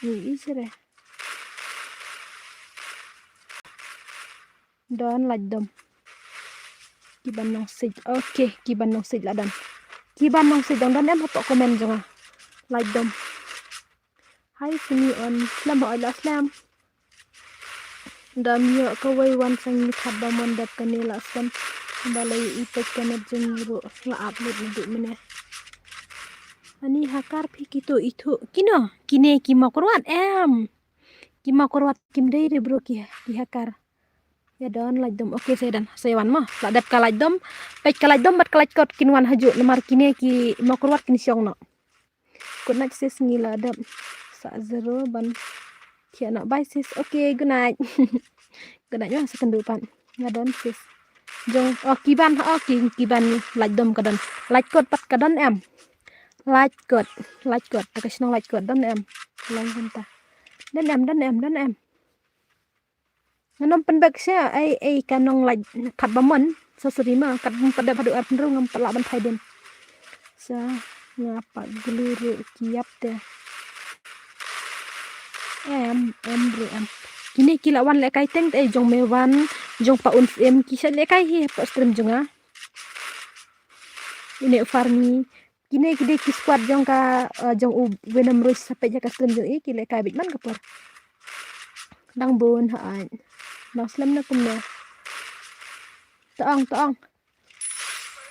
Ni i sire. Don Laitdom. Kiban nong sij. Okay, kiban nong sij la don. Kiban nong sij dang don em hapoh comment jong nga. Laitdom. Hai sini on slem ha oi la slem. Dam ïoh kawei wan sa ngi khat ba mon dep kane la slem. Balei i peit kane jong ruh la ap lut naduh mynne. Ani ha kar phi kitu itu kino kine ki Mawkyrwat em. Ki Mawkyrwat kim dei re bro ki ki ha kar. Ïa don Laitdom. Okay sa ïa don sa ïa wan mo. La dep ka Laitdom. Peit ka Laitdom bad ka Laitkot kin wan hajuh namar kine ki Mawkyrwat kin shong noh. Good night sis ngi la dep sa zero ban thiah noh. Bye sis. Okay good night. Good night ma sa kynduh pat. Nga don sis. Jong oh kiban oh ki kiban Laitdom ka don. Laitkot pat ka don em. Laitkot Laitkot ta ka shnong Laitkot don em. Long kumta. Don em don em don em. Ngan ym pynbeit sha ei ei ka nonglait kat ba mon. Sa sri ma kat bym pat dep haduh arphew hynriew ngam pat lah ban phai dien. Sa nga pat glu ruh ki ïap te. Em em ruh em. Kine ki la wan lehkai teng te ei jong me wan jong pa un em ki sa lehkai hi pa stream jong nga. Une u Farmi. Kine ki dei ki squad jong ka eh, jong u Venom Rush sa peit ha ka stream jong i ki lehkai beit man ka por. Dang bun ha ai. Nang slem na kumne. Tong tong.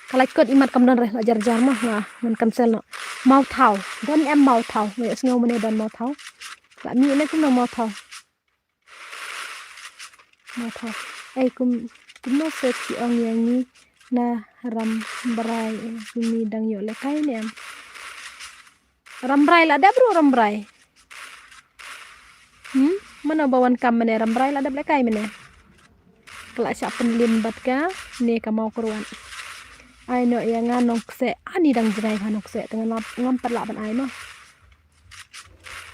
Ka Laitkot imat kam don re la jar jar ma nga ngan cancel no. Mawthaw. Don em Mawthaw. Nga ïohsngew mane don Mawthaw. La mih ne kumno Mawthaw. Mawthaw. Ei kum kumno sa ki ong ïa ngi na Rambrai eh, kumne dang ïoh lehkai ne em. Rambrai la dep ruh Rambrai. Hmm? Mano ba wan kam mane Rambrai la dep lehkai mane. Ka la shah pynlim bad kane ka Mawkyrwat. Ai noh ïa nga nongkseh, ani dang jngai ha nongkseh, te ngam, ngam pat lah ban ai noh.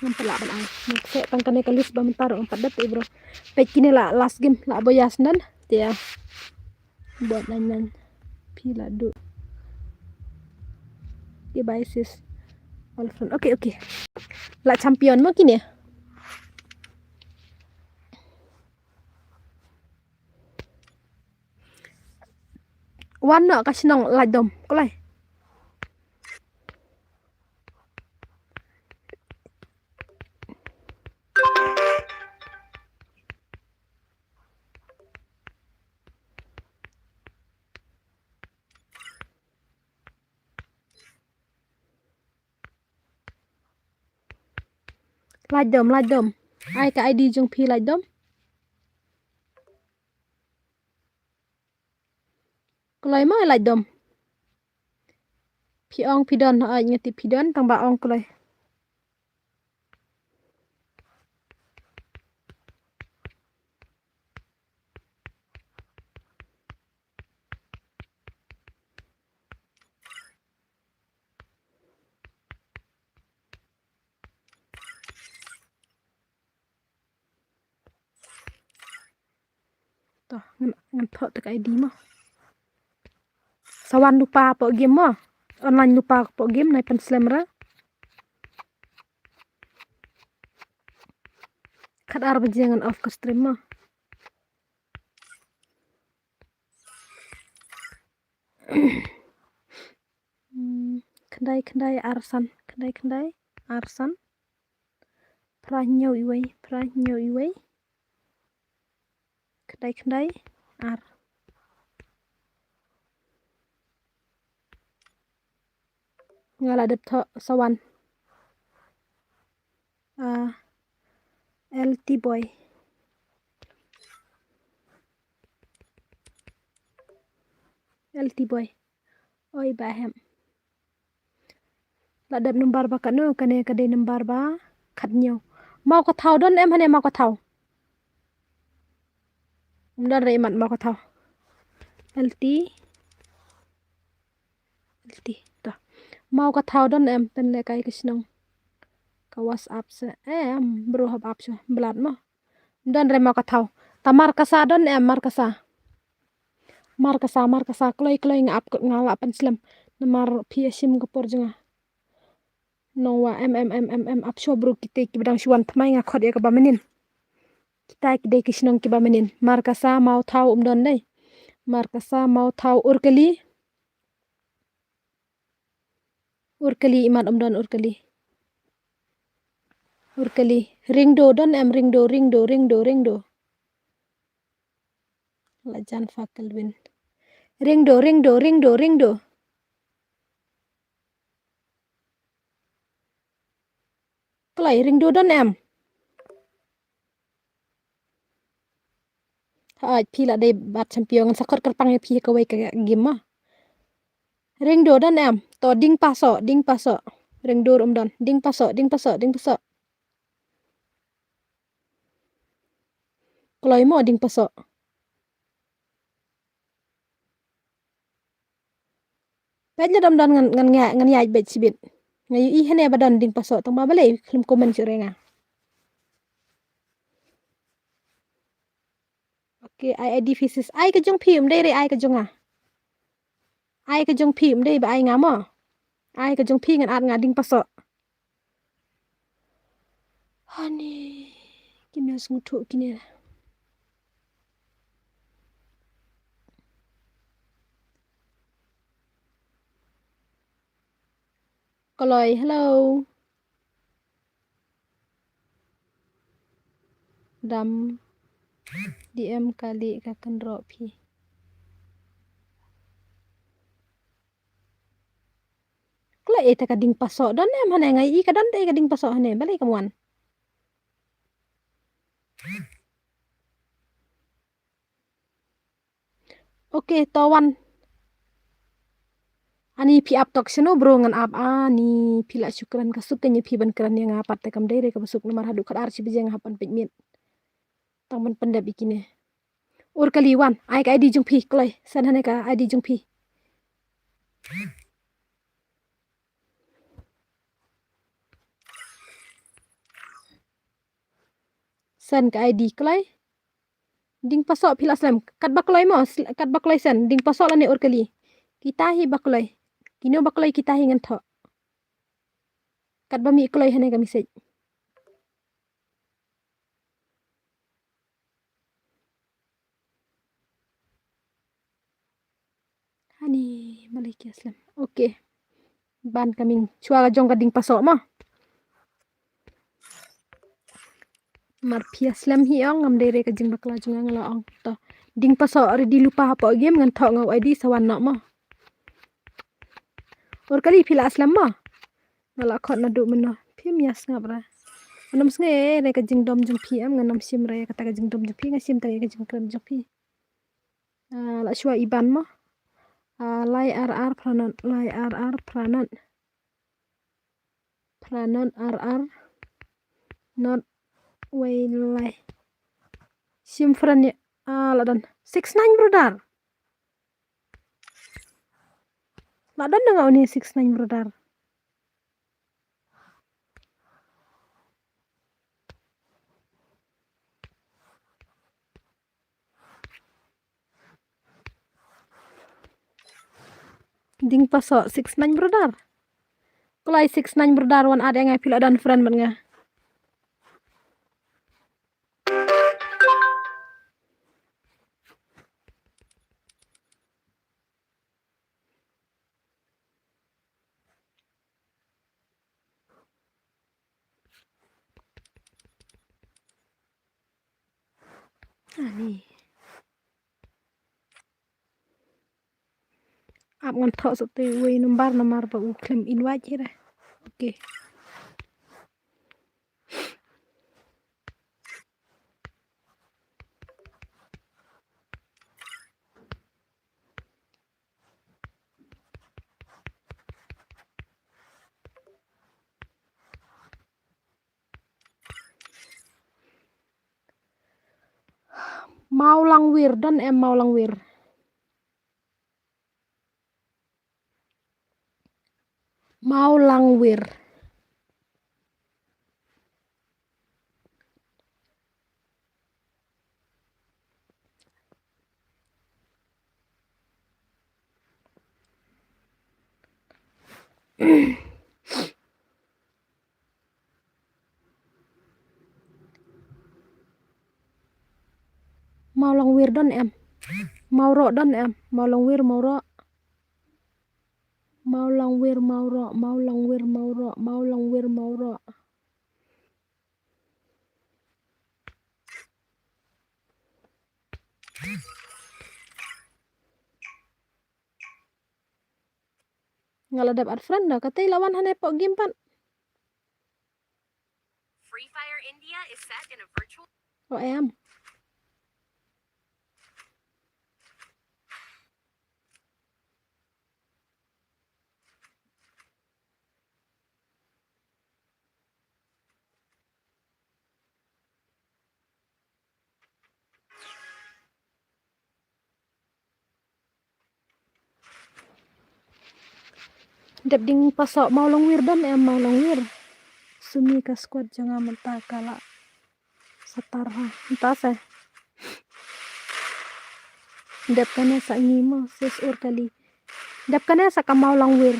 Ngam pat lah ban ai nongkseh, tang kane ka list ba mynta ruh ngam pat dep te bro. Peit kine la last game, la bo ïa snan, te ïa. Bot nine nine. Phi la duh. Devices. All friend. Okay, okay. La champion mo kine. Wan noh ka shnong Laitdom. Kloi. Laitdom, Laitdom. Ai ka I D jong phi Laitdom. Kloi mo Laitdom. Phi ong phi don, ai nga tip phi don, tang ba ong kloi. To, ngan, ngan thoh te ka I D mo. Sa wan lypa hapoh game mo. Online lypa hapoh game, nai pynslem ra. Khatar baje ngan off ka stream mo. Hmm, khyndai khyndai arsan, khyndai khyndai arsan. Phra hynñiew iwei, phra hynñiew iwei. Khyndai khyndai ar. Nga la dep thoh sa wan. Ah, L T boy. L T boy. Oi ba hem. La dep number ba kano, kane ka dei number ba khathynñiew. Mawkathaw don em hane Mawkathaw. Um don re imat Mawkathaw. L T. L T. To. Mawkathaw don em pynlehkai ka shnong. Ka WhatsApp se. Em, bro hap ap shu. Blood mo. Don re Mawkathaw. Ta Markasa don em Markasa. Markasa, Markasa, kloi, kloi nga ap nga lah pynslem. Namar phi ïa shim ka por jong nga. Nongwa em, em, em, em, em, ap shuwa bro kite kiba dang shu wan thymmai nga khot ïa kaba mynnin. Kita ki dei ki shnong kiba mynnin. Markasa, Mawthaw um don dei. Markasa, Mawthaw, Urkali. Urkali imat um don Urkali. Urkali. Ringdo don em Ringdo, Ringdo, Ringdo, Ringdo. La jan fa Kelvin. Ringdo, Ringdo, Ringdo, Ringdo. Kloi Ringdo don em. Hooid phi la dei bat champion ngan sa khot kyrpang ïa phi ha kawei ka game mo. Ringdo don em. To Ding Paso, Ding Paso. Ringdo um don. Ding Paso, Ding Paso, Ding Paso. Kloi mo Ding Paso. Peit lada um don ngan, ngan ïa, ngan ïaid beit shibit. Nga ïohi hane ba don Ding Paso tang ba balei khlem comment shuh re nga. Okay, ai I D faces. Ai ka jong phi, um dei re ai ka jong nga. Ai ka jong phi, um dei ba ai nga mo. Ai ka jong phi ngan at nga Ding Paso. Hani, ki mia sngewthuh kine. Koloi, hello. Dam D M kali ka kynroh phi. Kla e ta ka ding paso don em hane ngai i ka don te ka ding paso hane balei ka muan. Okay, to wan. Ani phi ap tok shano bro ngan ap ani phi la shu kren ka suk kane phi ban kren ïa nga pat te kam dei re kaba suk namar haduh khatar shi baje nga hap ban peit miet. Tang ban pyndep ïa kine. Ur kali wan, ai ka I D jong phi, kloi, send hane ka I D jong phi. Send ka I D kloi. Ding pasoh phi la slem. Katba kloi mo, sl-, katba kloi send. Ding pasoh lane Urkali. Kita hi ba kloi. Kino ba kloi kita hi ngan thoh. Katba mih kloi hane ka message. Hani, Malaysia slem. Okay. Ban ka ming chwa ka jong ka ding pasoh mo. Mar phi ïa slem hi ong, ngam dei re ka jingbakla jong nga, nga la ong. To. Ding pasoh ready lypa hapoh game, ngan thoh nga u I D sa wan noh mo. Urkali phi la slem mo. Nga la khot naduh mynno. Phim ïa sngap re. Ngam sngew re ka jingdom jong phi em, ngam shim re kata ka jingdom jong phi, nga shim tang ïa ka jingkren jong phi. Ah, la shuwa i ban mo. Ah, lai ar ar phra not, lai ar ar phra not. Phra not ar ar. Not wei lai. Shim friend ïa, ah, la don. Six nine brother. La don na nga une six nine brother. Ding pasoh six nine brother. Kloi six nine brother wan add ïa nga phi la don friend bad nga. Ani. Ap ngan thoh sa te wei number namar ba u khlem invite hi re. Okay. Mawlangwir, don em Mawlangwir? Mawlangwir. Mawlangwir don em? Mawroh don em? Mawlangwir, Mawroh. Mawlangwir, Mawroh, Mawlangwir, Mawroh, Mawlangwir, Mawroh. Nga la dep add friend da, katei la wan hane poh game pat. Free Fire India is set in a virtual. Oh, em. Dep ding pasoh Mawlangwir don em Mawlangwir. Sumi ka squad jong nga mynta ka la satar ha. Mynta se. Dep kane sa ngi mo sis Urkali. Dep kane sa ka Mawlangwir.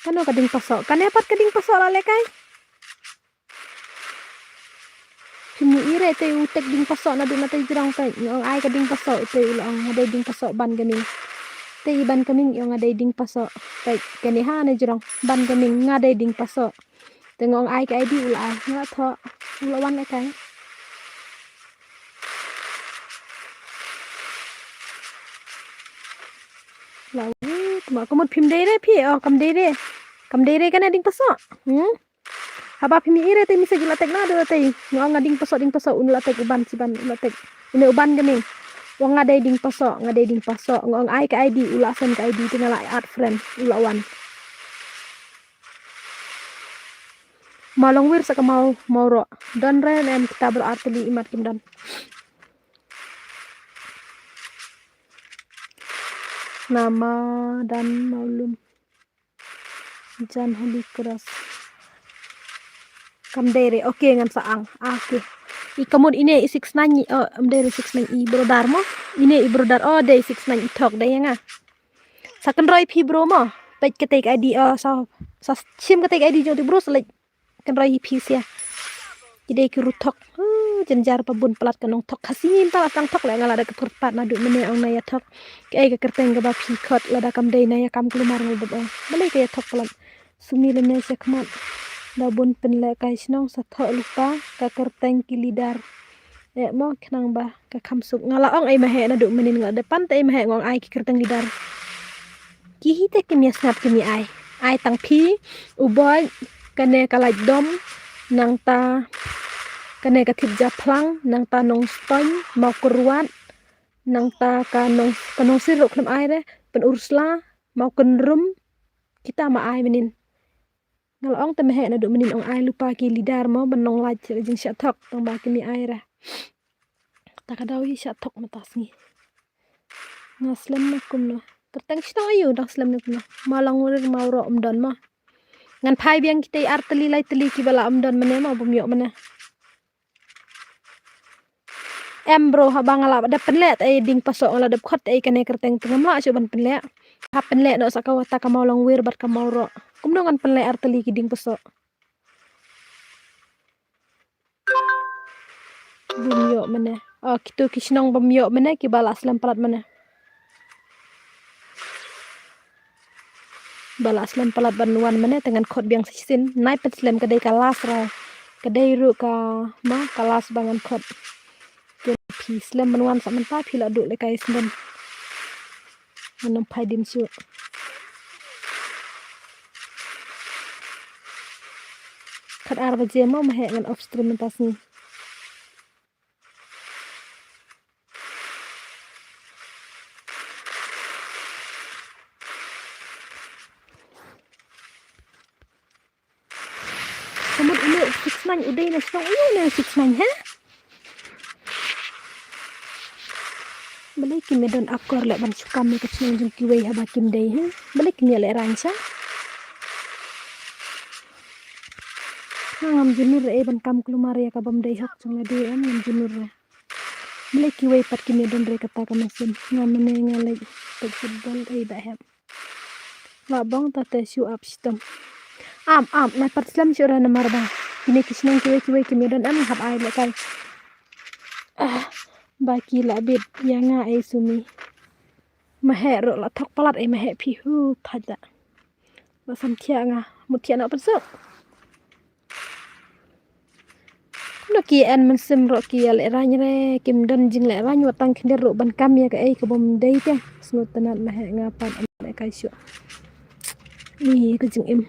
Kano ka ding pasoh? Kane pat ka ding pasoh la lehkai. Phim ïohi re te u tek ding pasoh naduh na te jrong te. Nga ong ai ka ding pasoh te u la ong nga dei ding pasoh ban ka ming. Te i ban ka ming i ong nga dei ding pasoh. Te kane ha na jrong ban ka ming nga dei ding pasoh. Te nga ong ai ka I D u la ai, nga la thoh, u la wan lehkai. La u, tma ka mut phim dei re phi, oh kam dei re. Kam dei re kane ding pasoh. Hmm? Haba phim ïohi re te message u la tek naduh te. Nga ong nga ding pasoh, ding pasoh, un la tek u ban, shi ban u la tek. Une u ban ka ming. Ong nga dei ding pasoh, nga dei ding pasoh. Nga ong ai ka I D, u la send ka I D te nga la add friend, u la wan. Mawlongwir sa ka Maw, Mawroh. Don re ne em kita baroh artylli, imat kim don. Nama dan Mawlum. Jan Holy Cross. Kam dei re, okay, ngan sa ang. Ah, okay. I kamut ine i six nine, oh, em dei re six nine i brother mo. Ine i brother, oh, dei six nine i thok, dei nga. Sa kynroi phi bro mo. Peit katei ka I D, oh, sa, sa shim katei ka I D jong te bro, sa leit kynroi hi phi sia. Ki dei ki ruh thok. Huh, jynjar pa bun palat ka nongthok. Khasi ngim ta la tang thok le nga la da ka kyrpad naduh mynne ong na ïa thok. Kaei ka kyrteng kaba phi khot lada kam dei na ïa kam kulmar ngal dep ong. Balei ka ïa thok palat. Sumi lane sha khmat. Da bun pynleh kai shnong sa thoh lypa ka kyrteng ki leader. Eh mo khnang ba ka kham suk. Nga la ong ei maheh naduh mynnin nga la dep pan te ei maheh nga ong ai ki kyrteng leader. Ki hi te kim ïa sngap kim ïa ai. Ai tang phi, u Boi, kane ka Lait Dom, nangta kane ka Thip Japhlang, nangta Nongstoiñ, Mawkyrwat, nangta ka Nong, ka Nongsir ruh khlem ai re, Pynursla, Mawkynrum, kita ma ai mynnin. Nga la ong te maheh naduh mynnin ong ai lypa ki leader mo ban nonglait sha ka jingshah thok tang ba kim ïa ai re. Kata ka daw hi shah thok mynta sngi. Nga slem na kumno. Kyrteng shnong aïu dang slem na kumno. Mawlongwir Mawroh ym don mo. Ngan phai biang kitei artylli laitylli kiba la ym don mynne mo bym ïoh mynne. Em bro, haba nga la dep pynleh te ei Diengpasoh nga la dep khot te ei kane kyrteng te ngam lah shuh ban pynleh. Hap pynleh noh sa ka wata ka Mawlongwir bad ka Mawroh. Kumno ngan pynleh artylli ki Diengpasoh. Bym ïoh mynne. Oh, kito ki shnong bym ïoh mynne kiba la slem palat mynne. Ba la slem palat ban wan mynne te ngan khot biang sa shisien. Nai pynslem ka dei ka last ra. Ka dei ruh ka ma ka last ba ngan khot. Te phi slem ban wan sa mynta phi la duh lehkai snem. Ngan ym phai dien shuh. Khat ar baje mo maheh ngan off stream mynta sngi. Ka mut une u six nine u dei na shnong aïu une u six nine, he? Balei kim ïa don akor leh ban shu kam ïa ka shnong jong kiwei haba kim dei, he? Balei kim ïa lehraiñ sha? Nga ngam jur nur re ei ban kam kulmar ïa ka bym dei hok jong lade, em, ngam jur nur re. Balei kiwei pat kim ïa don re kata ka mynsiem. Nga mynne nga leit peit football ei ba hep. Lah bong ta te shu ap shitom. Am, am, nai pat slem shuh re namar ba kine ki shnong kiwei kiwei kim ïa don em hap ai lehkai. Ah, ba ki la bit ïa nga ei sumi. Maheh ruh la thok palat ei maheh phi hu thait da. Ba sam thiah nga mut thiah noh pynsuk. Kumno ki en mynsiem ruh ki ïa lehraiñ re, kim don jinglehraiñ wat tang khyndiat ruh ban kam ïa kaei ka bym dei te. Sngewtynnat maheh nga pat em lehkai shuh. Ni ka jingim.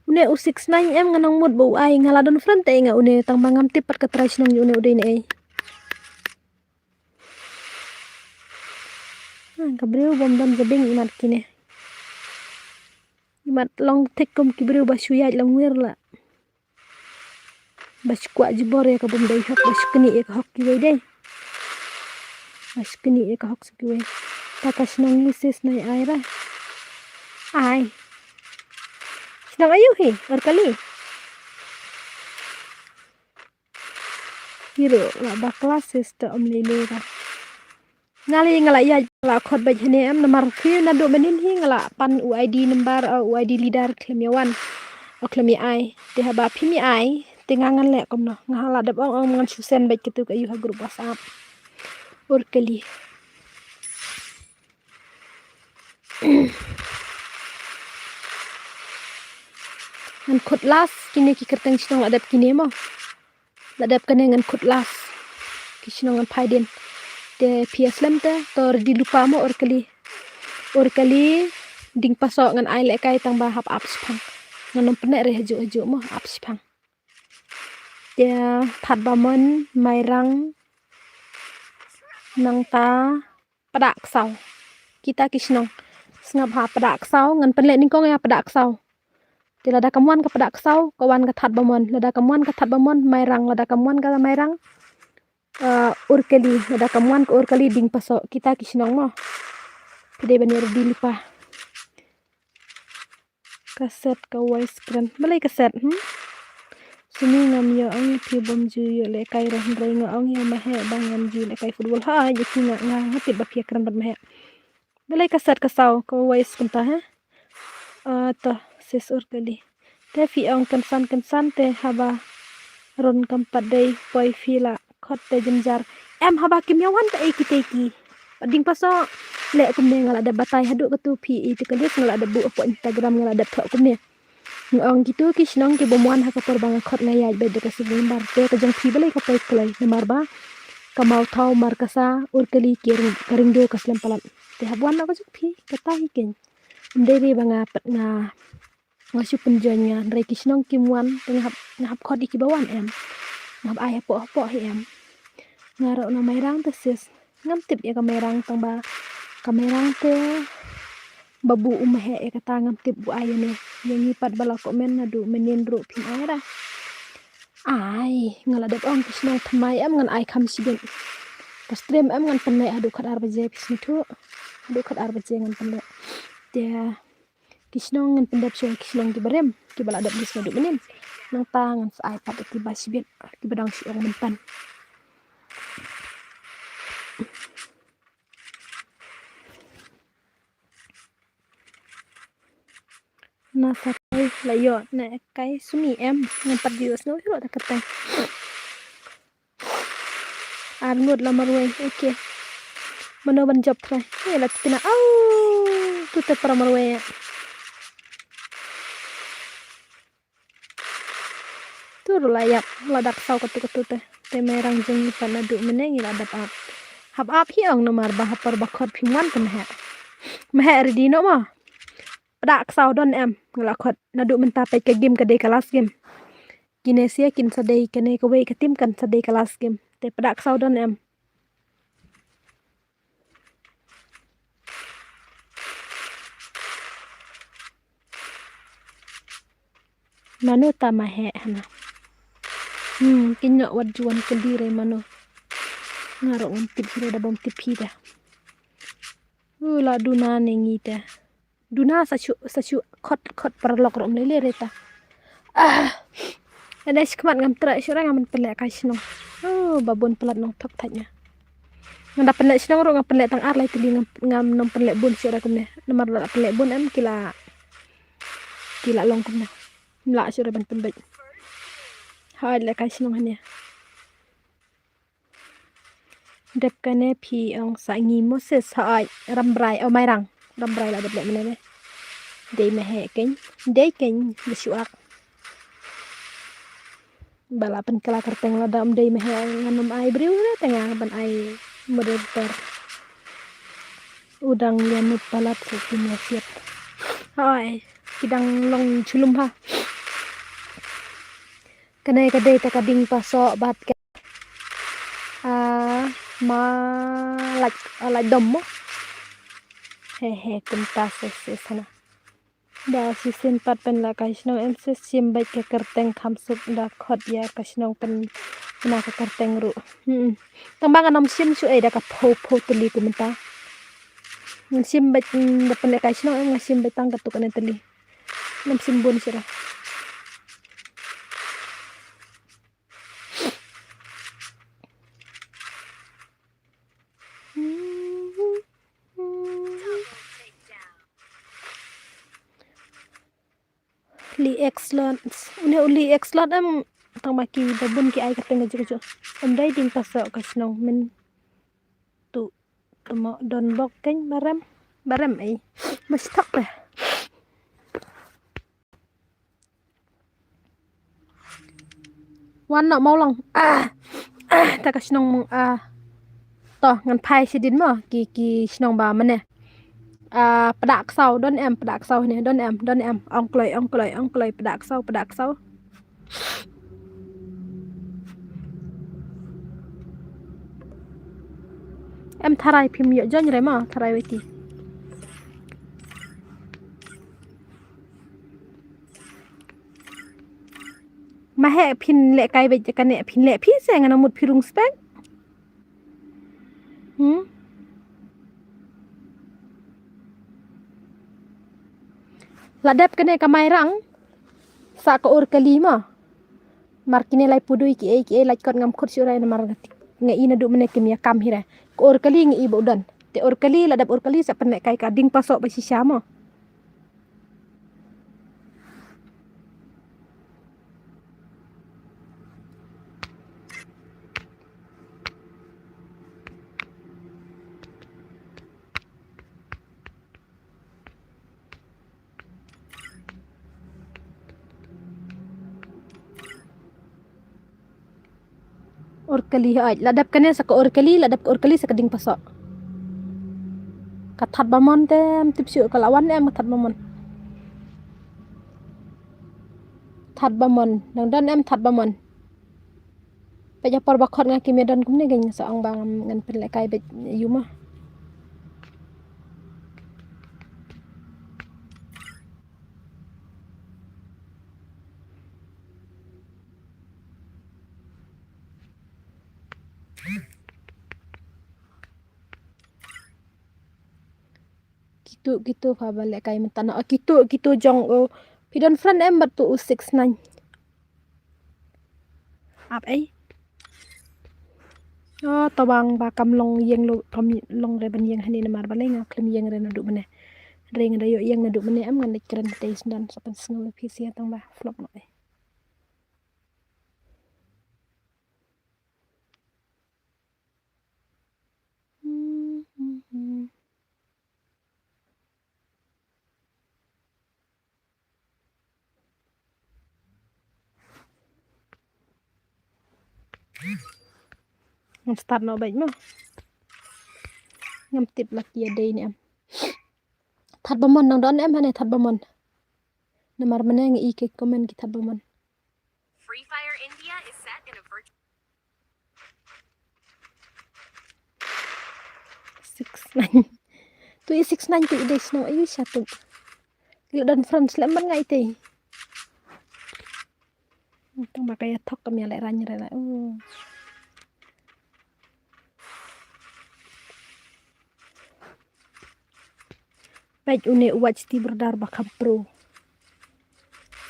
Une u six nine em nga nang mut ba u ai nga la don friend te nga une tang ba ngam tip pat ka trai shnong une u dei ne ei. Ah, ka briew bym don jabieng imat kine. Imat long thik kum ki briew ba shu ïaid longwir la. Ba shu kwah jubor ïa ka bym dei hok, ba shu knieh ïa ka hok kiwei dei. Ba shu knieh ïa ka hok sha kiwei. Ta ka shnong ngi sis nai ai ra. Ai. Shnong aïu hi, Orkali? Hi ruh la bakla sis ta ym lei lei ra. Nga lei nga la ïaid la khot beit hane em namar phi naduh mynnin hi nga la pan u I D number, uh, u I D leader khlem ïa wan. O khlem ïa ai. Te haba phim ïa ai te nga ngan leh kumno. Nga la dep ong ong ngan shu send beit katu ka ïu ha group WhatsApp. Orkali. Ngan khot last kine ki kyrteng shnong la dep kine mo. La dep kane ngan khot last. Ki shnong ngan phai dien. Te phi ïa slem te to ready lypa mo Orkali. Orkali Diengpasoh ngan ai lehkai tang ba hap ap shipang. Ngan ym pyneh re hajuh hajuh mo ap shipang. Te Thadbamon, Mairang, nangta Padaksaw. Kita ki shnong. Sngap ha Padaksaw ngan pynleh nyngkong ïa Padaksaw. Te lada kam wan ka Pdaksaw, ka wan ka Thadbamon. Lada kam wan ka Thadbamon, Mairang. Lada kam wan ka Mairang, ah, Urkali. Lada kam wan ka Urkali, Dingpasoh. Kita ki shnong mo. Phi dei ban ïa ready lypa. Ka set ka wai skren. Balei ka set, hmm? Sini ngam ïoh ang phi bom ju ïoh lehkai re hynrei nga ong ïa ma heh ba ngam ju lehkai football. Ha, ïa ki nga, nga, nga tip ba phi ïa kren bad ma heh. Balei ka set ka saw, ka wai skren ta, he? Ah, to, sis Urkali. Te phi ong kynsan kynsan te haba run kam pat dei poi phi la khot te jynjar. Em haba kim ïa wan te ei ki te ki. Dingpasoh leh kumne nga la dep batai haduh katu phi i te ka list nga la dep buh hapoh Instagram nga la dep thoh kumne. Nga ong kitu ki shnong ki bym wan ha ka por ba nga khot nga ïaid beit da ka serial number. Te ka jong phi balei ka poi kloi namar ba ka Mawthaw Markasa Urkali ki ring, ka ringduh ka slem palat. Te hap wan noh ka jong phi kata hi keiñ. Ym dei re ba nga pat nga Nga shu pynjoin nga, hynrei ki shnong kim wan, te nga hap, nga hap khot ïa kiba wan em. Nga hap ai hapoh hapoh hi em. Nga ruh na Mairang te sis. Ngam tip ïa ka Mairang tang ba ka Mairang te ba buh u ma heh ïa kata ngam tip u ai ïa ne. Ïa ngi pat ba la comment naduh mynnin ruh phim ai ra. Ai, nga la dep ong ki shnong thymmai em ngan ai kham shibit. Ka stream em ngan pynleh haduh khatar baje phi sngewthuh. Haduh khatar baje ngan pynleh. Te Ki shnong ngan pyndep shuwa ki shnong kiba rem, kiba la dep list naduh mynnin. Nangta ngan sa ai pat ïa kiba shibit, kiba dang shu ong mynta. Na sa kai la ïoh na kai sumi em, ngan pat ïoh snow ïoh da kata. Ar ngut la marwei, okay. Mano ban jop trai. Ni la tina. Au, tu te para marwei. Tu ru la ïap, la dak saw katu katu te. Te Mairang jong ngi pat naduh mynne ngi la dap ap. Hap ap hi ong namar ba ha por ba khot phim wan te ma heh. Ma heh ready noh ma. Pdaksaw don em, nga la khot naduh mynta peit ka game ka dei ka last game. Kine sia kin sa dei kane kawei ka team kan sa dei ka last game. Te Pdaksaw don em. Mano ta ma heh hana. Hmm, kin ïoh wat ju wan kylli re mano. Nga ruh ngam tip hi re da bym tip hi da. U la duna ne ngi te. Duna sa shu, sa shu khot, khot paralok ruh ym lei lei re ta. Ah. Ane shi khmat ngam treh shuh re ngam pynleh kai shnong. Oh, ba bun palat nongthok thait nga. Nga da pynleh shnong ruh ngam pynleh tang ar lai tylli ngam, ngam nang pynleh bun shuh re kumne. Namar la pynleh bun em ki la, ki la long kumne. Mla shuh re ban pynbeit. Hai leh kai shnong hane. Dep kane phi ong sa ngi Moses ha ai Rambrai, oh, Mairang. Rambrai la dep leh mynne ne. Dei ma heh keiñ. Dei keiñ da shu ak. Ba la pynkylla kyrteng lada ym dei ma heh ngan ym ai briew re te nga ban ai moderator. U dang ïa nud palat sa ki masiat. Hai, ki dang long chulum ha. Kane ka dei ta ka ding pasoh bad ka Ah, ma lait, ah, lait dom mo. He he kumta se se sana. Da shisien pat pynleh kai shnong em se shim beit ka kyrteng kham suk da khot ïa ka shnong pyn, pynna ka kyrteng ruh. Hmm. Tang ba ngan ym shim shuh ei da ka phew phew tylli kumta. Ngan shim beit, mm, da pynleh kai shnong em ngan shim beit tang katto katne tylli. Ngam shim bun shuh re. Li X lot. Une u Li X lot em tang ba ki ba bun ki ai kyrteng kajuh kajuh. Em dei ding pasoh ka shnong men tu temo don bok keiñ barem. Barem ei. Mas thok te. Wan noh Mawlong. Ah. Ah, ta ka shnong mong ah. To ngan phai shadien mo ki, ki shnong ba mane. Ah, Pdaksaw don em, Pdaksaw ne don em, don em. Ong kloi, ong kloi, ong kloi Pdaksaw, Pdaksaw. Em tharai phim ïoh join re mo, tharai wei ti. He phin leh kai beit kane phin leh phi se ngan mut phi rung spek. Hmm. La dep kane ka Mairang sa ka Orkali ma. Mar kine lai pudui ki ei ki ei lait kot ngam khut shurai namar nga i naduh mane kim ïa kam hi re. Ka Orkali nga i ba u don. Te Orkali la dep Orkali sa pynleh kai ka ding paso ba shisha mo. Orkali hoi, la dep kane sa ka Orkali, la dep ka Orkali sa ka ding paso. Ka That Bamon te em tip shu ka la wan em ka That Bamon. That Bamon, nang don em That Bamon. Peit ïa por ba khot nga kim ïa don kumne kein sa ong ba ngam ngan pynleh kai beit ïa u ma. Kitu kitu pha ba leh kai mynta na. Oh, kitu kitu jong u. Phi don friend em bad tu u six nine. Ap ei. Oh, tawang ba kam long ïeng lu kam long re ban ïeng hani namar ba leh nga khlem ïeng re naduh mane. Re nga da ïoh ïeng naduh mane em ngan leit kren tei sndan sa pynsngew phi sia tang ba flop noh ei. Ngam start noh beit mo. Ngam tip la ki ïa dei ne em. That Bamon nang don em hane That Bamon. Namar mane nga i ki comment ki That Bamon. Free Fire India is set in a virtual six nine. Tu i six nine tu i dei snow ayu satu. Kilo don France le man ngai te. Tang ba ka ïa thok kam ïa leh rang re la. Oh. Peit une u watch ti brdar ba kham pro.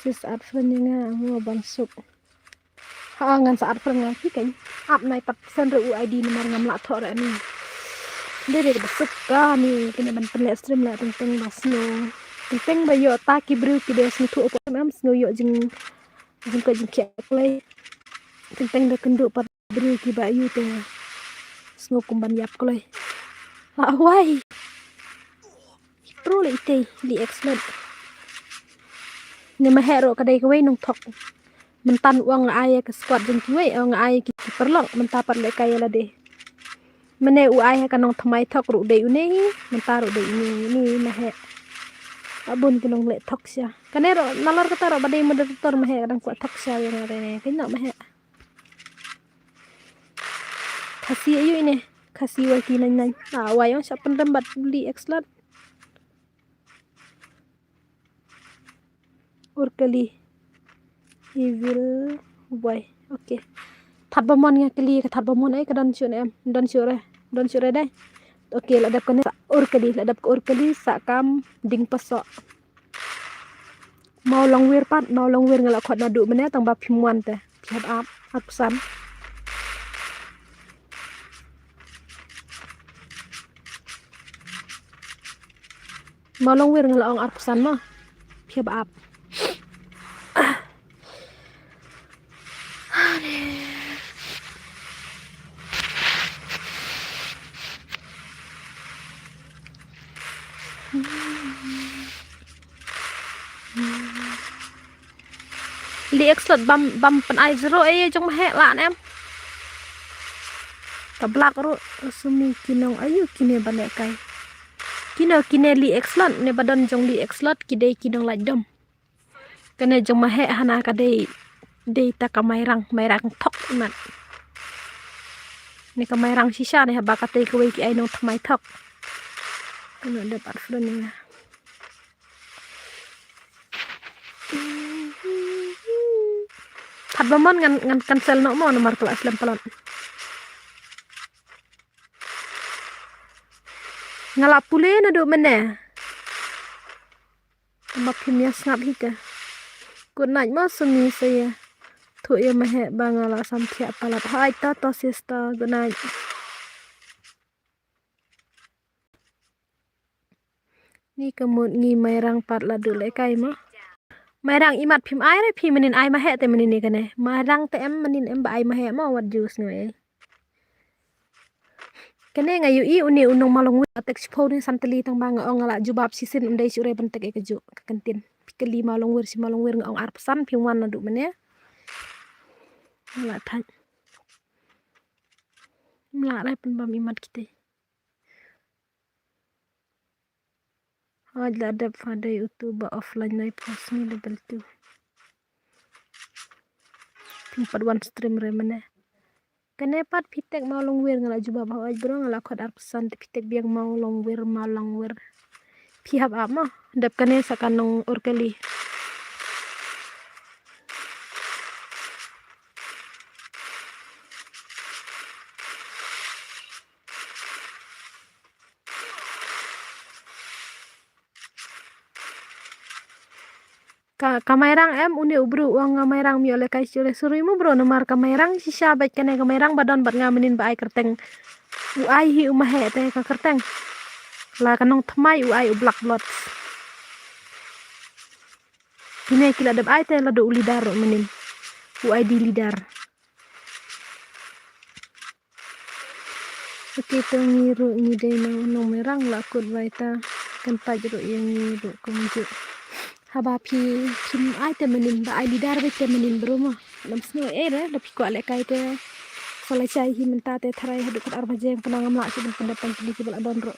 Sis at friend ïa nga mo ban suk. Ha ngan sa at friend nga ki kan. Ap nai pat send re u I D namar ngam lah thoh re ni. Dei re ba suk ka ni kine ban pynleh stream la teng teng ba snow. Teng teng ba ïoh ta ki briew ki dei snow thu op am snow ïoh jing jing ko jing khiak klei. Teng teng da kynduh pat briew kiba ïu te sngewkum ban ïap kloi. La wai. Pro le itei li explode. Ne ma heh ro ka dei kawei nong thok. Mynta u ong nga ai ka squad jong kiwei ong nga ai ki paralok mynta pat le kai la de. Mane u ai ha ka nong thymmai thok ruh dei une hi mynta ruh dei une ni ma heh. Abun ki nong leh thok sha. Kane ruh nalar kata ruh ba dei moderator ma heh ka dang kwah thok sha ïa nga re ne. Kane ma heh. Khasi ayu ine. Khasi wai ki nang nang. Ah, wai ong sha pynrem bad li explode. Orkali. Evil boy. Okay. That Bamon nga kali ka That Bamon ai ka don shu ne em. Don shu re. Don shu re dai. Okay, la dep kane sa Orkali, la dep ka Orkali sa kam ding paso. Mawlongwir pat, Mawlongwir nga la khot naduh mane tang ba phim wan te. Phi hap ap, ap san. Mawlongwir nga la ong arphew san mo. Phi hap ap. Li explode bam bam pynai zero ei jong ma heh la ne em. Ka blak ruh sumi ki nong ayu kine ba ne kai. Kino kine li explode ne ba don jong li explode ki dei ki nong lait dom. Kane jong ma heh hana ka dei dei ta ka mairang, mairang thok imat. Ne ka mairang shisha ne haba ka tei kawei ki ai nong thymmai thok. Kano dep at flon ne. Pat ba mon ngan, ngan cancel noh mo namar ka la slem palat. Nga la pule naduh mynne. Tang ba phim ïa sngap hi ka. Good night mo Sumi, sa ïa thuh ïa ma heh ba nga la sam thiah palat. Hooid, to to sister, good night. Ni ka mut ngi Mairang pat la duh lehkai mo. Mairang, imat phim ai re phi mynnin, ai ma heh te mynnin ïa kane. Mairang te em mynnin em ba ai ma heh mo, wat ju sngew ei. Kane nga ïohi une u nong Mawlongwir, tek shiphew ne san tylli, tang ba nga ong nga la jubab shisien, ym dei shuh re ban tek ïa kajuh ka ktien. Phi kylli Mawlongwir shi Mawlongwir, nga ong arphew san, phim wan naduh mynne. Nga la thait. Ym lah re pynbam imat kita. Hooid, la dep pha dei utu ba offline, nai post ni level two. Phin pat wan stream re mynne. Kane pat phi tek Mawlongwir, nga la jubab. Hooid bro, nga la khot arphew san, te phi tek biang Mawlongwir, Mawlongwir. Phi hap ap mo, dep kane sa ka nong Urkeli. Ka, ka Mairang em, une u bru u ong nga Mairang, ym ïoh lehkai shuh re. Sorry mo bro, namar ka Mairang shisha beit kane, ka Mairang ba don bad nga mynnin ba ai kyrteng. U ai hi u ma heh te ka kyrteng. La ka nong thymmai u ai u Black Blood. Kine ki la dep ai te la duh u leader ruh mynnin. U I D leader. Okay, to ngi ruh ngi dei nong, nong Mairang, la kut bai ta kan pait ruh ïa ngi ruh kumjuh. Haba phi, phim ai te mynnin, ba ai leader beit te mynnin bro mo. Ngam sngew ei re, lada phi kwah lehkai te. Sa la shai hi mynta te, tharai haduh kut ar baje, kane ngam lah shuh ban pyndep, pang kine kiba la don ruh.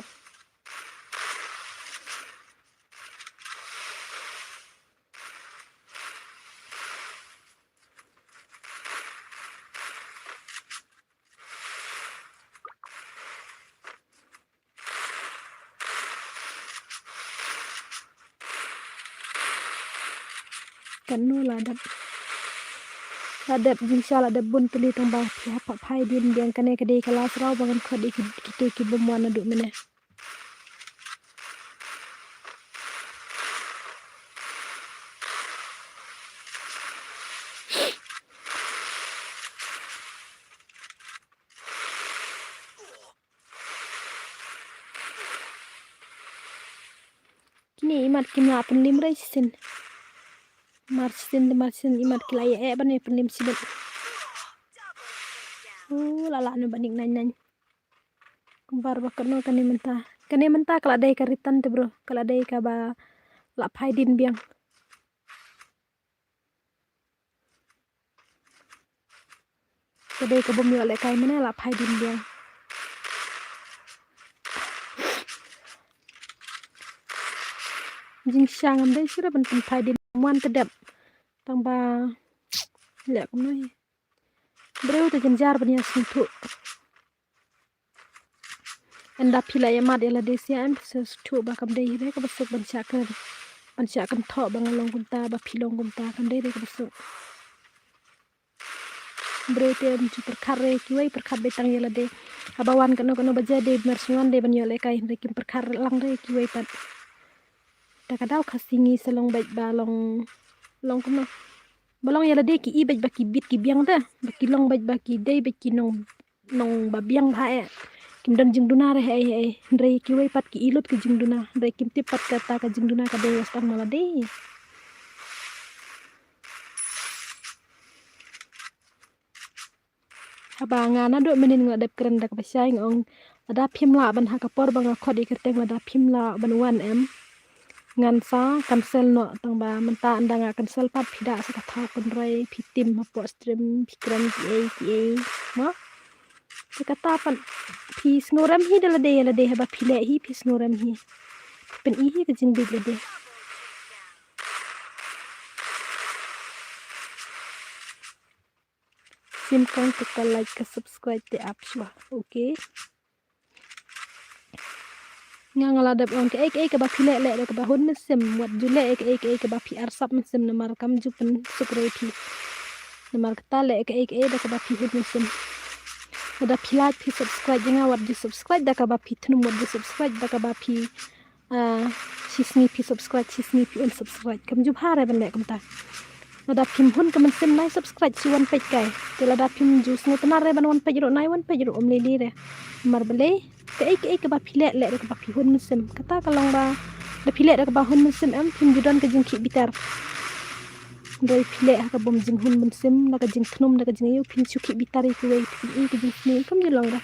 Kano la dep. La dep jingshisha, la dep bun tylli, tang ba phi hap phai dien biang. Kane ka dei ka last round ba ngan khot ïa ki, kito ki bym wan naduh mynne. Kine imat kim lah pynlim re shisien. Mar shisien de mar shisien imat ki la ïa eh ban ïa pynlim shibit. Uh, la lah noh ban ïa nang nang. Kumbar ba kano kane mynta. Kane mynta ka la dei ka return te bro. Ka la dei kaba la phai dien biang. Ka dei ka bym ïoh lehkai mynne, la phai dien biang. Jingshisha ngam dei shuh re ban pynphai dien, wan te dep. Tang ba leh kumno hi. Briew te jynjar ban ïa sngewthuh. Ynda phi la ïa mad ïa lade sha em, phi sngewthuh ba kam dei hi re kaba suk ban shah kren, ban shah kynthoh ba nga long kumta, ba phi long kumta, kam dei re kaba suk. Briew te ym ju pyrkhat re kiwei, pyrkhat beit tang ïa lade. Haba wan kano kano ba jia, dei mar shu wan dei ban ïoh lehkai, hynrei kim pyrkhat lang re kiwei pat. Ta ka daw Khasi ngi sa long beit ba long, long kumno, ba long ïa lade ki i beit ba ki bit ki biang te, ba ki long beit ba ki dei beit ki nong, nong ba biang bha eh. Kim don jingduna re hei hei. Hynrei kiwei pat ki i lut ki jingduna. Hynrei kim tip pat kata ka jingduna ka dei ïa sdang ma lade. Haba nga naduh mynnin nga dep kren da kaba shai, nga ong lada phim lah ban, ha ka por ba nga khot ïa kyrteng, lada phim lah ban wan em, ngan sa cancel noh. Tang ba mynta ynda nga cancel pat phi da sa ka thaw kynroi, phi tim hapoh stream, phi kren kiei kiei. Mo? Te kata pat phi sngewrem hi da lade ïa lade, haba phi leh hi phi sngewrem hi. Phin i hi ka jingbit lade. Sim kong te ka like ka subscribe te ap shuwa. Okay. Nga nga la dep ong kaei kaei kaba phi leh leh da kaba hun mynsiem, wat ju leh kaei kaei kaba phi arsap mynsiem namar kam ju pynsuk re phi. Namar kata leh kaei kaei da kaba phi hun mynsiem. Lada phi like phi subscribe ïa nga, wat ju subscribe da kaba phi thnum, wat ju subscribe da kaba phi, ah, shi sngi phi subscribe, shi sngi phi unsubscribe. Kam ju bha re ban leh kumta. Lada phim hun ka mynsiem nai subscribe shi wan peit kai. Te lada phim ju sngewtynnad re ban wan peit ruh nai wan peit ruh, ym lei lei re. Namar balei? Kaei kaei kaba phi leh, leh da kaba phi hun mynsiem. Kata ka long ba da phi leh da kaba hun mynsiem em, phim ju don ka jingkhih bitar. Hynrei phi leh ha ka bym jinghun mynsiem, da ka jingthnum, da ka jingïohi, phin shu khih bitar ïa kiwei, phin i ka jingsniew, kam ju long re.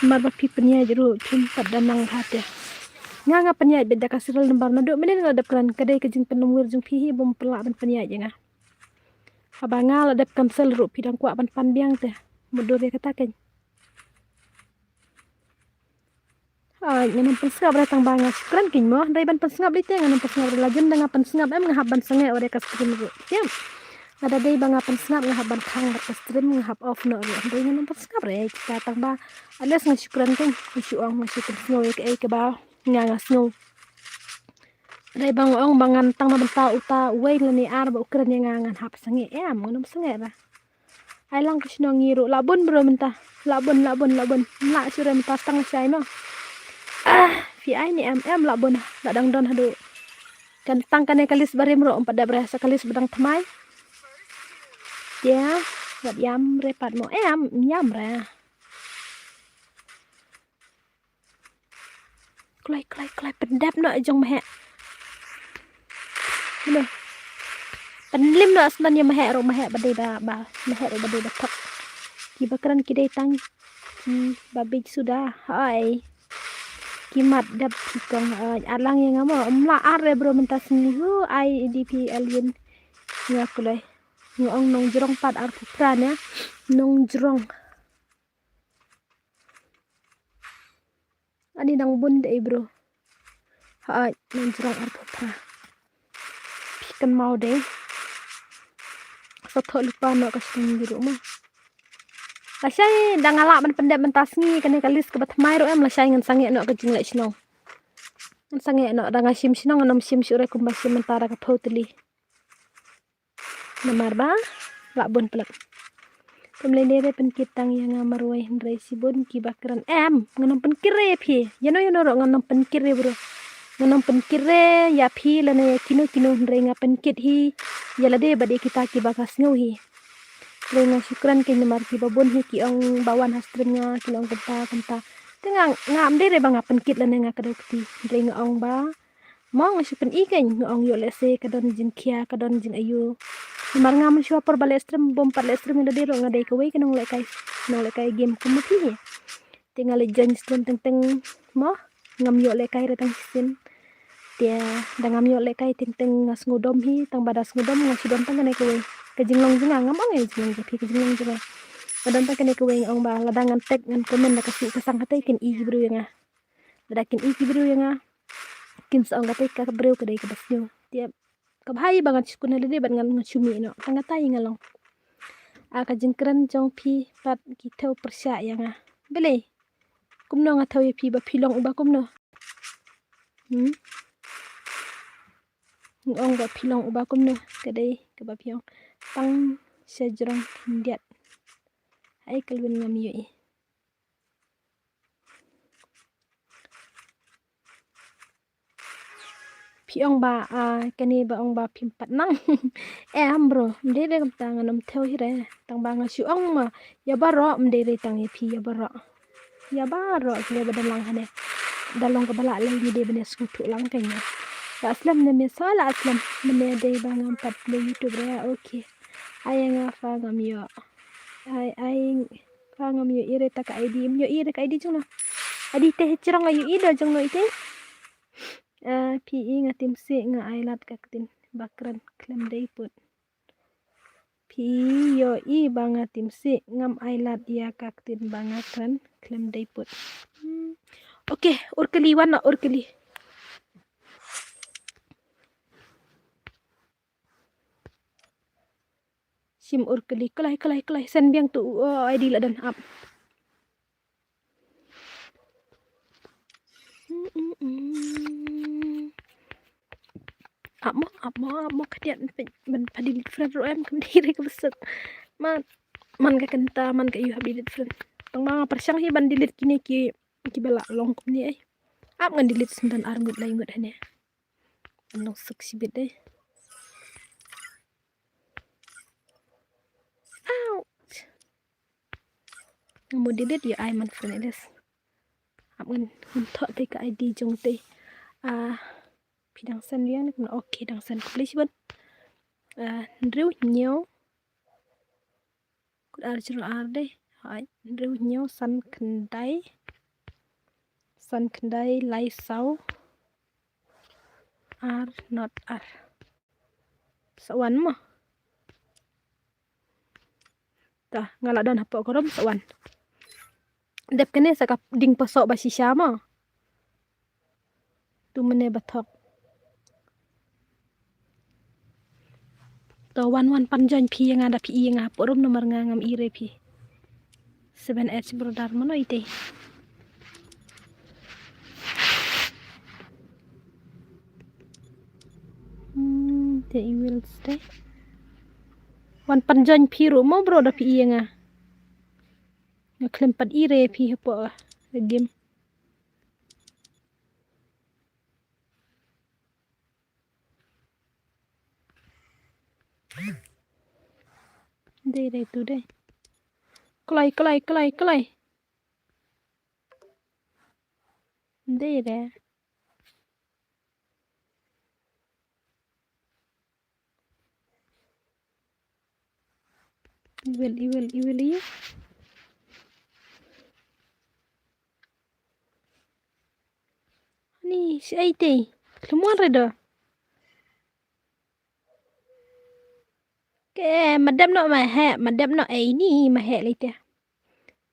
Namar ba phi pynïaid ruh phim pat da nang bha te. Nga nga pynïaid beit da ka serial number naduh mynne nga la dep kren, ka dei ka jingpynlong wir jong phi hi bym pynlah ban pynïaid ïa nga. Haba nga la dep cancel ruh phi dang kwah ban pan biang te. Mutdur ïa kata keiñ. Ai, ngan ym pynsngap re tang ba nga shu kren keiñ mo. Hynrei ban pynsngap lei te ngan ym pynsngap re, la jem da nga pynsngap em nga hap ban sangeh wat ïa ka stream ruh. Tiap. Lada dei ba nga pynsngap nga hap ban khang bad ka stream, nga hap off noh ruh. Hynrei ngan ym pynsngap re, ïa kita tang ba at least nga shu kren keiñ, nga shu ong, nga shu pynsngew ïa kaei kaba nga nga sngew. Dei ba nga ong ba ngan tang na bynta uta uwei lane ar ba u kren ïa nga, ngan hap sangeh em, ngan ym sangeh re. Ai lang ka shnong ngi ruh, lah bun bro mynta. Lah bun, lah bun, lah bun. Lah shu re mynta, tang lashai mo. Ah, phi ai ne em, em lah bun. Lah dang don haduh. Kan tang kane ka list barim ruh, ym pat dep re sa ka list ba dang thymmai. Te wat ïam re pat mo, em, ym ïam re. Kloi, kloi, kloi, pyndep noh jong Maheh. Hello. Pynlim noh smen ïa Maheh ruh, Maheh ba dei ba, ba, Maheh ruh ba dei ba thok. Kiba kren ki dei tang kiba bieit suda, hooid. Ki mat dep ki kong, hooid. Ar lang ïa nga mo, ym lah ar re bro mynta sngi, hu, ai, D P L yin. Nga kloi. Nga ong nongjrong pat arphew phra ne. Nongjrong. Ani nang bun dei bro. Hooid, nongjrong arphew phra. Phi kynmaw dei. Sa thoh lypa noh ka shnong ngi ruh mo. Lashai da nga lah ban pyndep mynta sngi kane ka list kaba thymmai ruh em, lashai ngan sangeh noh ka jingleh shnong. Ngan sangeh noh, da nga shim shnong ngan ym shim shuh re kumba shim mynta da ka phew tylli. Namar ba lah bun palat. Kam lei lei re, pynkit tang ïa nga marwei, hynrei shibun kiba kren. Em, ngan ym pynkit re ïa phi. Ïano ïano ruh ngan ym pynkit re bro. Ngan ym pynkit re ïa phi lane ïa kino kino, hynrei nga pynkit hi ïa lade bad ïa kita kiba nga sngew hi. Hynrei nga shu kren keiñ namar kiba bun hi ki ong ba wan ha stream nga kin ong kumta kumta. Te nga, nga ym dei re ba nga pynkit lane nga kdew kti. Hynrei nga ong ba mo, nga shu pyni keiñ, nga ong ïoh lehse ka don jingkhia, ka don jingaïu. Namar nga mynshuwa por ba leh stream, bym pat leh stream ïa lade ruh nga dei kawei ka nonglehkai, nonglehkai game kum ma phi hi. Te nga leit join stream teng teng mo, ngam ïoh lehkai re tang shisien. Te da ngam ïoh lehkai teng teng nga sngewdom hi, tang ba da sngewdom nga shu don tang kane kawei. Ka jinglong jong nga, ngam ong ïa ka jinglong jong phi, ka jinglong jong nga. Nga don tang kane kawei, nga ong ba lada ngan tag ngan comment da ka suk ka sang, katei kin i ki briew ïa nga. Lada kin i ki briew ïa nga, kin sa ong katei ka briew ka dei kaba sniew. Te kaba bha hi ba ngan shu kynnoh lade bad ngan, ngan shu mih noh. Tang kata hi nga long. A ka jingkren jong phi pat ki thew pyrshah ïa nga. Balei? Kumno nga thew ïa phi, ba phi long uba kumno? Hmm? Nga ong ba phi long uba kumno, ka dei kaba phi ong. Tang sha jrong khyndiat. Ai Kelvin ngam ïohi. Phi ong ba, ah, kane ba ong ba phim pat nang. Em bro, ym dei re kumta, ngan ym thew hi re. Tang ba nga shu ong ma ïa baroh, ym dei re tang ïa phi, ïa baroh. Ïa baroh ki ba don lang hangne. Da long kaba lah lei ngi dei ban ïa sngewthuh lang kane. La slem ne me, sa la slem. Mynne dei ba ngam pat leh YouTube re, okay. Ai nga fa ngam ïoh. Ai, ai fa ngam ïohi re ta ka I D, ym ïohi re ka I D jong no. I D te hajrong nga ïohi da jong no ite. Ah, phi i nga tim sih nga ai lad ka ktien ba kren khlem dei put. Phi ïohi ba nga tim sih ngam ai lad ïa ka ktien ba nga kren khlem dei put. Hmm. Okay, ur kali wan na ur kali. Shim ur kali, klai, klai, klai. Send biang tu, oh, I D la dang ap. Ap mo, ap mo, ap mo, khyndiat ban pha delete friend ruh em, kam dei re ka bsut. Ma, man ka kynta, man ka ïoh hap delete friend. Tang ma nga pyrshang hi ban delete kine ki, kiba la long kumne ai. Ap ngan delete syntan ar ngut lai ngut hane. Ngan long suk shibit dei. Ouch. Nga mut delete ïa ai man friend, at least. Hap ngan, ngan thoh te ka I D jong te. Ah, phi dang send ïa nga, okay, dang send, khublei shibun. Ah, hynriew hynñiew. Kut ar zero ar dei. Hai, hynriew hynñiew san khyndai. San khyndai lai saw. Ar not ar. Sa wan mo. Ta, nga la don hapoh ka room, sa wan. Dep kane sa ka ding pasoh ba shisha mo. Tu mane ba thok. To wan wan pan join phi ïa nga da phi ïa nga hapoh room namar nga ngam i re phi. Seven H brother mano ite. Hmm, te i will stay. Wan pan join phi ruh mo bro da phi ïa nga. Nga khlem pat i re phi hapoh game. Dei re tu dei. Kloi, kloi, kloi, kloi. Dei re. Iwil, iwil, iwil, iwil. Ni, si ai te. Khlem wan re do. Ke, madam no ma he, madam no ai ni ma he le te.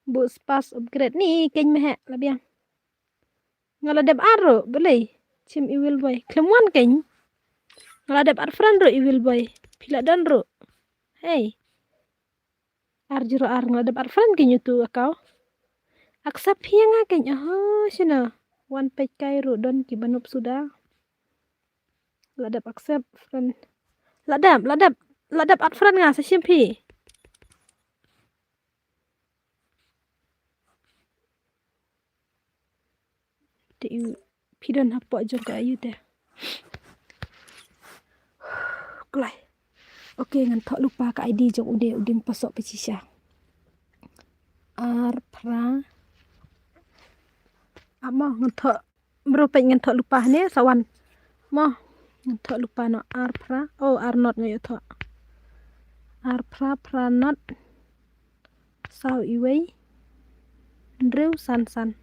Bu spas upgrade ni, ken ma he, la biang. Nga la dep ar ruh, balei. Chim iwil boy. Khlem wan ken. Nga la dep ar friend ruh iwil boy. Phi la don ruh. Hey. Ar zero ar nga la dep ar friend ken ïa utu account. Accept hi nga ken. Aha, shino. Wan peit kai ruh don ki ba noob suda. La dep accept friend. La dep, la dep, la dep add friend nga sa shim phi. Te ïa phi don hapoh jong ka ïa te. Kloi. Okay, ngan thoh lypa ka I D jong u de u ding pasoh pa shisha. Ar phra. Amo ngan thoh. Bro peit ngan thoh lypa ne sa wan. Mo ngan thoh lypa no ar phra. Oh, ar not nga ïoh thoh. Ar phra phra not. Saw iwei. Hynriew san san.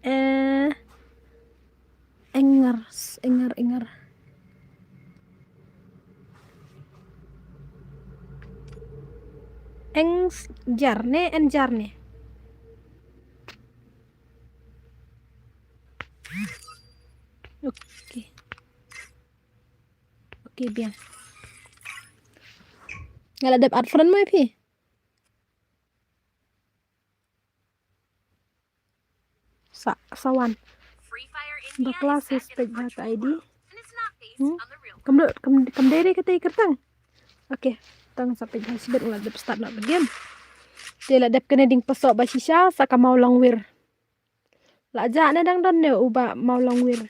Eh, engar, engar, engar. Eng s-, jar ne, en jar ne. Okay. Okay, biang. Nga la dep add friend mo ïa phi. Sa, sa wan. Bakla suspect ba ka I D. Hmm? Kam dei, kam, kam dei re kata i kyrteng. Okay, tang sa peit ba sibet nga la dep start noh ka game. Te la dep kane ding pasoh ba shisha sa ka Mawlongwir. La ja ne dang don ne u ba Mawlongwir.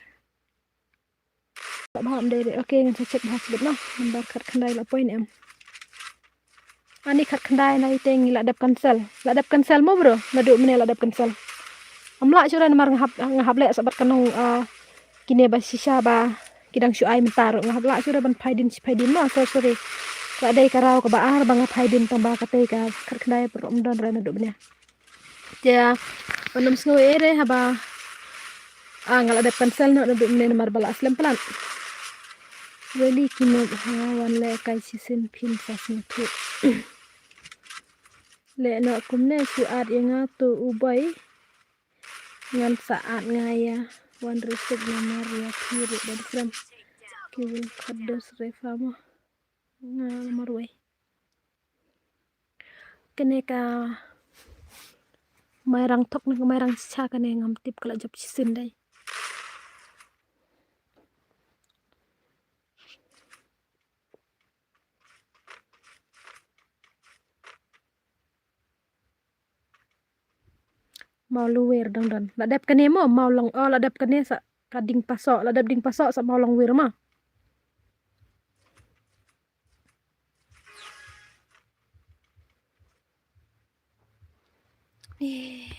Ba ham dei re. Okay, ngan sa check ba sibet noh. Nambar khat khyndai la poi ne em. Ani khat khyndai na ite ngi la dep cancel. La dep cancel mo bro. Naduh mynne la dep cancel. Am lah shuh re namar nga hap, nga hap leh sa bad ka nong, ah, kine ba shisha ba ki dang shu ai mynta ruh. Nga hap lah shuh re ban phai dien shi phai dien mo. Sorry, sorry. Ka dei ka raw kaba ar ba nga phai dien tang ba kata ka khat khyndai pyrshah ym don re naduh mynne. Te, ah, ban ym sngew ei re haba, ah, nga la dep cancel noh naduh mynne namar ba la slem palat. Really ki noob ha wan leh kai shisien phin sa sngewthuh. Leh noh kumne shu add ïa nga to u boy. Ngan sa add nga ïa wan reset namar ïa phi ruh da different. Ki will cut those refa mo. Nga marwei. Kane ka Mairang thok ne ka Mairang sha kane ngam tip ka la jop shisien dei. Mawlongwir dang don. La dep kane mo, Mawlong, oh, la dep kane sa ka Diengpasoh, la dep Diengpasoh sa Mawlongwir mo. Eh.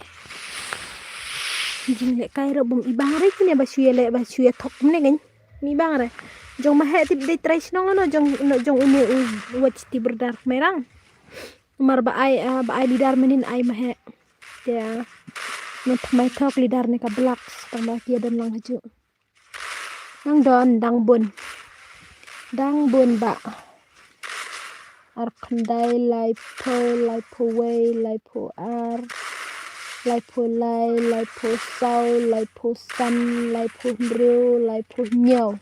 Jinglehkai ruh bym i bang re kine ba shu ïaleh ba shu ïathok kumne kan. Bym i bang re. Jong ma heh tip dei trai shnong no jong, no jong une u Wach Ti Brdar Mairang. Namar ba ai, ah, ba ai leader mynnin ai ma heh. Te, ah, ngan thymmai thok leader ne ka Blacks tang ba ki ïa don lang hajuh. Nang don dang bun. Dang bun ba. Arphew khyndai, laiphew, laiphew wei, laiphew ar, laiphew lai, laiphew saw, laiphew san, laiphew hynriew, laiphew hynñiew.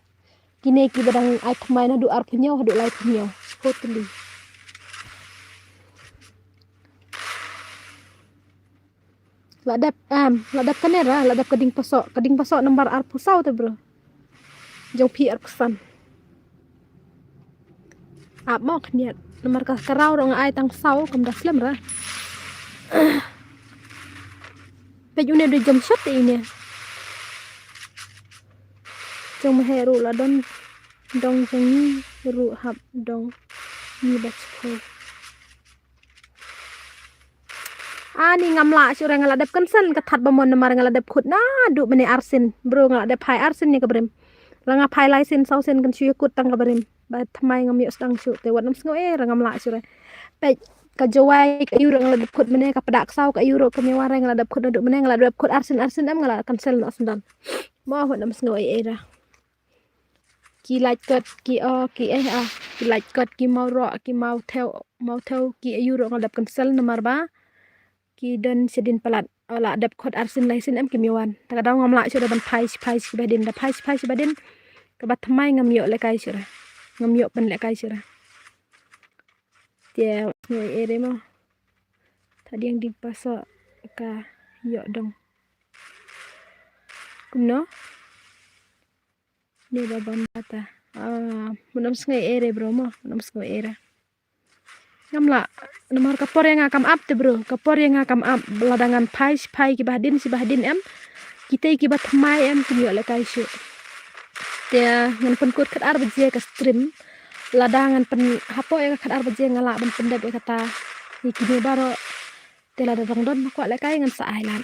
Kine kiba dang ai thymmai naduh arphew hynñiew haduh laiphew hynñiew. Hopefully. La dep, em, la dep kane ra, la dep ka Diengpasoh, ka Diengpasoh nambar arphew saw te bro. Jong phi arphew san. Ap mo khyndiat, namar ka, ka raw ruh nga ai tang saw, kam da slem ra. Peit une dei jam shot te ine. Jong ma heh ruh la don, dong jong ngi ruh hap dong ngi ba chiphew. Ani ngam lah shuh re, nga la dep cancel ka That Bamon namar nga la dep khut naduh mynne arsien. Bro, nga la dep phai arsien ïa ka barim. La nga phai lai sien saw sien kan shu ïa kut tang ka barim. Ba thymmai ngam ïoh sdang shuh te wat nym sngew ei re, ngam lah shuh re. Peit ka Jowai ka aïu ruh nga la dep khut mynne, ka Pdeng Ksaw ka aïu ruh ka Mawlongwir nga la dep khut naduh mynne, nga la dep khut arsien arsien em, nga la cancel noh sdang. Mo wat nym sngew ei ei re. Ki Laitkot, ki, oh, ki, eh, ah, ki Laitkot, ki Mawroh, ki Mawthew, Mawthew, ki aïu ruh nga la dep cancel namar ba ki don shadien palat. Oh, la dep khut arsien lai sien em kim ïa wan. Ta ka daw ngam lah shuh re ban phai, phai shi ba hadien, da phai, phai shi ba hadien. Kaba thymmai ngam ïoh lehkai shuh re. Ngam ïoh pynlehkai shuh re. Te, ngoi ere mo. Ta diang Diengpasoh ka ïoh dong. Kumno? Ni ba bam bata. Ah, mynno sngew ere bro mo, mynno sngew ere. Ngam lah, namar ka por ïa nga kam ap te bro, ka por ïa nga kam ap, lada ngan phai shi phai kiba hadien shi ba hadien em, kitei kiba thymmai em kin ïoh lehkai shuh. Te ngan pynkut khatar baje ka stream, lada ngan pyn hapoh ïa ka khatar baje nga lah ban pyndep ïa kata. Ïa kine baroh. Te lada dang don ba kwah lehkai ngan sa ai lad.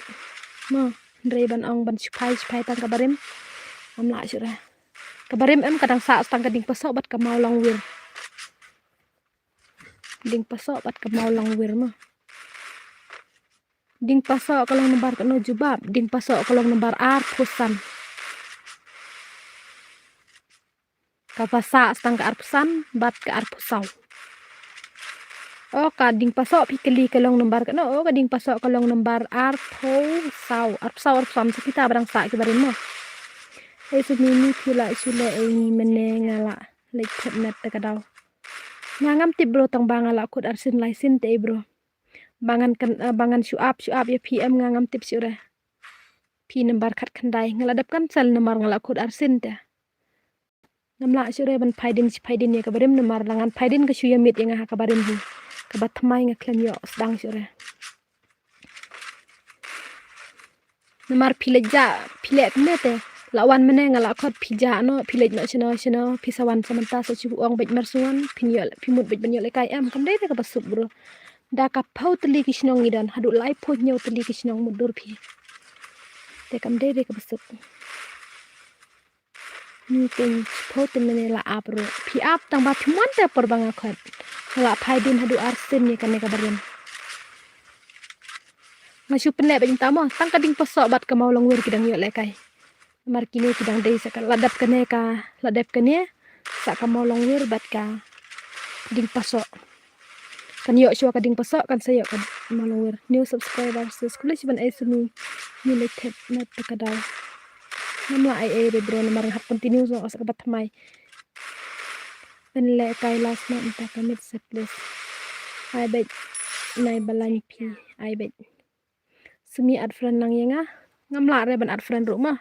Mo, hynrei ban ong ban shi phai shi phai tang ka barim. Ngam lah shuh re. Ka barim em ka dang sah tang ka Diengpasoh bad ka Mawlongwir. Diengpasoh bad ka Mawlongwir mo. Diengpasoh ka long nambar katno jubab, Diengpasoh ka long nambar arphew san. Kaba sah tang ka arphew san bad ka arphew saw. Oh, ka Diengpasoh phi kylli ka long nambar katno? Oh, ka Diengpasoh ka long nambar arphew saw, arphew saw, arphew san, sa kita ba dang sah ki barim mo. Ei Sumi, phi lah shu leh ei mynne, nga lah leit thep net te ka daw. Nga ngam tip bro, tang ba nga lah khut arsien lai sien te ei bro. Ba ngan kan, eh, ba ngan shu ap, shu ap ïa phi em nga ngam tip shuh re. Phi nambar khatkhyndai, nga lah dep cancel namar nga lah khut arsien te. Ngam lah shuh re ban phai dien shi phai dien ïa ka barim namar la ngan phai dien ka shu ïa miet ïa nga ha ka barim hi. Kaba thymmai nga khlem ïoh sdang shuh re. Namar phi leit jah, phi leh kumne te. La wan mynne nga lah khot phi jah noh, phi leit noh shano shano, phi sa wan sa mynta sa shu ong beit mar shu wan, phin ïoh, phi mut beit ban ïoh lehkai em, kam dei re kaba suk bro. Da ka phew tylli ki shnong ngi don, haduh laiphew hynñiew tylli ki shnong mut dur phi. Te kam dei re kaba suk. Ni ken phew te mynne la ap ruh. Phi ap tang ba phi mon te por ba nga khot. Nga lah phai dien haduh arsien ïa kane ka barim. Nga shu pynleh beit mynta mo, tang ka Diengpasoh bad ka Mawlongwir ki dang ïoh lehkai. Namar kine ki dang dei sa ka, la dep kane ka, la dep kane sa ka Mawlongwir bad ka Diengpasoh. Kan ïoh shuwa ka Diengpasoh, kan sa ïoh ka Mawlongwir. New subscribers, khublei shibun ei Sumi. Ngi leit thep net te ka daw. Ngam lah ai ei re bro namar nga hap continue jong ka sa kaba thymmai. Pynlehkai last night mynta ka miet sa please. Ai beit, nai ba lain phi, ai beit. Sumi add friend lang ïa nga. Ngam lah re ban add friend ruh ma.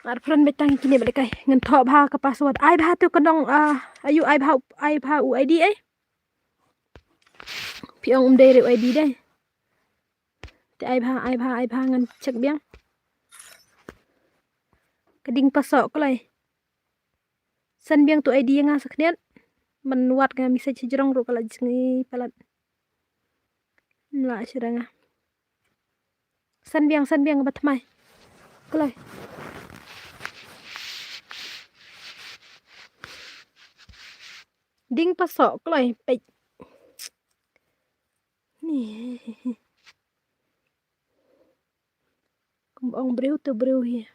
Add friend beit tang kine ba lehkai. Ngan thoh bha ka password. Ai bha tu ka nong, ah, aïu ai bha, ai bha u I D ei. Phi ong um dei re u I D dei. Te ai bha, ai bha, ai bha, ngan check biang. Ka ding pasoh kloi. Send biang tu I D ïa nga sa khyndiat. Man wad nga message jrong ruh ka la jngi palat. Mla shira nga. Send biang, send biang ba thymmai. Kloi. Ding pasoh kloi peit. Ni. Kum ong briew tu briew hi.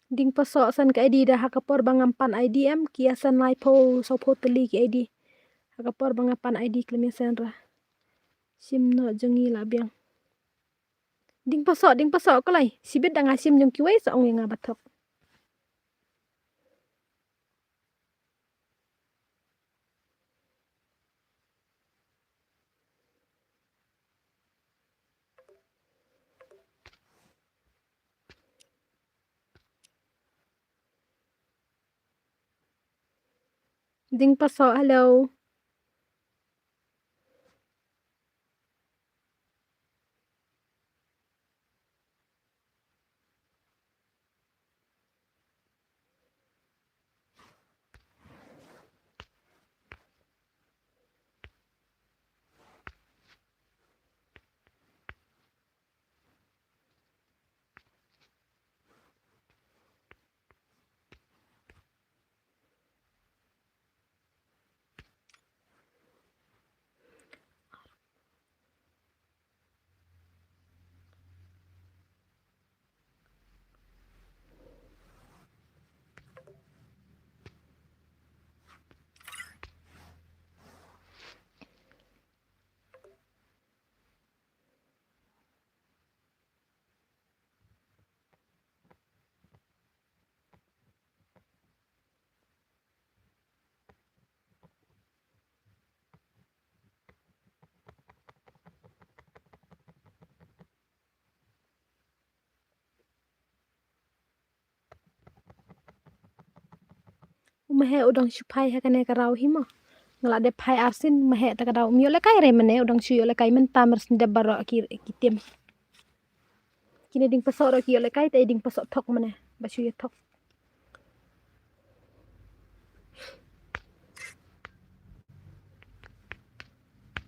Ding pasoh send ka I D da ha ka por ba ngam pan I D em, ki ïa send laiphew sawphew tylli ki I D. Ha ka por ba nga pan I D khlem ïa send ra. Shim noh jong ngi la biang. Ding pasoh, ding pasoh kloi. Shibit da nga shim jong kiwei sa ong ïa nga ba thok. Ding pasoh, hello. U Mahe u dang shu phai ha kane ka raw hi mo. Nga la dep phai arsien, Mahe ta ka daw um ïoh lehkai re mane, u dang shu ïoh lehkai mynta mar syn dep baroh ki, ki tim. Kine ding pasoh ruh ki ïoh lehkai, te ding pasoh thok mane ba shu ïa thok.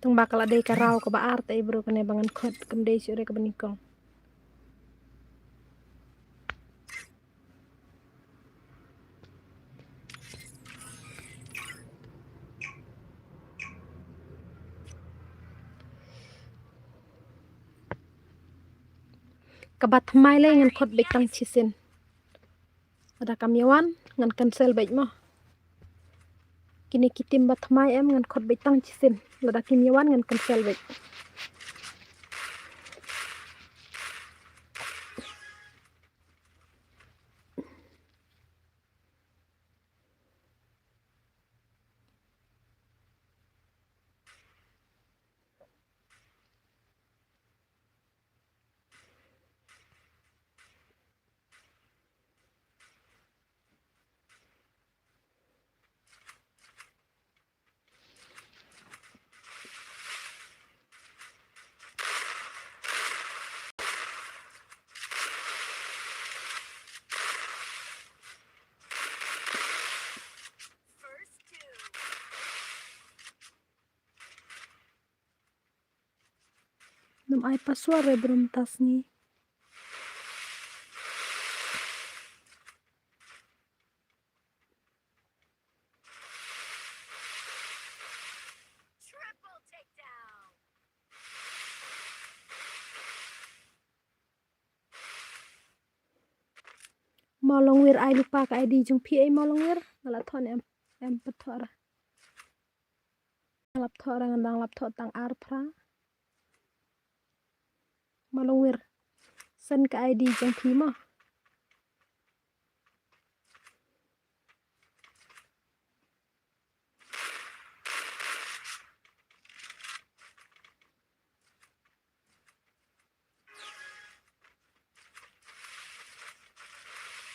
Tang ba ka la dei ka raw kaba ar, te bro kane ba ngan khot kam dei shu re kaba nyngkong. Kaba thymmai lei ngan khot beit tang shisien. Lada kam ïa wan ngan cancel beit mo. Kine ki tim ba thymmai em ngan khot beit tang shisien. Lada kim ïa wan ngan cancel beit. Nym ai password re brum tasngi. Mawlongwir ai lypa ka I D jong phi ei Mawlongwir. Nga la thoh ne em? Em pat thoh ra. Nga lap thoh ra, nga dang lap thoh tang ar phra. Mawlongwir. Send ka I D jong phi mo.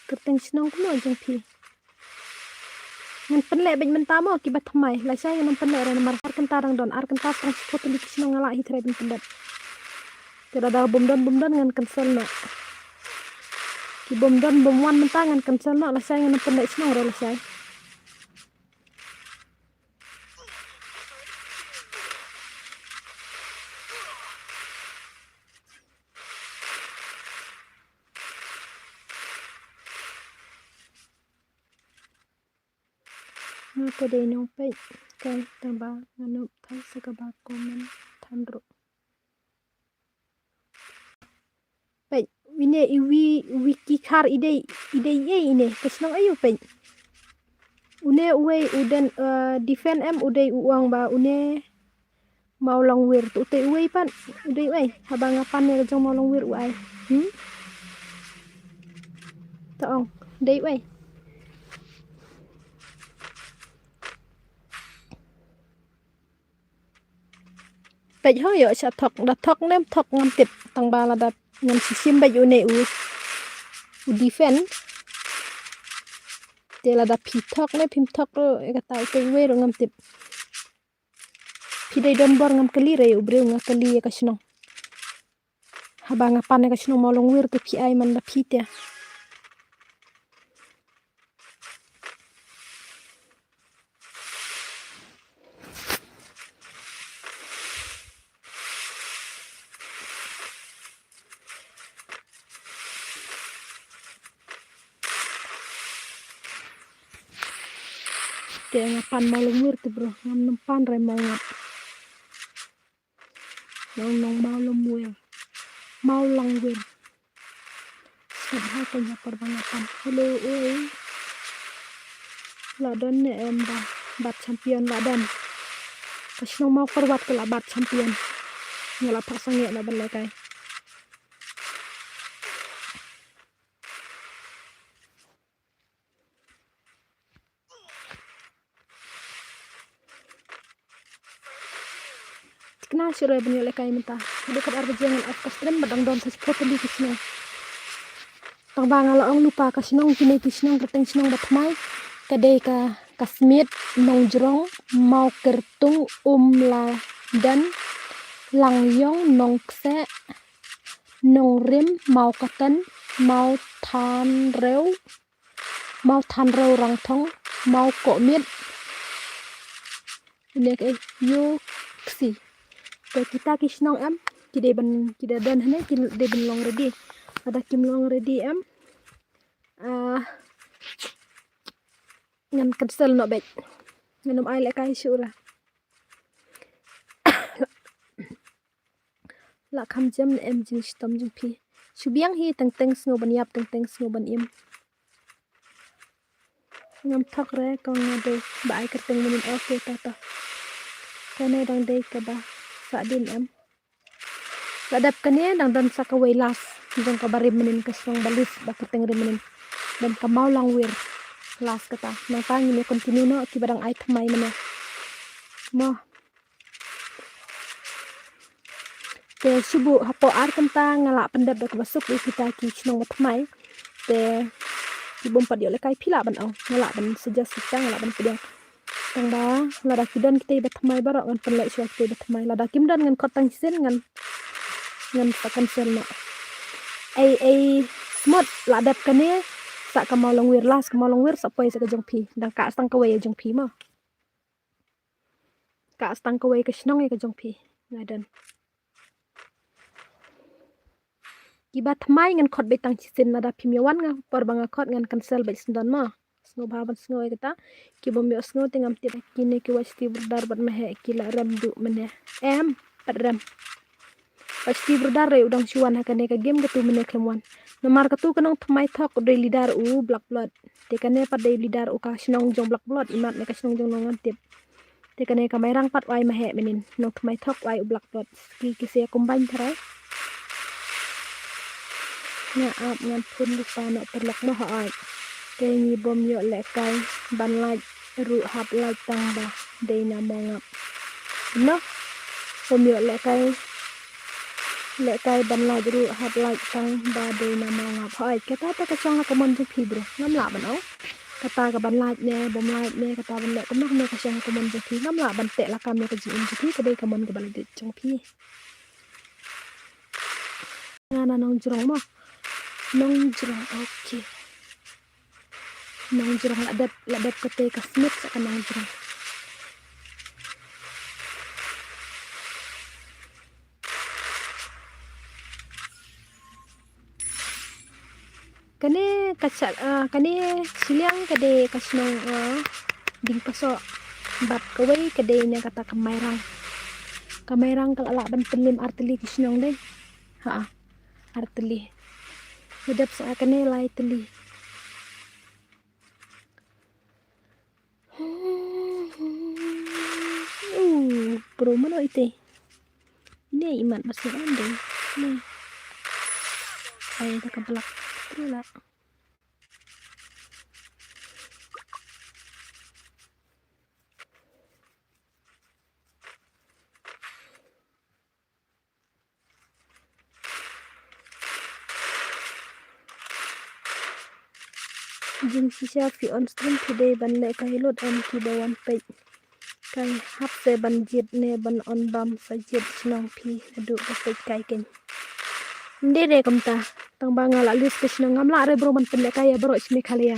Kyrteng shnong kumno jong phi? Ngan pynleh bad mynta mo kiba thymmai. Lashai ngan ym pynleh re namar ar kynta dang don, ar kynta tang shiphew tylli ki shnong nga lah hi trai ban pyndep. Te lada bym don bym don ngan cancel noh. Ki bym don bym wan mynta ngan cancel noh, lashai ngan ym pynleh shnong re lashai. Nga te dei nongpeit, te tang ba nga nop thai sa kaba comment than ruh. Peit, ine iwi, iwi ki khar i dei, i dei ei ine, ka shnong aïu peit. Une uwei u den, eh, defend em u dei u ong ba une Mawlongwir, tu utei uwei pat u dei uei. Haba nga pan ïa ka jong Mawlongwir u ai. Hmm? Ta ong, dei uei. Peit ho ïoh sha thok, da thok ne ym thok ngam tip. Tang ba lada ngam shisha peit une u, u defend. Te lada phi thok ne phim thok ruh, ïa kata utei uwei ruh ngam tip. Phi dei don bor ngam kylli re u briew, nga kylli ïa ka shnong. Haba nga pan ïa ka shnong Mawlongwir te phi ai man la phi te. Te nga pan Mawlongwir te bro, ngam nang pan re Mawngap. Nong nong Mawlongwir. Mawlongwir. Sngap ha ka ïa por ba nga pan. Hello, oi. La don ne em ba bat champion la don. Ka shnong Mawkyrwat ka la bat champion. Nga la phah sangeh na ban lehkai. Thikna shuh re ban ïoh lehkai mynta. Ka dei kaba ar baje ngan off ka stream ba dang don sa shiphew tylli ki shnong. Tang ba nga la ong lypa ka shnong kine ki shnong kyrteng shnong ba thymmai. Ka dei ka, ka Smit, Nongjrong, Mawkyrtung, Umladen, Langïong, Nongkseh, Nongrim, Mawkatan, Mawthanrew, Mawthanrew Rangthong, Mawkohmit. Ine ka ïoh ksi. Te kita ki shnong em, ki dei ban, ki dei don hane, ki dei ban long ready. Lada kim long ready em, ah, ngan cancel noh beit. Ngan ym ai lehkai shuh ra. La kham jem ne em jingshitom jong phi. Shu biang hi teng teng sngew ban ïap teng teng sngew ban im. Ngam thok re kong nga dei ba ai kyrteng mynnin, okay ta ta. Kane dang dei kaba sah dien em. La dep kane dang don sa kawei last jong kaba rim mynnin ka shnong ba list ba kyrteng rim mynnin. Don ka Mawlongwir last kata. Nangta ngin ïa continue noh kiba dang ai thymmai mynne. Mo. Te shu buh hapoh ar kynta nga lah pyndep da kaba suk ïa kita ki shnong ba thymmai. Te ki bym pat ïoh lehkai phi lah ban ong, nga lah ban suggest kita, nga lah ban pdiang. Tang ba lada ki don kitei ba thymmai baroh ngan pynleh shuwa kitei ba thymmai. Lada kim don ngan khot tang shisien ngan, ngan sa cancel noh. Ei ei smut la dep kane sa ka Mawlongwir, last ka Mawlongwir sa poi sa ka jong phi. Dang ka stang kawei ïa jong phi mo. Ka stang kawei ka shnong ïa ka jong phi. Nga don. Kiba thymmai ngan khot beit tang shisien, lada phim ïa wan nga por ba nga khot ngan cancel beit sngewdon mo. Sngewbha ban sngew ïa kata. Ki bym ïoh sngew te ngam tip. Kine ki Washti Brother bad Maheh ki la rem duh mynne. Em, pat rem. Washti Brother re u dang shu wan ha kane ka game, katu mynne khlem wan. Namar katu ka nongthymmai thok u dei leader u Black Blood. Te kane pat dei leader u ka shnong jong Black Blood, imat ne ka shnong jong Nongwantip. Te kane ka Mairang pat u ai Maheh mynnin, nongthymmai thok u ai u Black Blood. Ki, ki sa combine tharai. Nga ap ngan phone lypa noh paralok mo hooid. Te ngi bym ïoh lehkai ban like ruh hap like tang ba dei na Mawngap. Noh, bym ïoh lehkai, lehkai ban like ruh hap like tang ba dei na Mawngap. Hooid, kata te ka shong ha ka mon jong phi bro. Ngam lah ban ong. Kata ka ban lait ne bym lait ne, kata ban leh kumno kumno ka shong ka mon jong phi. Ngam lah ban teh lakam ïa ka jingim jong phi, ka dei ka mon kaba la dei jong phi. Nga na Nongjrong mo. Nongjrong, okay. Nongjrong la dep, la dep kata ka Smit sa ka Nongjrong. Kane ka cha-, ah, kane shiliang ka dei ka shnong, ah, Diengpasoh. Bad kawei ka dei na kata ka Mairang. Ka Mairang ka la lah ban pynliem ar tylli ki shnong dei. Ha, ar tylli. Ka dep sa kane lai tylli. Uh, bro, mano ite? Ine i mat ba sngewbha dei. Ne. Ai, da ka blak. Ite la. Jingshisha phi on stream phi dei ban leh kai lut em kiba wan peit kai hap se ban jied ne ban on bam sa jied shnong phi naduh ba peit kai keiñ. Ym dei re kumta tang ba nga la list ka shnong ngam lah re bro ban pynleh kai ïa baroh shi Meghalaya.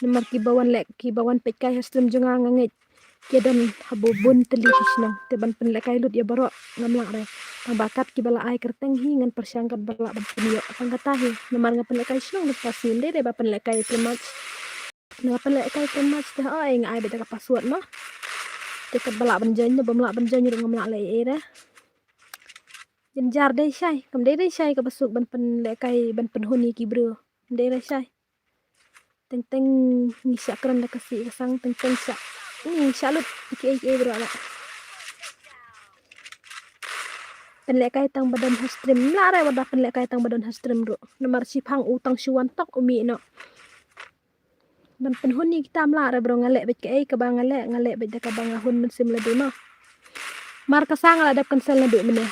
Namar kiba wan leh kiba wan peit kai ha stream jong nga nga ngeit ki don ha bun tylli ki shnong te ban pynleh kai lut ïa baroh ngam lah re. Tang ba kat kiba la ai kyrteng hi ngan pyrshang kat ba lah ban pynïoh tang kata hi namar nga pynleh kai shnong da ka sngi ym dei re ba pynleh kai too much. Nga pynleh kai too much te ai nga ai beit da ka password mo. Te kat ba lah ban join ne bym lah ban join ruh ngam lah leh ei ei re. Jynjar dei shai kam dei dei shai kaba suk ban pynleh kai ban pynhun ïa ki briew. Ym dei re shai. Teng teng ngi shah kren da ka sih ka sang teng teng shah ngi shah lut kiei kiei bro la. Pynleh kai tang ba don ha stream la re wada pynleh kai tang ba don ha stream ruh. Namar shi phang u tang shu wan tok u mih noh. Ban pynhun ïa kita ym lah re bro nga leh beit kaei kaba nga leh nga leh beit da kaba nga hun mynsiem lade mo. Mar ka sa nga la dep cancel naduh mynne.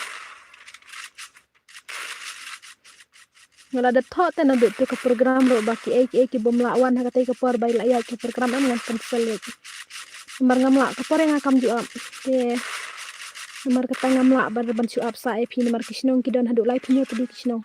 Nga la dep thoh te naduh tu ka program ruh ba kiei kiei ki bym lah wan ha katei ka por ba i la ïaid ka program em ngan cancel ruh. Namar ngam lah ka por ïa nga kam ju ap. Te namar kata ngam lah ban ban shu ap sa ïa phi namar ki shnong ki don haduh lai phi ñiew phi ki shnong.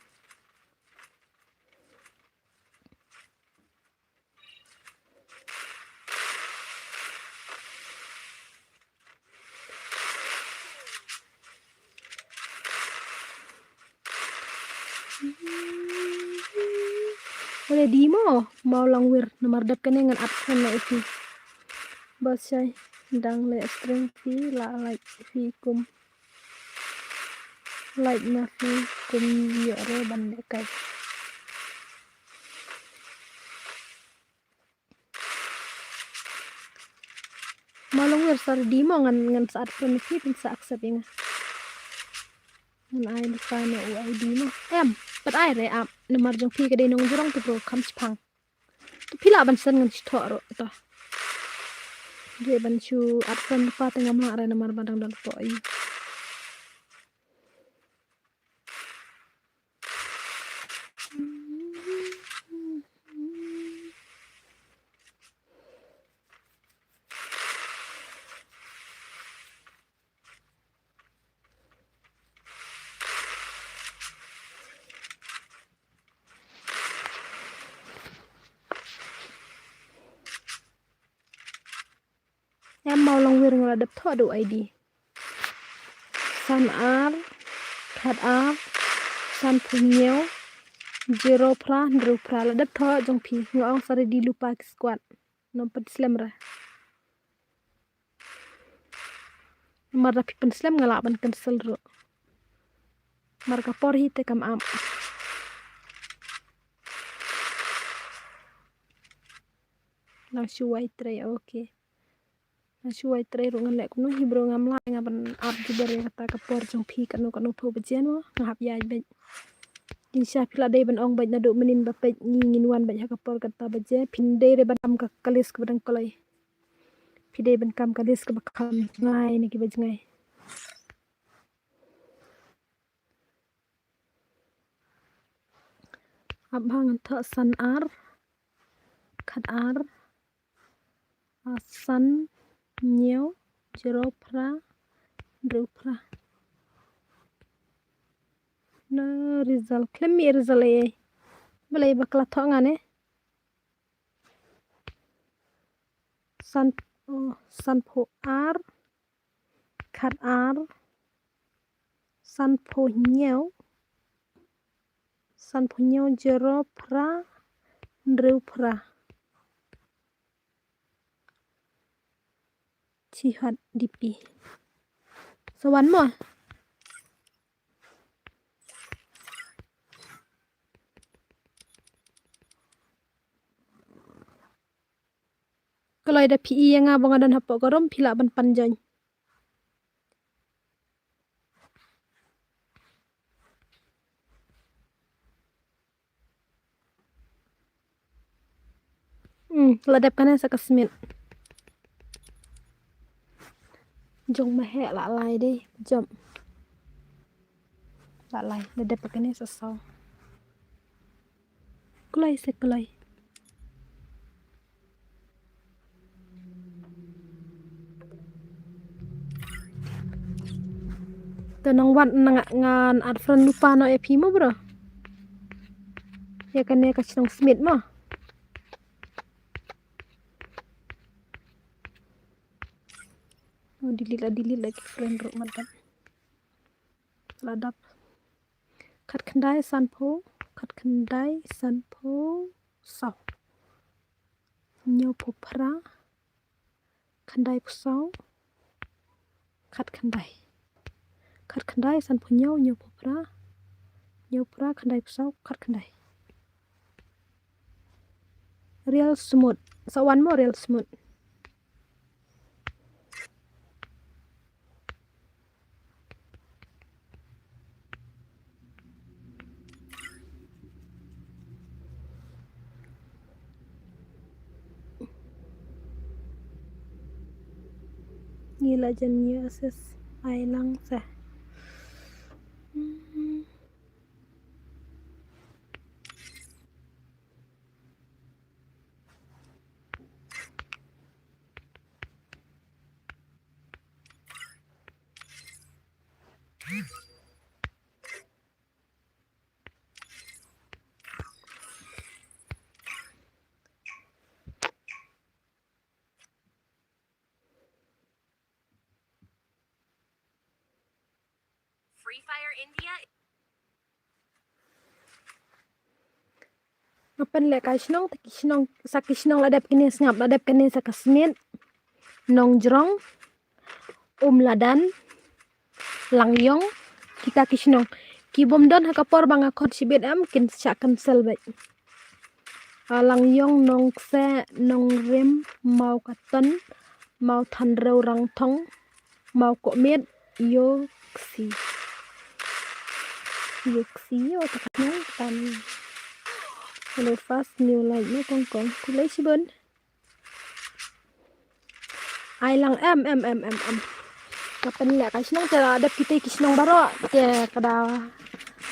Ready mo, Mawlangwir, namar dep kane ngan ap kane ïa phi. Ba shai, dang leh stream phi la like phi kum. Like ma phi kum ïoh re ban leh kai. Mawlangwir sa ready mo ngan ngan sa add friend phi phin sa accept ïa nga. Ngan ai lypa na u I D mo. Em, pat ai re ap namar jong phi ka dei Nongjrong te bro kham shipang. Te phi lah ban send ngan shu thoh ruh to. Dei ban shu add friend lypa te ngam lah re namar ba dang don lypa ïa. Em Mawlangwir nga la dep thoh da u I D. San ar, khat ar, san phew hynñiew, zero phra, hynriew phra la dep thoh jong phi. Nga ong sa ready lypa ki squad. Nym pynslem re. Namar da phi pynslem nga lah ban cancel ruh. Namar ka por hi te kam ap. Nang shu wai trei, okay. Nang shu wai trei ruh ngan leh kumno hi bro ngam lah nga ban ap jubor ïa kata ka por jong phi katno katno phew baje mo nga hap ïaid beit. Jingshisha phi la dei ban ong beit naduh mynnin ba peit ngi ngin wan beit ha ka por kata baje phin dei re ban kam ka list kaba dang kloi. Phi dei ban kam ka list kaba kham jngai ne kiba jngai. Ap bha ngan thoh san ar, khat ar, San hynñiew zero phra hynriew phra. Na result, khlem mih result ei ei. Balei ba ka la thoh nga ne? San, oh, sanphew ar, khat ar, sanphew hynñiew, sanphew hynñiew zero phra hynriew phra. Chi hot D P. Sa wan mo? Kloi, da phi ïa nga ba nga don hapoh ka room, phi lah ban pan join. Hmm, la dep kane sa ka Smith. Jong ma heh la lai dei, jump. La lai, la dep kane sa saw. Kloi se kloi. Te nang wan nang ngan add friend lypa noh ïa phi mo bro. Ïa kane ka shnong Smith mo. Oh, delete la, delete la ki friend ruh ma dap. La dap. Khatkhyndai sanphew, khatkhyndai sanphew saw. Hynñiewphew phra, khyndaiphew saw, khatkhyndai. Khatkhyndai sanphew hynñiew, hynñiewphew phra, hynñiew phra, khyndaiphew saw, khatkhyndai. Real smooth. Sa wan mo real smooth. Ngi la jan ïa assist ai lang sa. Free Fire India. Nga pynlehkai shnong, te ki shnong, sa ki shnong la dep kine sngap, la dep kine sa ka Smit, Nongjrong, Umladan, Langiong, kita ki shnong. Ki bym don ha ka por ba nga khot shibit em, kin shah cancel beit. Ah, Langiong, Nongkseh, Nongrim, Mawkaton, Mawthanrew Rangthong, Mawkohmiet, Ïewksi. Ïewksi, ïew, ta ka shnong, tan. Hello, fast new light, ne kong kong. Khublei shibun. Ai lang em, em, em, em, em. Nga pynlehkai shnong te la dep kita ki shnong baroh. Te ka da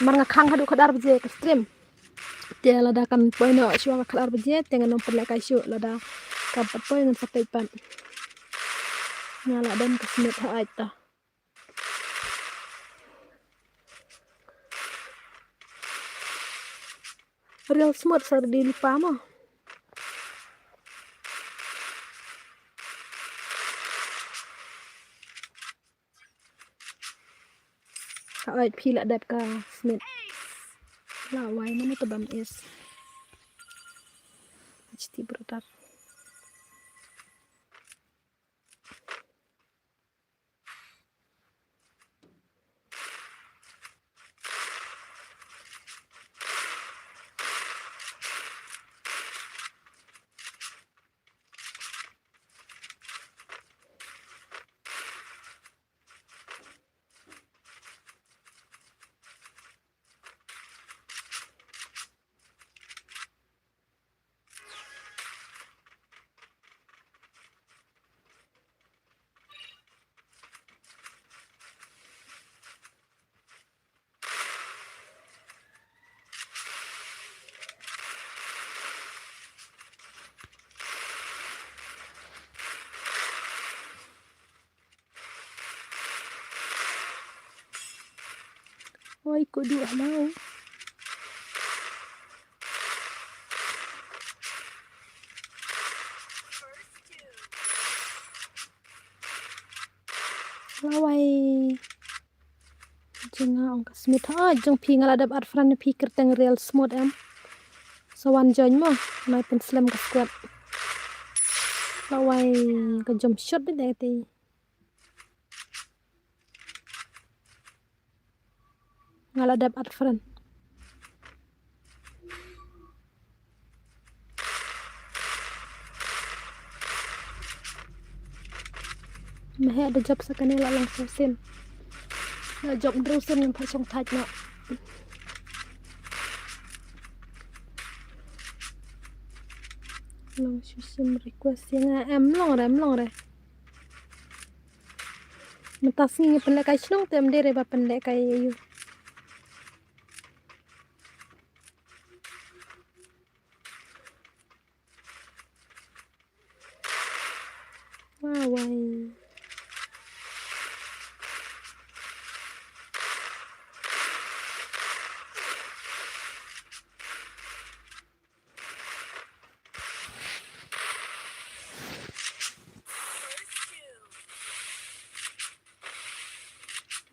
mar nga khang haduh khatar baje ka stream. Te lada kan poi noh shuwa ka khatar baje, te ngan ym pynlehkai shuh, lada kan pat poi ngan sa peit pat. Nga la don ka Smit ha ait ta. Real Smit sa dei lypa mo. Ka ait phi la dep ka Smit. La wai mano to bam is. H T brother. Ai, ko du, hello. Lawai. Jong nga ong ka smooth. Ha, jong phi nga la dep add friend phi kyrteng Real Smooth em. Sa wan join mo. Nai pynslem ka squad. Lawai ka jump shot beit da kata. Nga la dep add friend. Me heh da jop sa kane la long sa sien. La jop hynriew sien ngam pat shong thait noh. Long shu shim request ïa nga em long re, em long re. Mynta sngi ngi pynlehkai shnong te ym dei re ba pynlehkai ïa u. Wa wai.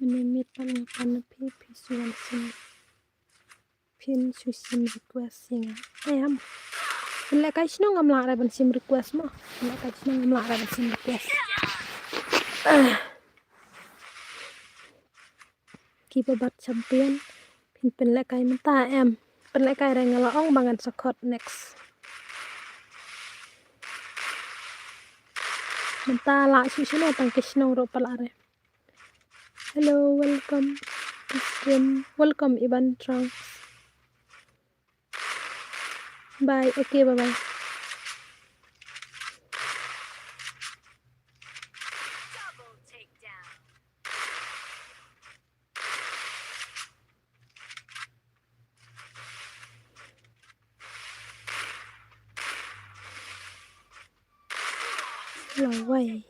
Mane miet pat nga pan na phi, phi shu wan sien. Phin shu shim request ïa nga. Em. Pynlehkai shnong ngam lah re ban shim request mo. Pynlehkai shnong ngam lah re ban shim request. Ah. Ki ba bat champion. Phin pynlehkai mynta em. Pynlehkai re nga la ong ba ngan sa khot next. Mynta lah shu shu ne tang ki shnong ruh pat lah re. Hello, welcome to stream. Welcome, Iban Trunks. Bye. Okay, bye bye. Lawai.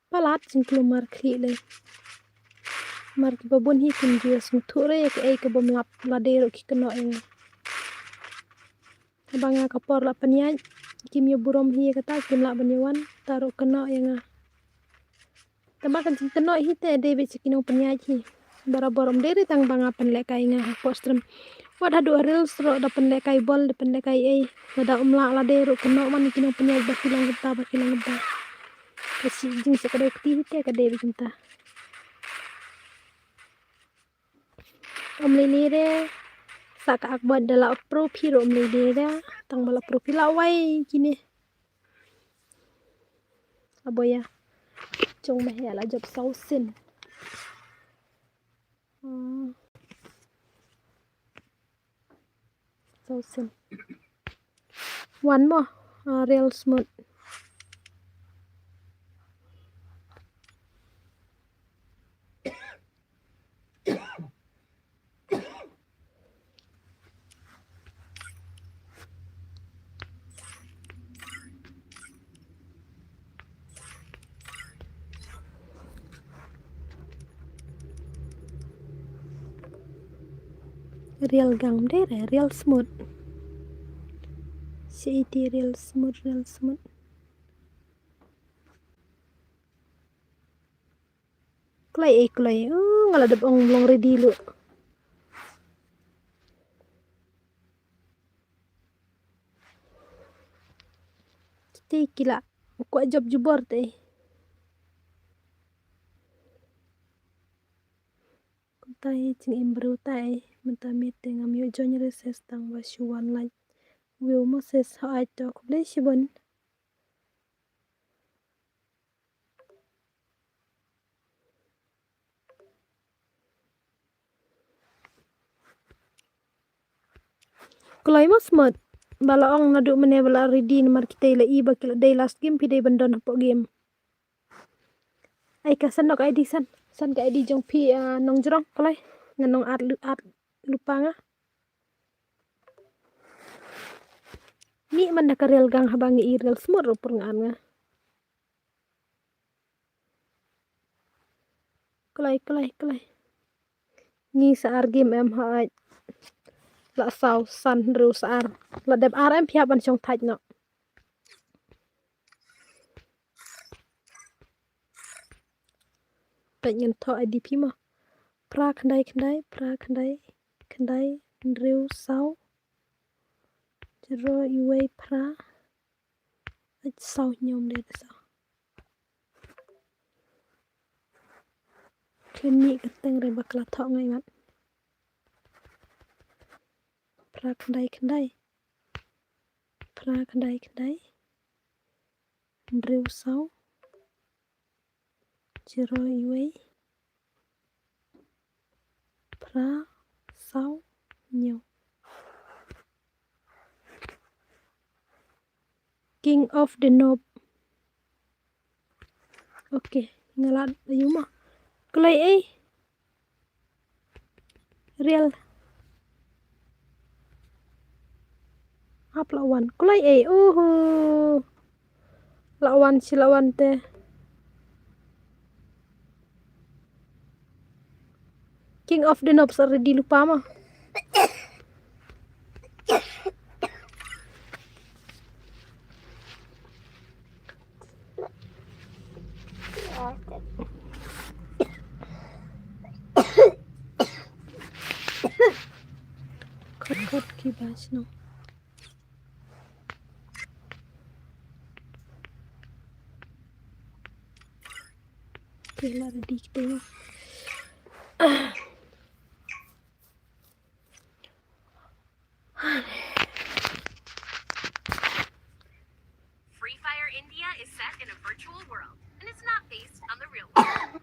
Palat jingklumar khlieh lei. Mar kiba bun hi kim ju ïa sngewthuh re ïa kaei ka bym lap, lade ruh ki kynnoh ïa nga. Haba nga ka por la pynïaid, kim ïa burom hi ïa kata, kim lah ban ïa wan, ta ruh kynnoh ïa nga. Tangba ka jingkynnoh hi te dei beit sha ki nongpynïaid hi. Barabor ym dei re tang ba nga pynlehkai nga hapoh stream. Wat haduh ha reels ruh da pynlehkai bol, da pynlehkai ei. Lada ym lah lade ruh kynnoh man ki nongpynïaid ba ki long kata, ba ki long kata. Ka shi jingsuk ka dei kti hi te ka dei beit kumta. Ym lei lei re. Sa ka akbat da la approve hi ruh ym lei lei re. Tang ba la approve hi la wai kine. Aboya. Jong me heh la jop saw sien. Hmm. Saw sien. Wan mo, ah, Real Smooth. Real gang de re, Real Smooth. Shi iti Real Smooth, Real Smooth. Kloi, eh, kloi. Oh, nga la dep ong long ready lu. Kita ki la kwah jop jubor te. Kumta hi jingim briew te, mynta miet te ngam ïoh join recess tang ba shu wan like. View mo sis, ha ai to, khublei shibun. Kloi mo Smooth. Ba la ong naduh mynne ba la ready namar kita i la i ba ki la dei last game phi dei ban don hapoh game. Ai ka san nok ai di san. San ka I D jong phi, ah, nongjrong, kloi. Ngan ong add lu-, add lypa nga. Mih man da ka rel gang, haba nga i rel smut ruh pyrngan nga. Kloi, kloi, kloi. Ngi sa ar game em hooid. La saw san hynriew sa ar. La dep ar em phi hap ban shong thait noh. Peit ngan thoh I D phi mo. Phra khyndai khyndai, phra khyndai khyndai, hynriew saw, zero iwei phra, eit saw hynñiew, ym dei da saw. Khlem mih kyrteng re ba ka la thoh ngai mat. Phra khyndai khyndai, phra khyndai khyndai, hynriew saw, zero iwei, phra saw hynñiew. King of the Noob. Okay, nga lad ayu mo. Kloi ei. Real. Hap la wan. Kloi ei. Uhu. La wan, shi la wan te. King of the Noobs already lypa mo. Khot khot ki bach no. Kila ready kita. Free Fire India is set in a virtual world and is not based on the real world.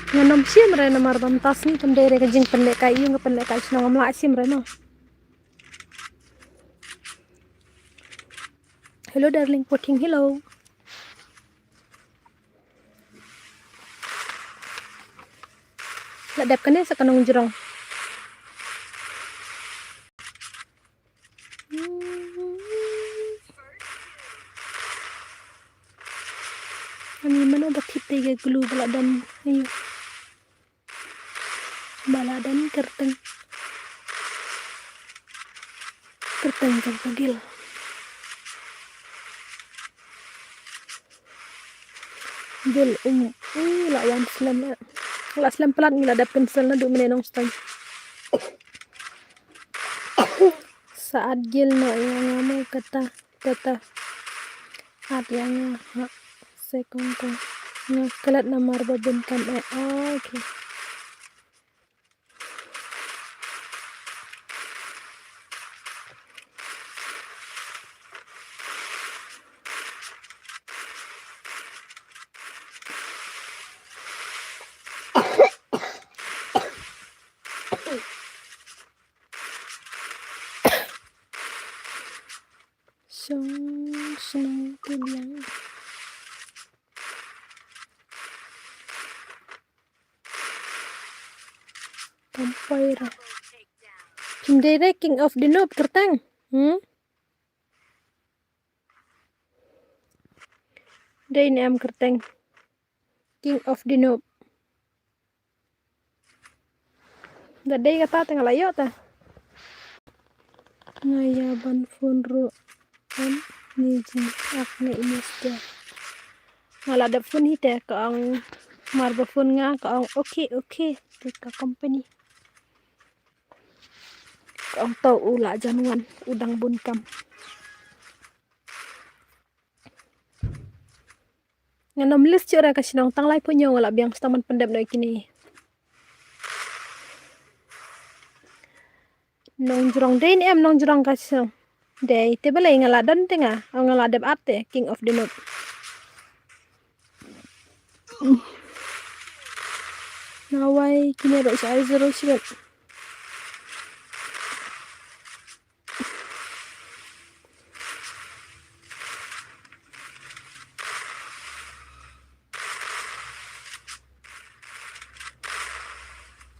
Ngan ym shim re namar ba mynta sngi kam dei re ka jingpynlehkai ïing, ka pynlehkai shnong, ngam lah shim re mo. Hello darling, poting hello. La dep kane sa ka nongjrong. Ani mano ba thip te ka glue ba la don. Ayo. Ba la don kyrteng. Kyrteng jong ka gil. Gil um, u la wan slem eh. La slem palat ngi la dep cancel naduh mynne nongstad. Sa add gil noh ïa nga mo kata, kata. Add ïa nga ha. Sekong ko. Nga klet namar ba bun kam eh. Ah, okay. Song song tu liang. Kampoi ra. Phim dei re King of the Noob kyrteng. Hmm? Dei ne em kyrteng King of the Noob. Da dei kata te nga la ïoh te. Nga ïa ban phone ruh em, ni jingak ne i mister. Nga la dep phone hi te ka ong, mar ba phone nga ka ong okay okay te ka company. Ka ong to u la jan wan u dang bun kam. Ngan ym list shuh re ka shnong, tang laiphew hynñiew nga la biang shuh tang ban pyndep noh ïa kine. Nongjrong dei ne em nongjrong ka shnong. Dei te balei nga la don te nga, o nga la dep add te King of the Noob. Nga wai kine ba sha ai zero shuh.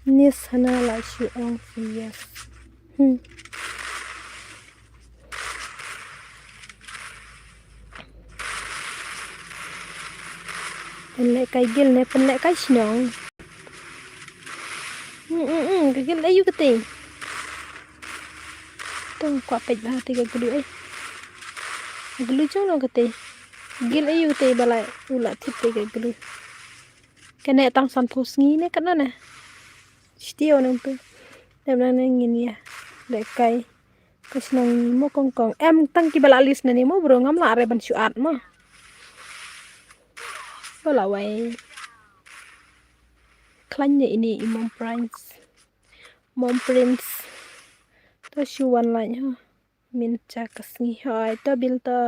Nis hana la shu ong yes. Hmm. Pynleh kai gil ne pynleh kai shnong. Hmm, hmm, hmm, ka gil ayu kate. Tang kwah peit bha te ka glu ai. Glu jong no kate. Gil ayu kate ba la u la thip te ka glu. Kane tang san phew sngi ne katno ne. Still nang tu. Dep nang ne ngin ïa leh kai. Ka shnong mo kong kong. Em tang ki ba la list na ni mo bro ngam lah re ban shu at mo. Ba la wai. Khlaiñ ne ini i Mom Prince. Mom Prince. To shu wan laiñ ha. Min cha ka sngi hoi to bil to.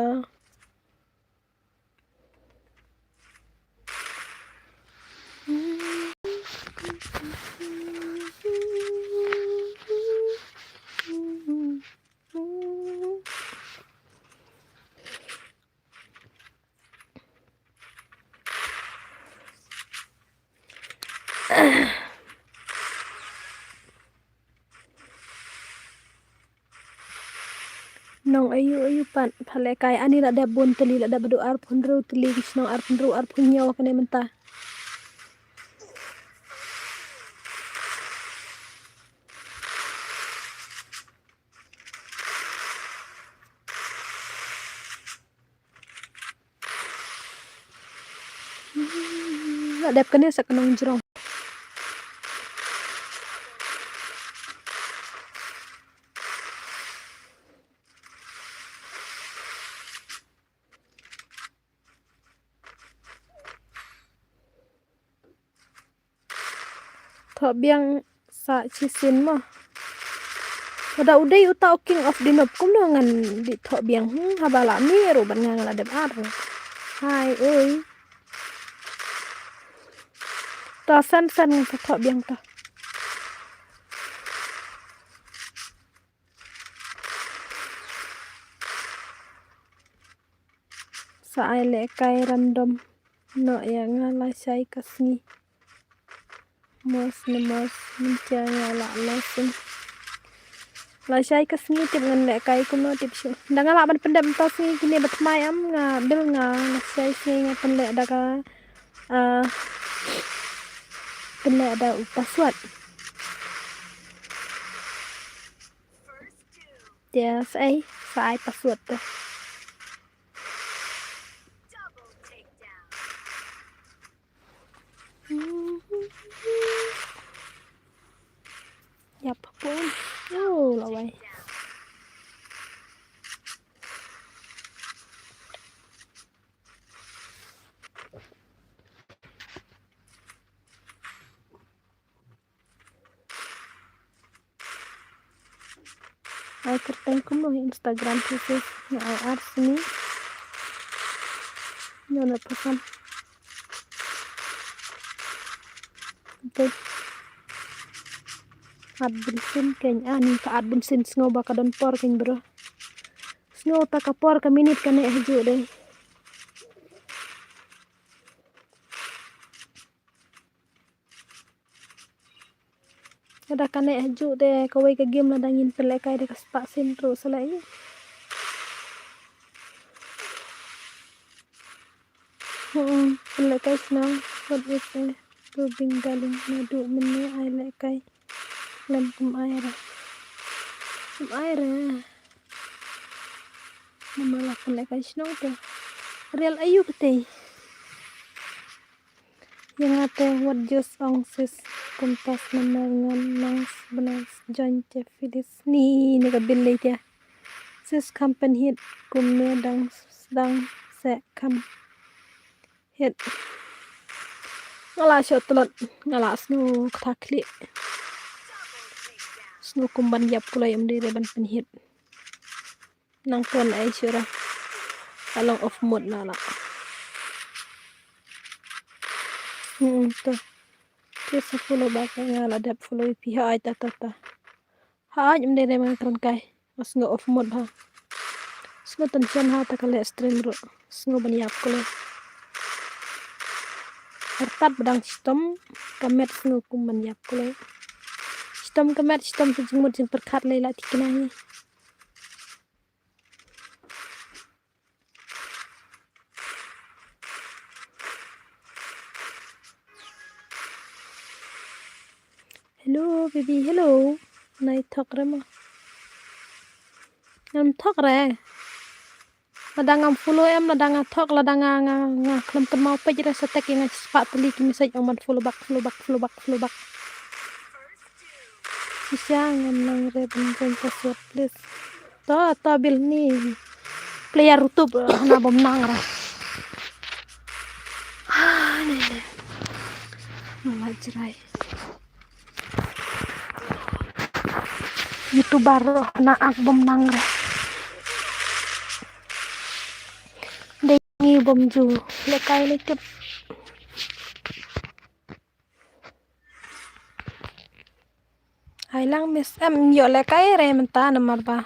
Nong ayu ayu pat pha leh kai ani la dep bun tylli la dep badu arphew hynriew tylli ki shnong arphew hynriew arphew hynñiew kane mynta. La dep kane sa ka nongjrong. Thoh biang sa chisin mo. Lada u dei uta u king of dinop kumno ngan di thoh biang. Hmm, haba la mih ruh ban nga nga la dep ar. Hai oi. To san san ngan sa thoh biang to. Sa ai leh kai random. Noh ïa nga lashai ka sngi. Mos ne mos mynta nga la lashai. Lashai ka sngi tip ngan leh kai kumno tip shuh. Da nga lah ban pyndep mynta sngi kine ba thymmai em nga bil nga lashai sngi nga pynleh da ka, ah, pynleh da u password. Te sa ai, sa ai password te. Ïap pun. Oh, la wai. Ai kyrteng kumno ha Instagram phi sis. Nga ai ar sngi. Nga la phew san. Te. At bun sien kein ani ka at bun sien sngew ba ka don por kein bro. Sngew ta ka por ka minit kane ha ju dei. Lada kane ha ju te kawei ka game lada ngin pynleh kai da ka spah sien ruh sa leh ïa. Hmm, pynleh kai shnong. What is a doobing darling? Naduh mynne ai leh kai. Lem kum ai re. Kum ai re. Namar la pynleh kai shnong te. Real ayu kate. Ïa nga te wat just ong sis kumtas namar ngam nang bnai join te filis ni ne ka bil lei te. Sis kham pynhit kum ne dang dang se kham hit. Nga la shu tlot nga la sngew kata khlieh. Sngew kum ban ïap kulai um dei re ban pynhit. Nang pon ai shuh ra. Ka long off mode na la. Hmm, to. Te sa follow ba ka nga la dep follow ïa phi ha ai ta ta ta. Ha ai ym dei re ma kren kai. Nga sngew off mode bha. Sngew tension ha ta ka leh stream ruh. Sngew ban ïap kloi. Artat ba dang shitom ka met sngew kum ban ïap kloi. Shitom ka met, shitom ka jingmut jingpyrkhat lei la thikna hi. Hello, baby, hello. Nai thok re mo. Ngam thok re. Lada ngam follow em, lada nga thok, lada nga, nga, nga khlem kynmaw peit re sa tek ïa nga shispah tylli ki message ong ban follow back, follow back, follow back, follow back. Shisha ngam nang re ban join password, please. To, to bil ni. Player rutup, eh, hana bym nang re. Ah, ne, ne. Mala jrai. YouTuber ruh na ak bym nang re. Dei ngi bym ju lehkai ne tip. Ai lang miss em ïoh lehkai re mynta namar ba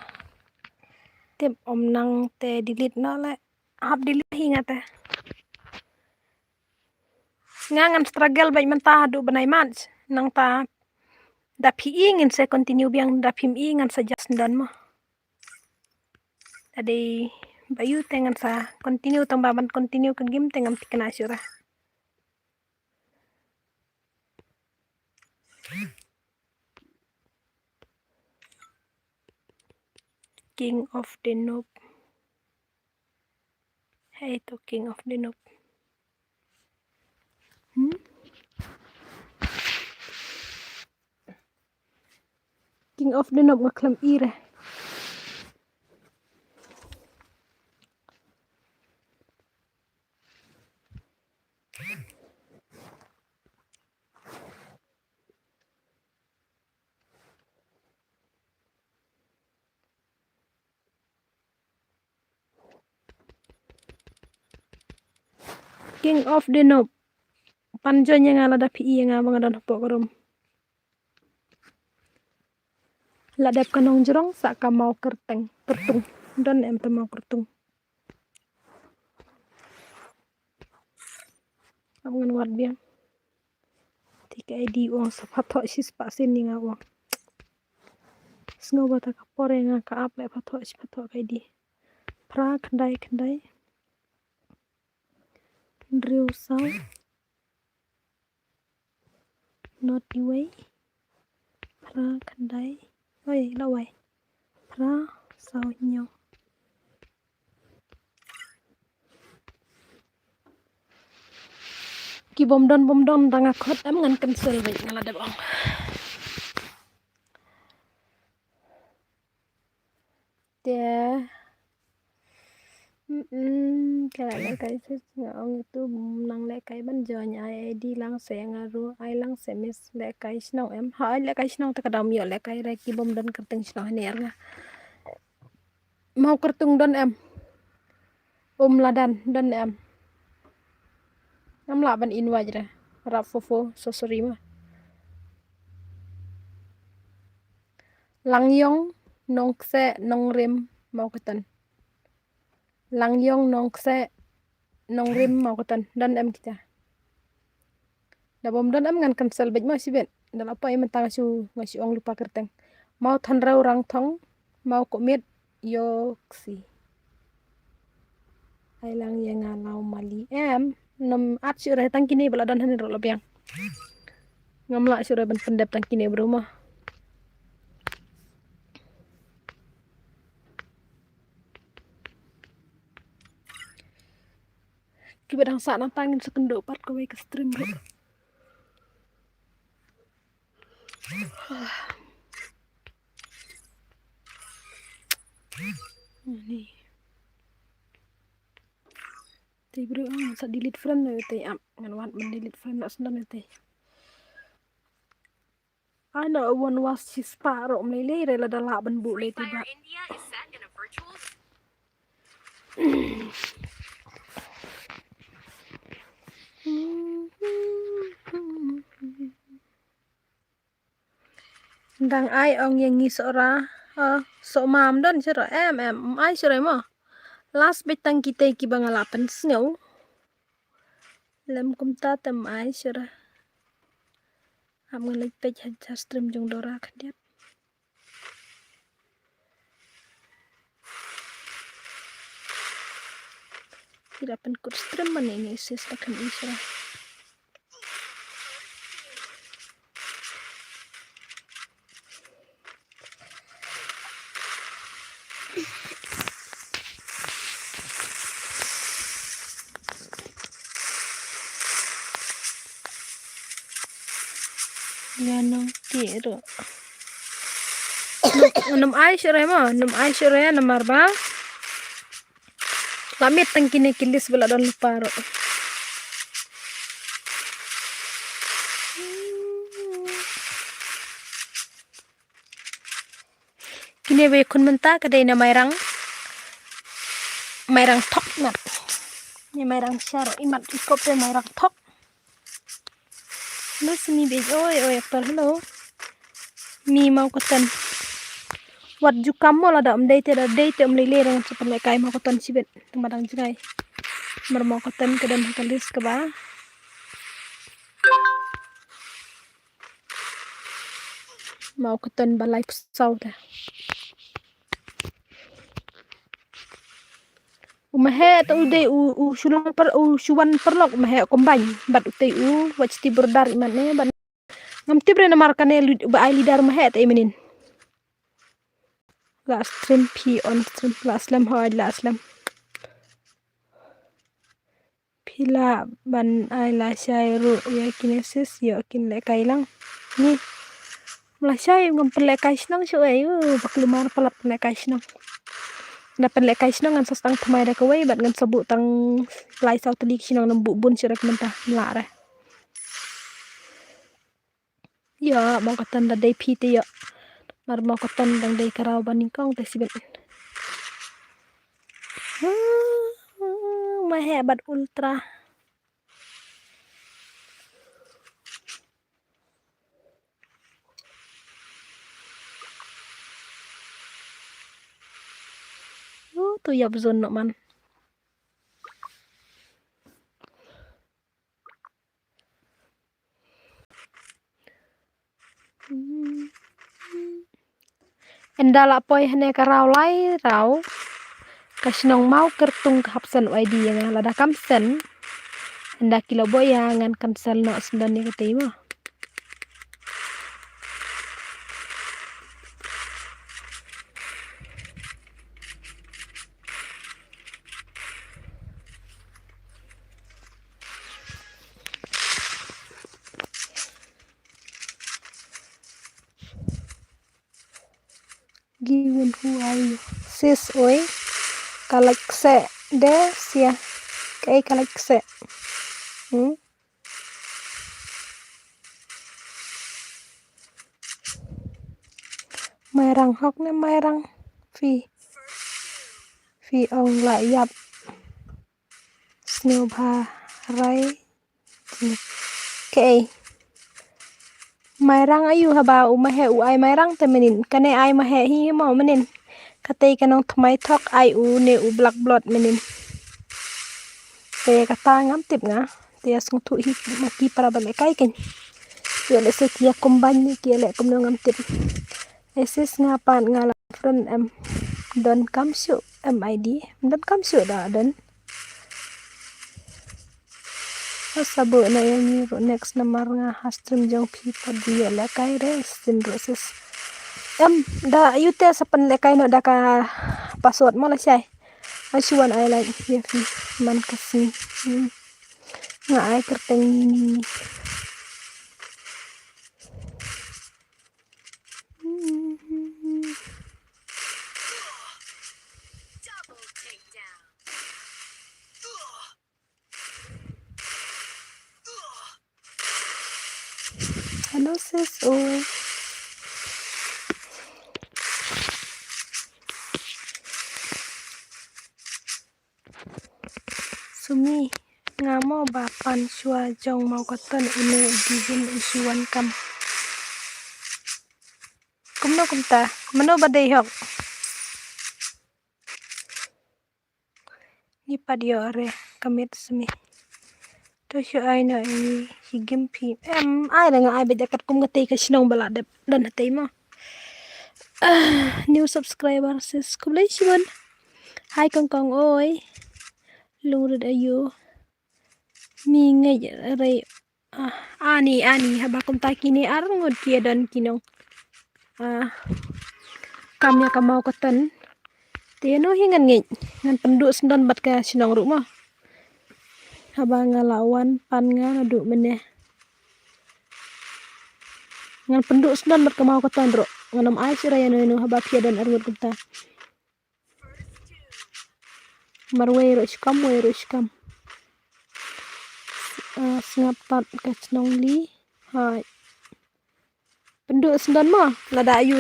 tip ym nang te delete noh leh. Hap delete hi nga te. Nga ngan struggle bad mynta haduh bnai March. Nangta da phi i ngin sa continue biang, da phim i ngan sa just don mo. Da dei ba ïoh te ngan sa continue, tang ba ban continue ka game te ngam thikna shuh re. King of the Noob. Hey to King of the Noob. Hmm? King of the Noob nga khlem i re. King of the Noob. Pan join ïa nga lada phi i ïa nga ba nga don hapoh ka room. La dep ka nongjrong sa ka maw kyrteng, kyrtung. Don em te maw kyrtung. Ap ngan wad biang. Te ka I D ong sa phathoh shispah sien ïa nga ong. Sngew ba ta ka por ïa nga ka ap leh phathoh shi phathoh ka I D. Phra khyndai khyndai. Hynriew saw. Not iwei. Phra khyndai. Oi, la wai. Phra saw hynñiew. Ki bym don bym don da nga khot em ngan cancel beit nga la dep ong. Te. Mm, mm, ka la lehkai sa nga ong ïa tu nang lehkai ban join ai I D lang se nga ruh ai lang se miss lehkai shnong em. Ha ai lehkai shnong te ka dam ïoh lehkai re ki bym don kyrteng shnong ne er nga. Maw kyrtung don em. Um Ladan don em. Ngam lah ban invite re. Rap fofo, so sorry ma. Langiong, Nongkseh, Nongrim, Mawkatan. Langiong, Nongkseh, Nongrim, Mawkatan. Don em kita. Da bym don em ngan cancel beit ma shibit. Da la poi mynta nga shu, nga shu ong lypa kyrteng. Mawthanrew Rangthong, Mawkmit, Yoksi. Ai lang ïa nga Lawmali em. Nym add shuh re tang kine ba la don hangne ruh la biang. Ngam lah shuh re ban pyndep tang kine bro ma. Kiba dang sah nangta ngin sa kynduh pat kawei ka stream ruh. Ni. Te bro, ah, sa delete friend na te ap. Ngan wan men delete friend na sendal te. Ai na wan was shispah ruh mlei lei re lada lah ban buh lei te ba. Dang ai ong ïa ngi Sohra. Ha, Sohma ym don shuh re em em, ym ai shuh re mo. Last beit tang kitei kiba nga la pynsngew. Lem kumta te ym ai shuh re. Ngan leit peit ha stream jong Dora khyndiat. Ki la pynkut stream mane ine i sis, la kham i shuh. Ïa nongtih ruh. Nym, nym ai shuh re mo, nym ai shuh re namar ba la miet tang kine ki list ba la don lypa ruh. Kine ba ïakhun mynta ka dei na Mairang. Mairang thok mat. Ni Mairang shar imat i kop te Mairang thok. Hello Sumi bej, oi oi aktor, hello. Mi Mawkatan. Wat ju kam mo, lada ym dei te, da dei te ym lei lei, dang sa pynlehkai Mawkatan shibit. Tang ba dang jngai. Mar Mawkatan ka don ha ka list kaba Mawkatan ba lai phew saw te. U Maheh te u dei u, u shu long par, u shu wan paralok u Maheh combine bad utei u Wachti Bordar imat ne bad ngam tip re namar kane lead-, ba ai leader u Maheh te i mynnin. La stream phi on stream, la slem, hooid la slem. Phi lah ban ai lashai ruh ïa kine sis, ïoh kin lehkai lang. Ni. Lashai ngam pynlehkai shnong shuh ei, uh, ba kulmar palat pynlehkai shnong. Da pynlehkai shnong ngan sa sdang thymmai da kawei bad ngan sa buh tang lai saw tylli ki shnong, ngam buh bun shuh da ka mynta, ym lah re. Ïa, Mawkatan da dei phi te ïa. Mar Mawkatan dang dei ka raw ba nyngkong te shibit. Maheh bad Ultra. Uh, tu ïap zone noh man. Ynda la poi hane ka raw lai raw. Ka shnong Mawkyrtung ka hap send u I D ïa nga, lada kam send. Ynda ki la buh ïa nga ngan cancel noh, sngewdon ïa katei mo. Given who are you? Sis oi. Ka lait kseh de sia. Kaei ka lait kseh? Hmm? Mairang hok ne Mairang phi. Phi ong la ïap. Sngewbha rai. Kaei. Mairang aïu haba u Maheh u ai Mairang te mynnin. Kane ai Maheh hi mo mynnin. Katei ka nongthymmai thok ai u ne u black blood mynnin. Te kata ngam tip nga. Te ïa sngewthuh hi ma ki para ba lehkai kein. Ïoh lehse ki ïa combine ne ki ïa leh kumno ngam tip. Ai sis nga pat nga la friend em. Donkam shuh em I D. Donkam shuh da don. Sa buh noh ïa ngi ruh next namar nga ha stream jong phi pat, dei ïoh lehkai re shisien ruh sis. Em, da ïoh te sa pynlehkai noh da ka password mo lashai. Nga shu wan ai like ïa phi man ka sngi. Hmm. Nga ai kyrteng ni ni. Hello sis oi. Sumi, nga mo ba pan shuwa jong Mawkatan une u Divin u shu wan kam. Kumno kumta, mano ba dei hok? Ngi pat ïoh re, ka miet Sumi. Shu ai na i shi gim phi. Em, ai da nga ai beit da katkum ka tei ka shnong ba la dep don ha tei mo. Ah, new subscriber sis. Khublei shibun. Hi kong kong oi. Lungrit ayu. Mi ngeit rei. Ah, ani, ani, haba kumta kine ar ngut ki ïa don ki nong. Ah, kam ïa ka maw ka ton. Te ïano hi ngan ngeit, ngan pynduh sndon bad ka shnong ruh mo. Haba nga la wan pan nga naduh mynne. Ngan pynduh sndon bad ka maw ka ton ruh. Ngan ym ai shuh ïano ïano haba phi ïa don ar ngut kumta. Marwei ruh shkam, wei ruh shkam. Ah, sngap pat ka chnong li. Hai. Pynduh sndon mo, lada ayu.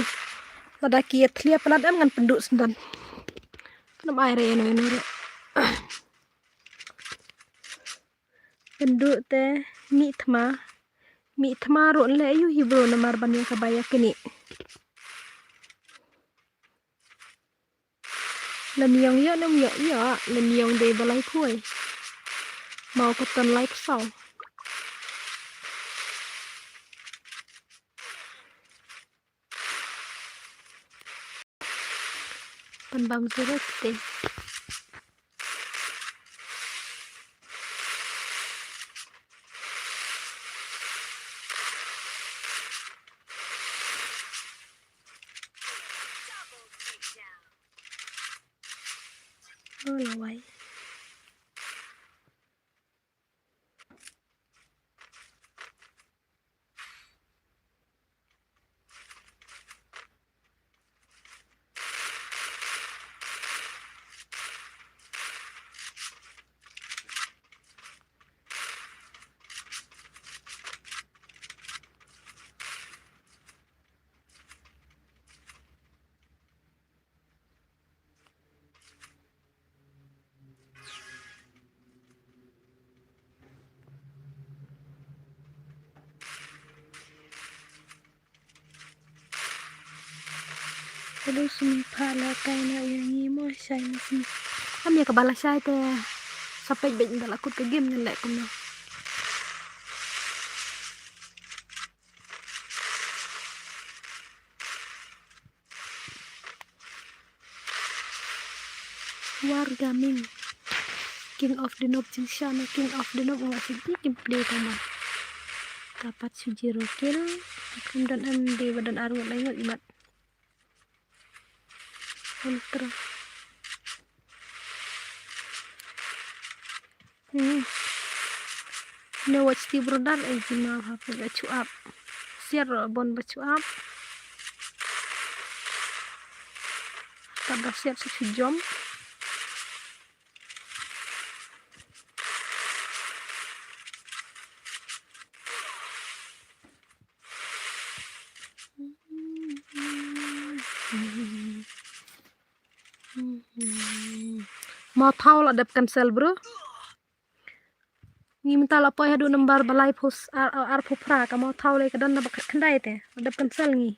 Lada ki ïa thlia palat em ngan pynduh sndon. Kan ym ai re ïano ïano ruh. Pynduh te mih thma. Mih thma ruh leh ayu hi bro namar ban ïa ka ba ïa kine. Lem ïong ïoh nem ïoh ïoh, lem ïong dei ba lai phuai. Maw ka ton lai phew saw. Pan bam zero te. Oh, lawai. Hello, sumi pha la kai na u ngi mo shai na sumi. Am ya ka ba la shai te. Sa peit beit ba la kut ka game ne leh kumno. War Gaming. King of the Noob jingsha na King of the Noob nga shu di gameplay tama. Ka pat shu zero kill. Kam don em de ba don ar ngut lai ngut imat. Ultra. Hmm. Ne watch ti brother eh jima ha pun ba chuap. Siar ro bon ba chuap. Tada siar sa chu jom. Mawthaw la dep cancel bro. Ngi mynta la poi haduh number ba lai phew ar, ar, arphew phra ka Mawthaw lei ka don na ba khat khyndai te. La dep cancel ngi.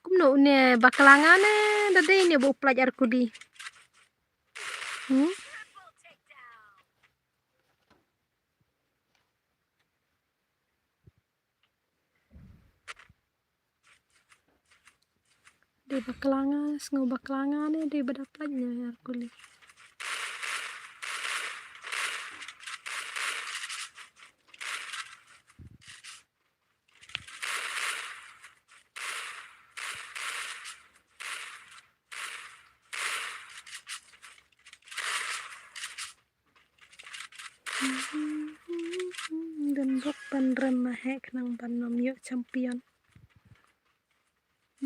Kumno une bakla nga ne da dei ne ba u plaj ar kudi. Hmm? Dei bakla nga, sngew bakla nga ne dei ba da plaj ne ar kuli. Dang bok ban rem ma heh khnang ban ym ïoh champion.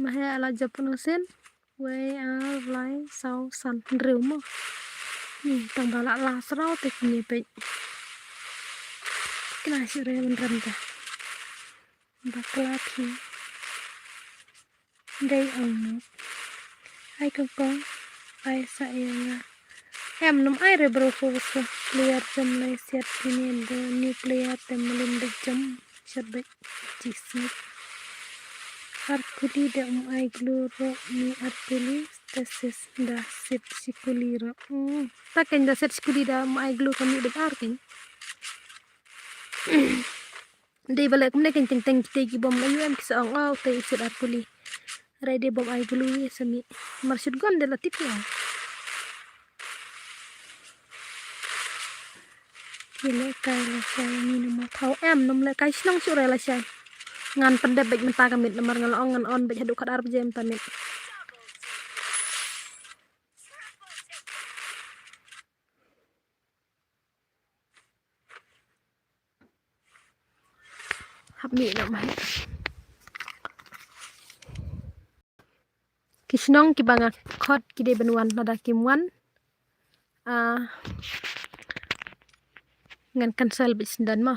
Ma heh ala Japan usin. Wei ar lai saw san hynriew mo. Ni tang ba la la sraw te kine peit. Kina shu re ban rem te. Bakla phi. Dei ong. Ai kong kong, ai sa ïa nga. Em, nym ai re bro, ko ko player jam lai siat kine de, new player te mlin de jam siat bek jisik. Ar kuli da um ai glue ro mi ar kuli, da sis da sit sikuli ro. Hmm. Ta kan da sit sikuli da um ai glue ka mi bek ar kan. Dei ba leh kumne kan teng teng kita ki bom la U M ki sa ong, oh, te sit ar kuli. Rai dei bom ai glue ïa sa mi. Mar shotgun de la tip ïa. Ki leh kai la shai ni na ma thau em, nym leh kai shnong shu rai la shai. Ngan pyndep bek mynta ka miet namar nga la ong ngan on bek haduh khatar baje mynta miet. Hap mih noh mai. Ki shnong kiba nga khot ki dei ban wan, lada kim wan, ah, ngan cancel beit shen mo.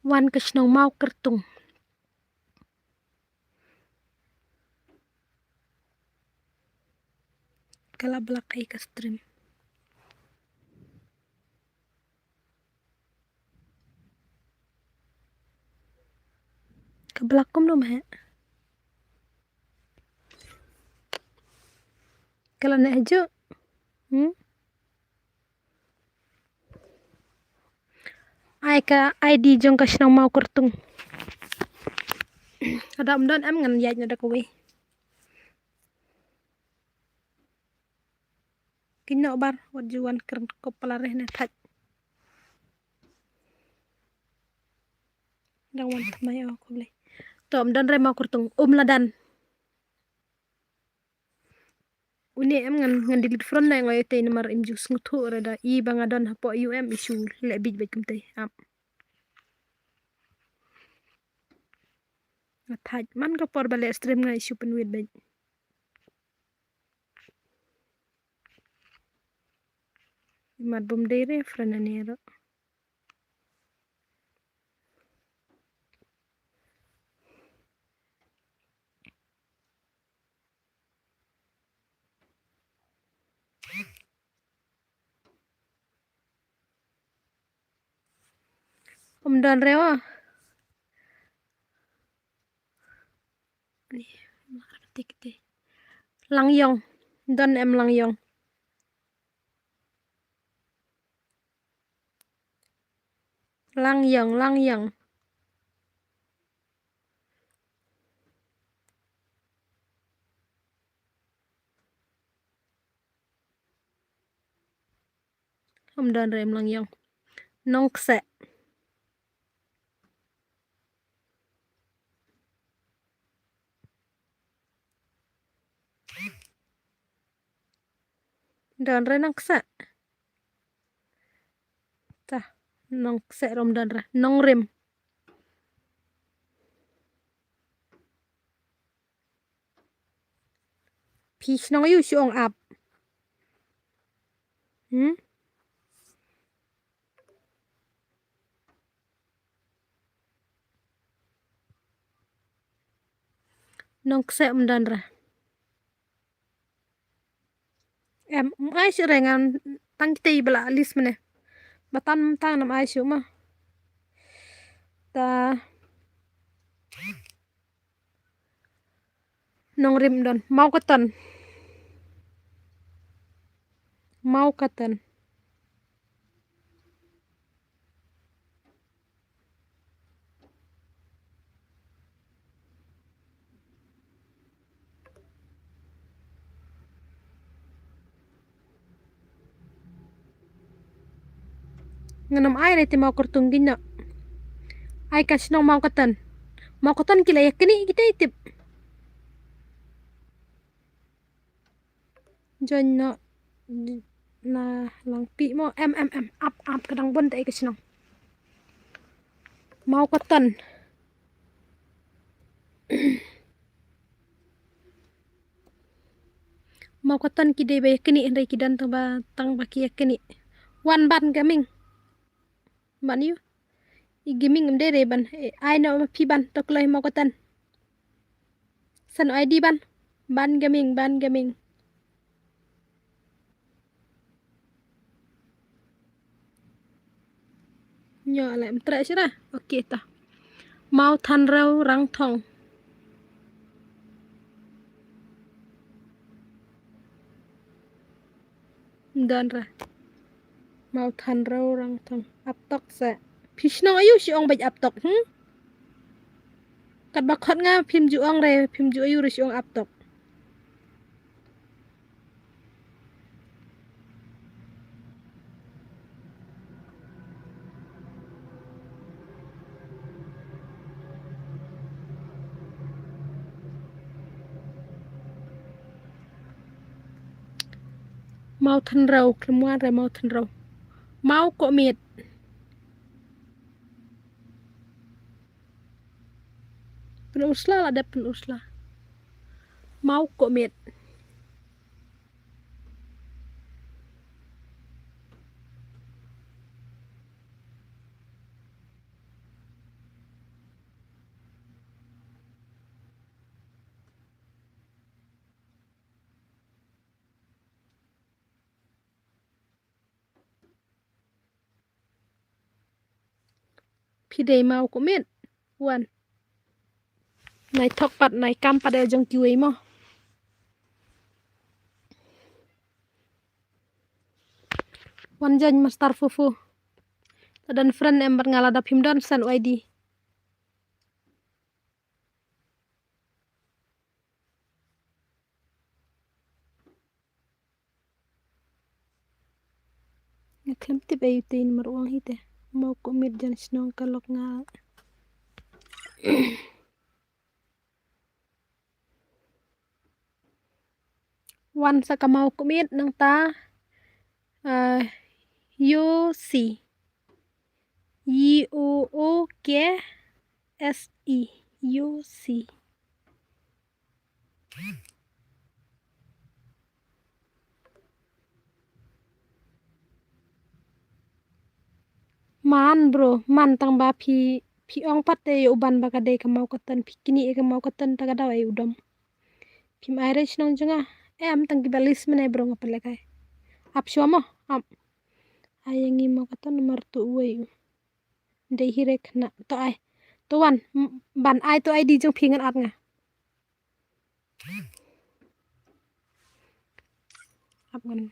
Wan ka shnong Mawkyrtung. Ka la block ei ka stream. Ka block kumno ma he? Ka la neh hajuh. Hmm? Ai ka I D jong ka shnong Mawkyrtung. Lada ym don em ngan ïaid na da kawei. Kynnoh bar wat ju wan kren ko pala re ne thait. Dang wan thymmai o khublei. To ym don re Mawkyrtung, um la don. Une em ngan, ngan delete friend na nga ïa te namar im ju sngewthuh re da i ba nga don hapoh U M i shu leh bit bit kumte. Ap. Nga thait man ka por ba leh stream nga i shu pynwit bit. Mat bum dei re friend ane ro. Um don re wa. Ni, mar tik ti. Langiong. Don em Langiong. Langiong, Langiong. Um don re em Langiong. Nongkseh. Don re Nongkseh. Ta, Nongkseh rum don re. Nongrim. Phi shnong aïu shu ong ap. Hmm? Nongkseh um don re. Em, um Ai shu re ngan tang kita i bala list mene. Batan tang nam ai shu ma. Ta nongrim don. Mau katan. Mau katan. Ngan ym ai re te mau kyrtung gino. Ai ka shnong mau katan. Mau katan ki la ïa knieh kita i tip. Join noh na Langpih mo. Em em em ap ap ka dang bun te ai ka shnong. Mau katan. Mau katan ki dei ba ïa knieh hynrei ki don tang ba tang ba ki ïa knieh. Wan ban ka ming. Ban ïu. I gaming em dei re ban. Eh, ai noh ma phi ban to kloi mau katan. San I D ban. Ban gaming, ban gaming. Nyo ale em trek sira. Okay ta. Mau than rau rang thong. Don ra. Mau than rau rang thong. Ap tok sa. Phi shnong ayu shi ong baj ap tok. Hmm? Kat ba khot nga phim ju ong re, phim ju ayu re shi ong ap tok. Mau than rau, khlem wan re mau than rau. Mau ko miet. Pyn Ursula la dep pyn Ursula. Mau ko miet. Phi dei mau ko miet. Wan. Nai thok pat nai kam pat ïa jong kiwei mo. Wan join master fufu. Ta don friend em bad nga lada phim don san I D. Nga khlem tip ayu te i namar u ong hi te. Mau ko miet jan shnong ka lok nga. Wan sa ka mau ko miet nangta. Uh, U C. Y O O K S E. U C. Man bro, man tang ba phi, phi ong pat te u ban ba ka dei ka mau katan, phi knieh ka mau katan ta ka daw ai u dom. Phim ai re shnong jong nga. Em tang ki ba list mane bro nga pynleh kai. Ap shuwa mo, ap. Ai ïa ngi mau katan namar tu uwei u. Dei hi re khynnah. To ai. To wan. M-, ban ai to I D jong phi ngan add nga. Ap ngan.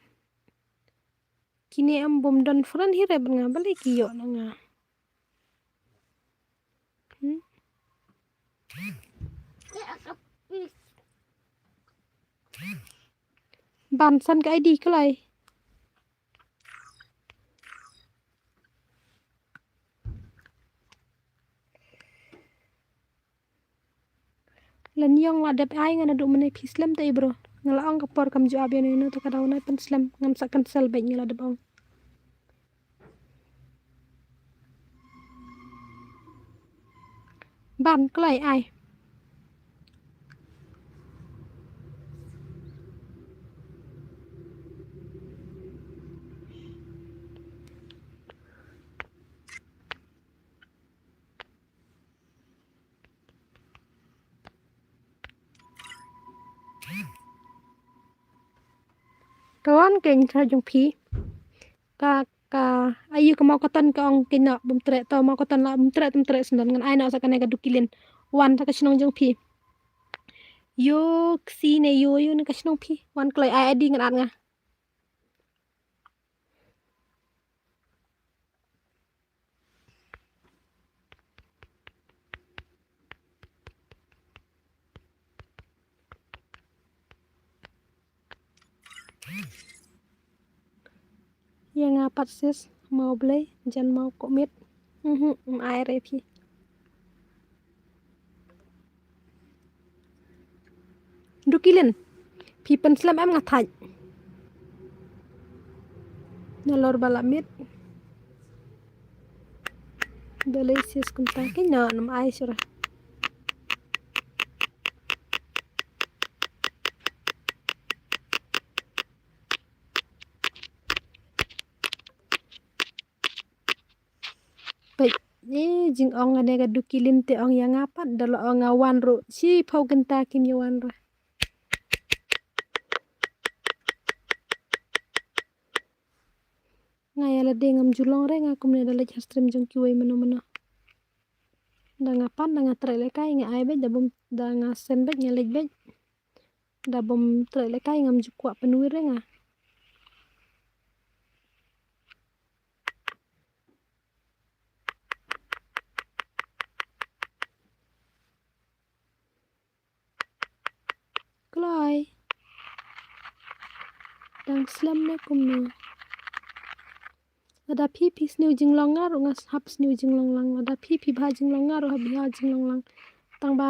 Kine em bym don friend hi re ban nga balei ki ïoh na nga. Hmm? Ban san ka I D kloi. Lane ïong la dep ai nga naduh mynne phi slem te i bro. Nga la ong ka por kam ju ap ïano ïano te ka daw nai pynslem ngan sa cancel beit nga la dep ong. Ban kloi ai. To Kan keng tra jong phi. Ka, ka, ayu ka mau katan ka ong keng na bum tre to mau katan la bum tre tum tre sendan ngan ai na sa kane ka dukilin. Wan ta ka shnong jong phi. Yo, ksi ne yo, yo ne ka shnong phi. Wan kloi ai adi ngan at nga. Ïa nga pat sis, mau blei, jan mau komit. Mhm, em ai re phi. Dukilin. Phi pynslem em nga thait. Nalor ba la mit. Balei sis kumta keng na nam ai sura. Peit, eh, jingong ane ka dukilin te ong ïa nga pat, da la ong nga wan ruh, shiphew kynta kim ïa wan ruh. Nga ïa lade ngam ju long re nga kumne da leit ha stream jong kiwei mano mano. Da nga pan, da nga trei lekai, nga ai beit, da bym, da nga send beit, nga leit beit. Da bym trei lekai ngam ju kwah pynwir re nga. Kloi. Dang slem ne kumno. Lada phi phi sniew jinglong nga ruh nga hap sniew jinglong lang. Lada phi phi bha jinglong nga ruh hap bha jinglong lang. Tang ba,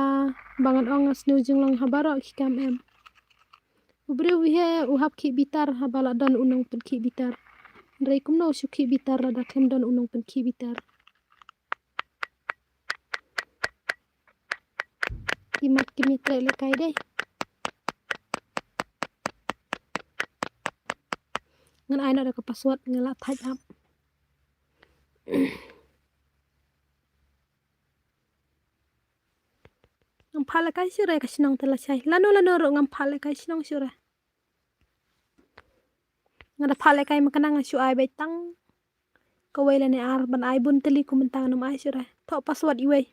ba ngan ong nga sniew jinglong ha baroh ki kam em. U briew u he u hap khih bitar haba la don u nongpynkhih bitar. Hynrei kumno u shu khih bitar lada khlem don u nongpynkhih bitar. Ki mat kim ïa trei lekai dei. Ngan ai noh da ka password nga la thait ap. Ngam phah lekai shuh re ka shnong te lashai. Lano lano ruh ngam phah lekai shnong shuh re. Nga da phah lekai ma kane nga shu ai beit tang kawei lane ar ban ai bun tylli kum mynta ngam ai shuh re. Thoh password iwei.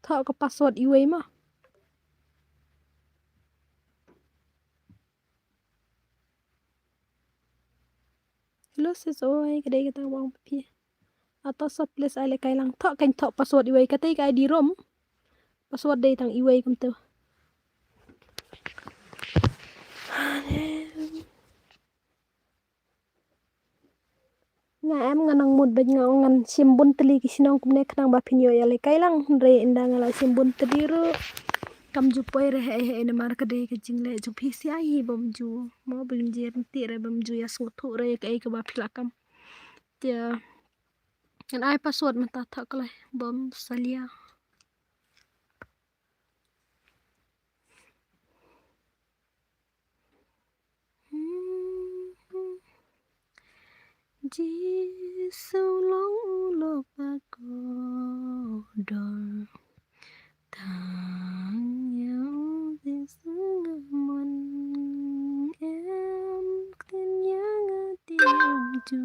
Thoh ka password iwei ma. Hello sis, oi, ka dei kata ka ba ong phi. Ato sa please ai lekai lang. Thoh keiñ thoh password iwei, kata ka I D rom. Password dei tang iwei kumto. Nga em nga nang mut bad nga ong ngan shim bun tylli ki shnong kumne khnang ba phin ïoh ïa lekai lang. Hynrei ynda nga la shim bun tylli ruh kam ju poi re hei hei namar ka dei ka jingleh jong phi sha hi bym ju mo bym ju rynti re bym ju ïa sngewthuh re kaei kaba phi la kam. Te ngan ai password mynta thoh kloi bym salia. Jisu long u lok ba kordor. Tang ïa u Jisu nga mon em ktien ïa nga te em ju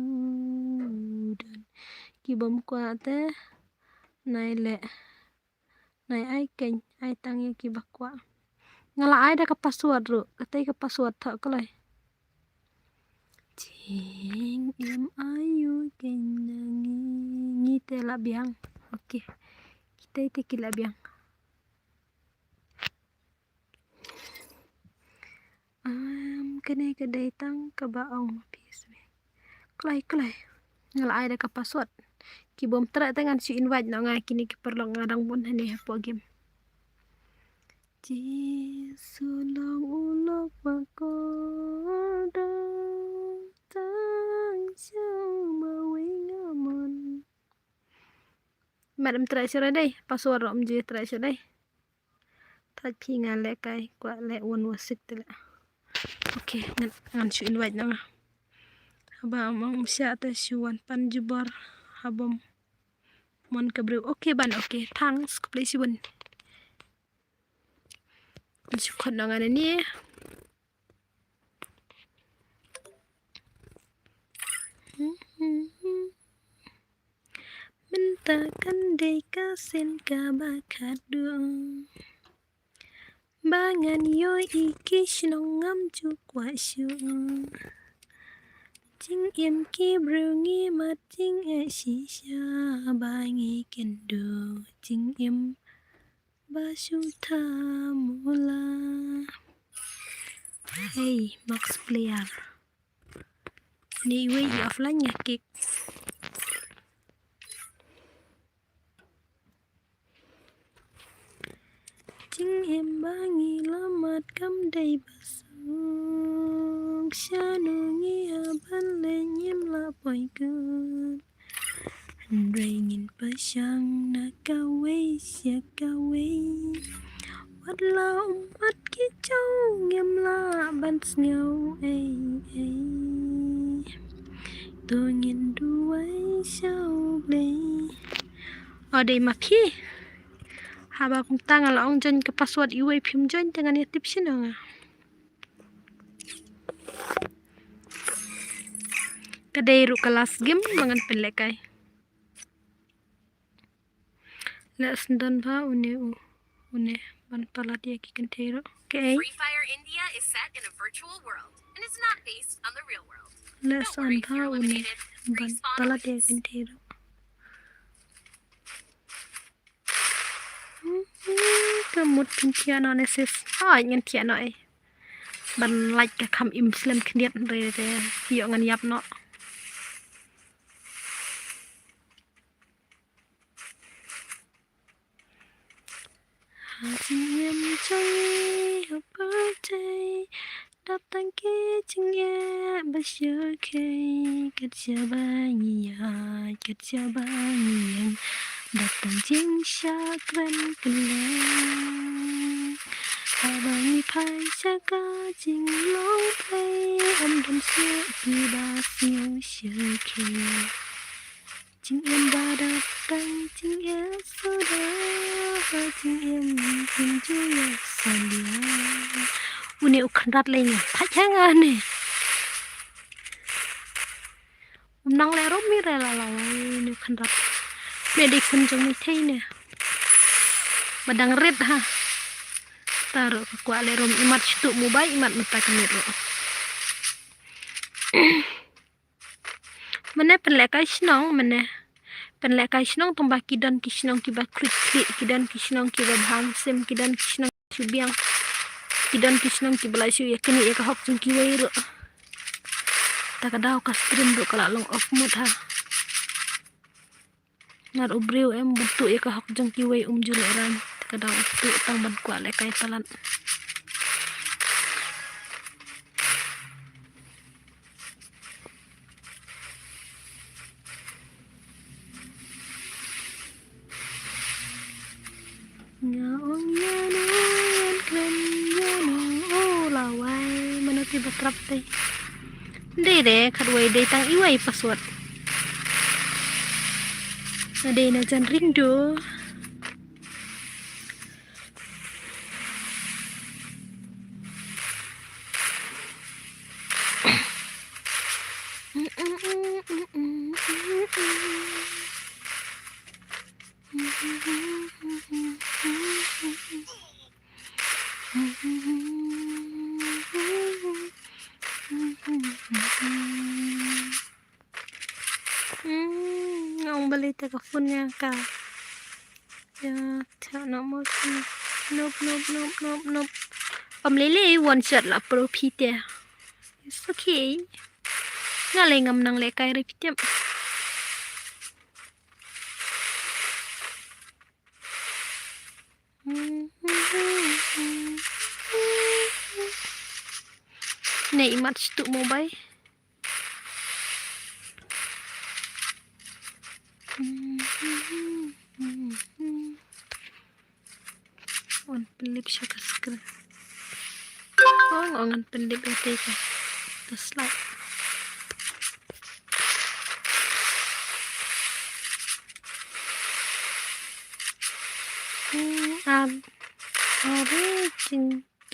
don. Ki bym kwah te nai leh. Nai ai keiñ, ai tang ïa kiba kwah. Nga la ai da ka password ruh, katei ka password thoh kloi. Jing em ayu keiñ na ngi, ngi te la biang. Okay. Kitei te ki la biang. Am, kane ka dei tang kaba ong ma phi swe. Kloi, kloi. Nga la ai da ka password. Ki bym treh te ngan shu invite noh nga kine ki paralok nga dang bun hangne hapoh game. Jisu long u lok ba kordor tang sha u mawei nga mon. Mat em treh shuh re dei, password ruh em ju treh shuh dei. Thait phi nga leh kai, kwah leh one one six te leh. Okay, ngan, ngan shu invite noh nga. Haba ym ong um shah te shu wan pan jubor, ha bym. Mon ka briew. Okay ban, okay. Thanks, khublei shibun. Shu khot noh nga nangne. Mynta kan dei ka sien kaba khatduh. Ba ngan ïohi ki shnong ngam ju kwah shuh. Jingim ki briew ngi mat jingeh shisha ba ngi kynduh jingim ba shu thamula. Hey, Max Player. Ni wei i offline nga kick. Jingim ba ngi la mat kam dei ba suk. Shano ngi hap ban leh ngim lah poi kut. Hynrei ngin pyrshang na kawei sha kawei. Wat la ummat ki jong ngim lah ban sngew ei ei. To ngin duwai sha U Blei. O dei ma phi. Haba kumta nga la ong join ka password iwei phim join te ngan ïa tip shano nga. Ka dei ruh ka last game ba ngan pynlehkai. Leh sdang ba une u, une ban palat ïa ki kynthei ruh. Okay. Free Fire India is set in a virtual world and is not based on the real world. Leh sdang ba une ban palat ïa ki kynthei ruh. Ka mut pynkhia noh ne sis. Ai ngan khia noh ei. Ban lait ka kham im slem khyndiat re re. Ïoh ngan ïap noh. Ha jingim jong ngi ha pyrthei. Dap tang ki jingeh ba syrkhei, kat shaba ngi ïaid, kat shaba ngi ïeng, dap tang jingshah kren kylleng. Haba ngi phai sha ka jinglong blei, ym don shuh kiba sngew syrkhei. Jingim ba dap tang jingeh suda, ba jingim jingjuh ïa salia. Une u khyndrat lei nga, thait ha nga ne. Um nang leh rom mi re la la wai une u khyndrat. Me dei khun jong mi thei ne. Ba dang rit ha. Ta ruh ka kwah leh rom imat shtu mobile imat mynta ka miet ruh. Mane pynlehkai shnong, mane pynlehkai shnong tang ba ki don ki shnong kiba khlieh khlieh, ki don ki shnong kiba bha mynsiem, ki don ki shnong shu biang, ki don ki shnong kiba la shu ïa knieh ïa ka hok jong kiwei ruh. Ta ka daw ka stream ruh ka la long off mode ha. Nar u briew em bun tuh ïa ka hok jong kiwei um ju lehrain. Ka dang tuh tang ban kwah lehkai palat. Nga ong ïa no ngan kren ïa no. Oh lawai mano ki batrap te. Dei de khatwei dei tang iwei password. Nga dei na jan ring do. Hmm, nga ong balei te ka phone nga ka. Ya, ta na mo. Nop, nop, nop, nop, nop. Pam lele one shot la pro phi te. It's okay. Nga le ngam nang lehkai re phi te. Ne imat shtu mobile. Wan pynlip sha ka screen. Ong ong ngan pynlip ïa te ka. Ka slide.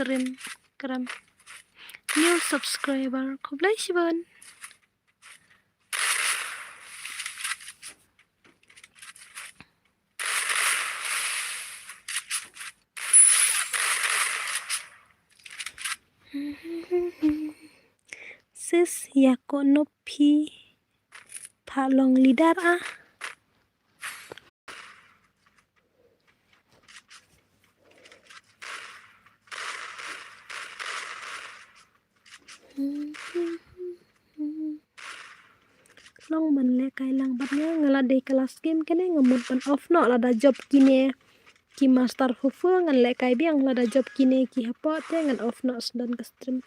Kren, kren. New subscriber. Khublei shibun. Sis, ïa ko nop phi pha long leader ah. Long ban lehkai lang bad nga, nga la dei ka last game kane, nga mut ban off noh, lada jop kine ki Master Fufu ngan lehkai biang, lada jop kine ki hapoh te ngan off noh sdang ka stream.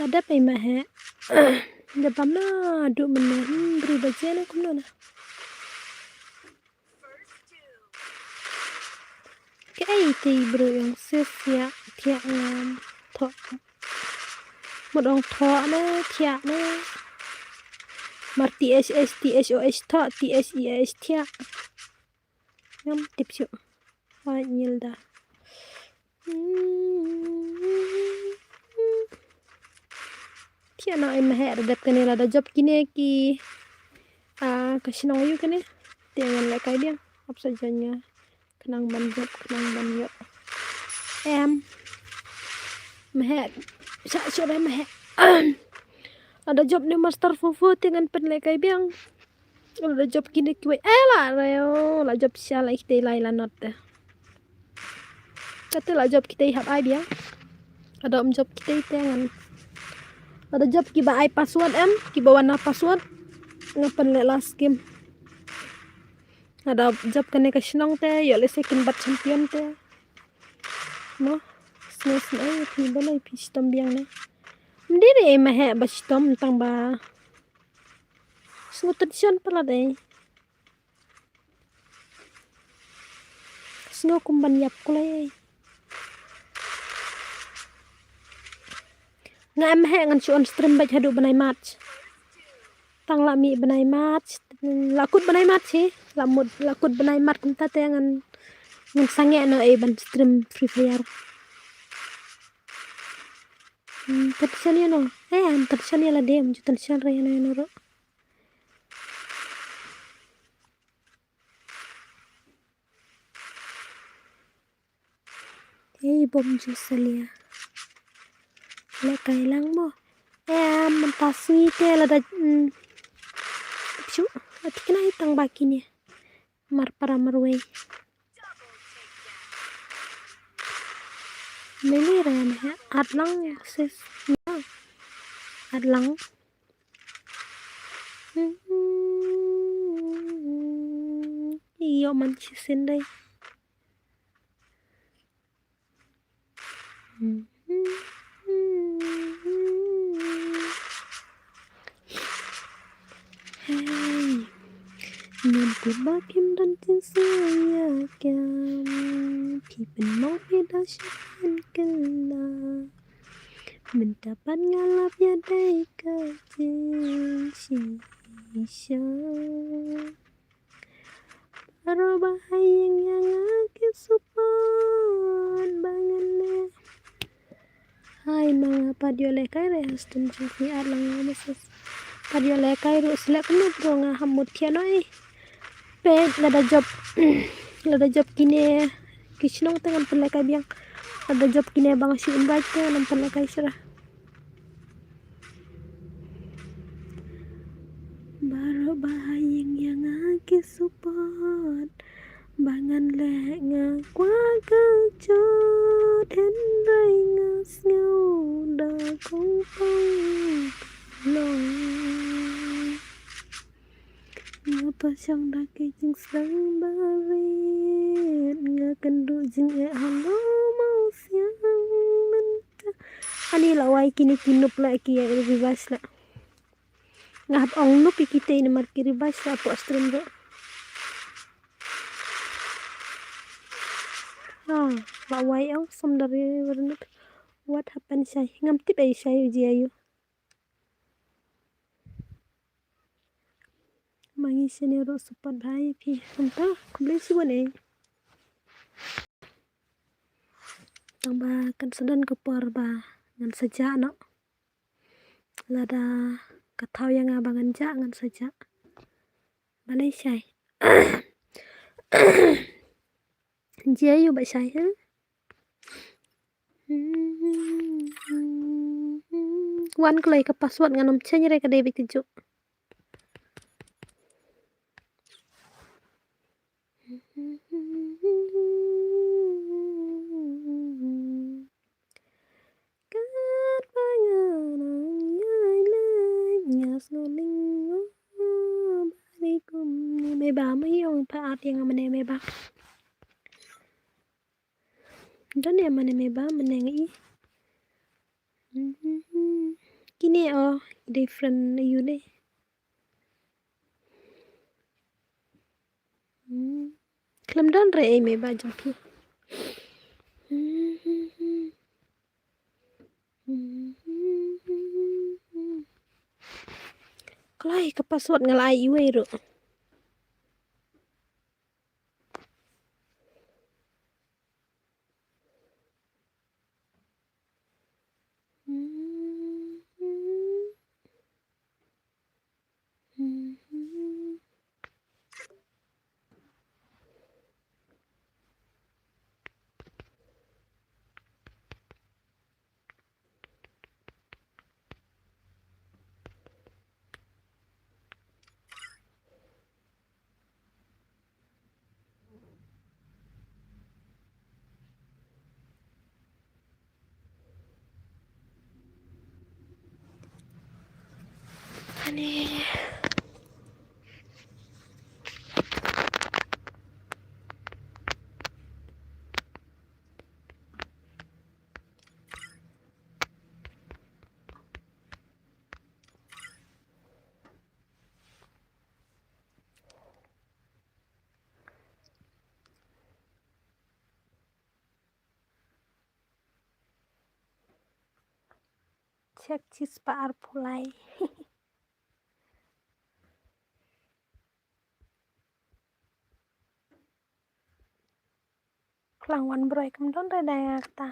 Ada pai ma he. Da bam na du men na. Hmm, bru ba je na kumno na. Kaei te bru ïong sis thiah, thiah ngam thoh. Mut ong thoh ne thiah ne. Mar T H S, T H O H thoh, T H E A H thiah. Ngam tip shuh. Wa nyil da. Thiah noh ei ma he, da dep kane lada jop kine ki, ah, ka shnong ïu kane. Te ngan lehkai biang. Ap sa jan nga. Khnang ban jop, khnang ban ïoh. Em. Ma he. Sa shuh re ma he. Lada jop ne Master Fufu te ngan pynlehkai biang. Lada jop kine kiwei. Eh, la reo, la jop sha la kitei lai la not te. Kata la jop kitei hap ai biang. Lada ym jop kitei te ngan. Lada jop kiba ai password em, kiba wan na password. Nga pynleh last game. Lada jop kane ka shnong te, ïoh leh second bad champion te. Mo, sne sne, ai phi ba lai phi shitom biang ne. Mdiri ei ma he ba shitom tang ba. Sngew tension palat ei. Sngew kum ban ïap kulai ei. Nga em he ngan shu on stream bad haduh bnai March. Tang la mih bnai March, la kut bnai March hi, la mut, la kut bnai March kumta te ngan, ngan sangeh noh ei ban stream Free Fire. Hmm, tension ïa no. Eh, an tension ïa lade, ym ju tension re ïa no ïa no ruh. Ei bom ju salia. Lehkai lang mo. Eh, mynta sngi te lada, mm, shu, la thikna hi tang ba kine. Mar para marwei. Meli ran ha, at lang sis. At lang. Ïoh man shi sien dei. Hey. Ngan kut ba kim don jingsawa ïa kiam. Phi pynmong phi da shisien kylla. Mynta pat nga lap ïa dei ka jingshisha. Baroh ba ha ïing ïa nga ki support ba ngan leh. Hai ma nga pat ïoh lehkai re ha stem jong phi, at lang nga message. Pat ïoh lehkai ruh shlek kumno bro, nga ham mut thiah noh ei. Peit lada jop, lada jop kine ki shnong te ngan pynlehkai biang. Lada jop kine ba nga shu invite te ngan pynlehkai shuh. Baroh ba ha ïing ïa nga ki support ba ngan leh, nga kwah ka jot, hynrei nga sngew da kong pang long. Nga pyrshang da ki jingsdang barit, nga kynduh jingeh halor mawsiang mynta. Ani la wai kine ki noob la ki ïa revise la. Nga hap ong nup ïa kita namar ki ribas la pok stream ruh. Ah, la wai ong som dari warnut. What happened, Shai? Ngam tip ei Shai u ji ayu. Ma ngi sene ruh support bha ïa phi. Kumta, khublei shibun ei. Tang ba kan sa don ka por ba ngan sa jah noh. Lada ka thaw ïa nga ba ngan jah, ngan sa jah. Balei Shai? Jia ïa u ba Shai, ha? Wan kloi ka password, ngan ym change re ka dei beit ka juk. Katba nga nang ïai leit, nga sngew ning, oh, bari kumne. Meba, ma ïong pha ap ïa nga mane meba. Don ïa mane meba, mane nga i. Kine, oh, different ïa u ne. Hmm. Khlem don re ei meba jong phi. Kloi ka password nga la ai iwei ruh. Ani. Check chi spah arphew lai. Klang wan broi kam don re dang kata.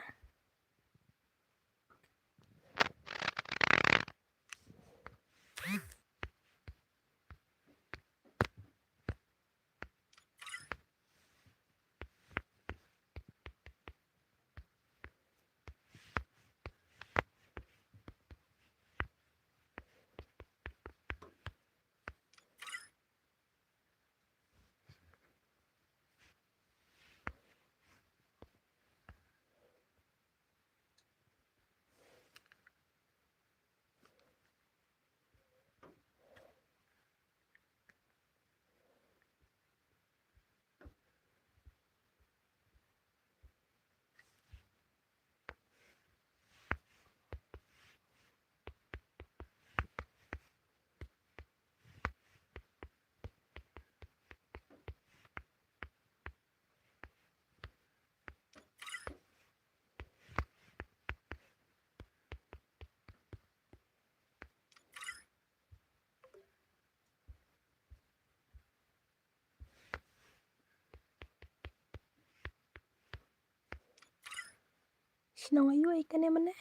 Shnong aïu ei kane mynne?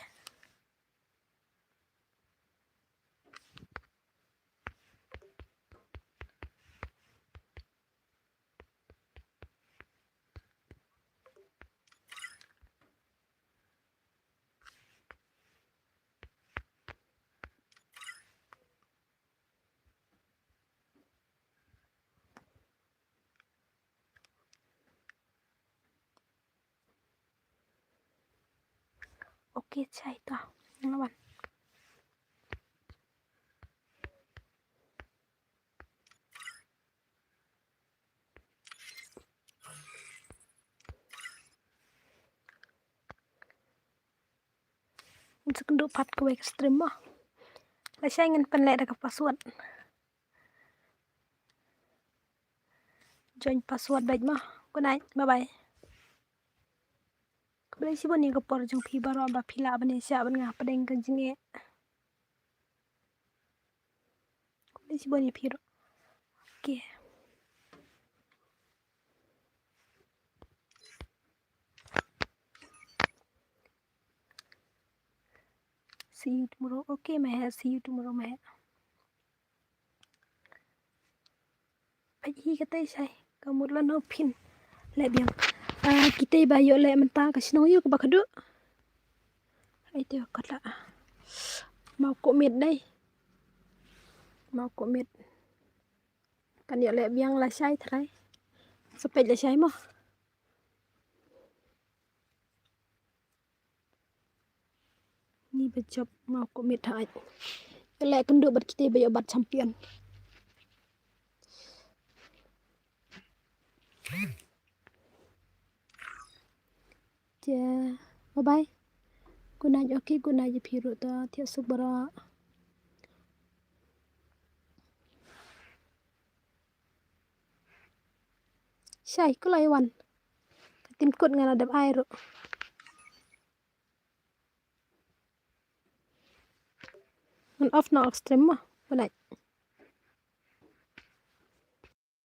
Okay, chai to. Nang wan. Ngan sa kynduh pat kawei ka stream mo. Lashai ngan pynleh da ka password. Join password bad mo. Good night. Bye bye. Khublei shibun ïa ka por jong phi baroh ba phi lah ban ïa shah ban nga pdeng ka jingeh. Khublei shibun ïa phi ruh. Okay. See you tomorrow. Okay, Mehek. See you tomorrow, Mehek. Peit hi katei shai. Ka mut lano phin leh biang. Ah, kitei ba ïoh leh mynta ka shnong ïoh kaba khadduh. Ai te ka la. Mawkuh miet dei. Mawkuh miet. Kan ïoh leh biang lashai trai. Sa peit lashai mo. Ngi ba jop mawkuh miet ha. Ïa leh kynduh bad kitei ba ïoh bat champion. Te bye bye. Good night, okay, good night ïa phi ruh to, thiah suk baroh. Shai, ko la ïa wan. Ka tim kut nga la dep ai ruh. Ngan off na off stream mo. Bye bye.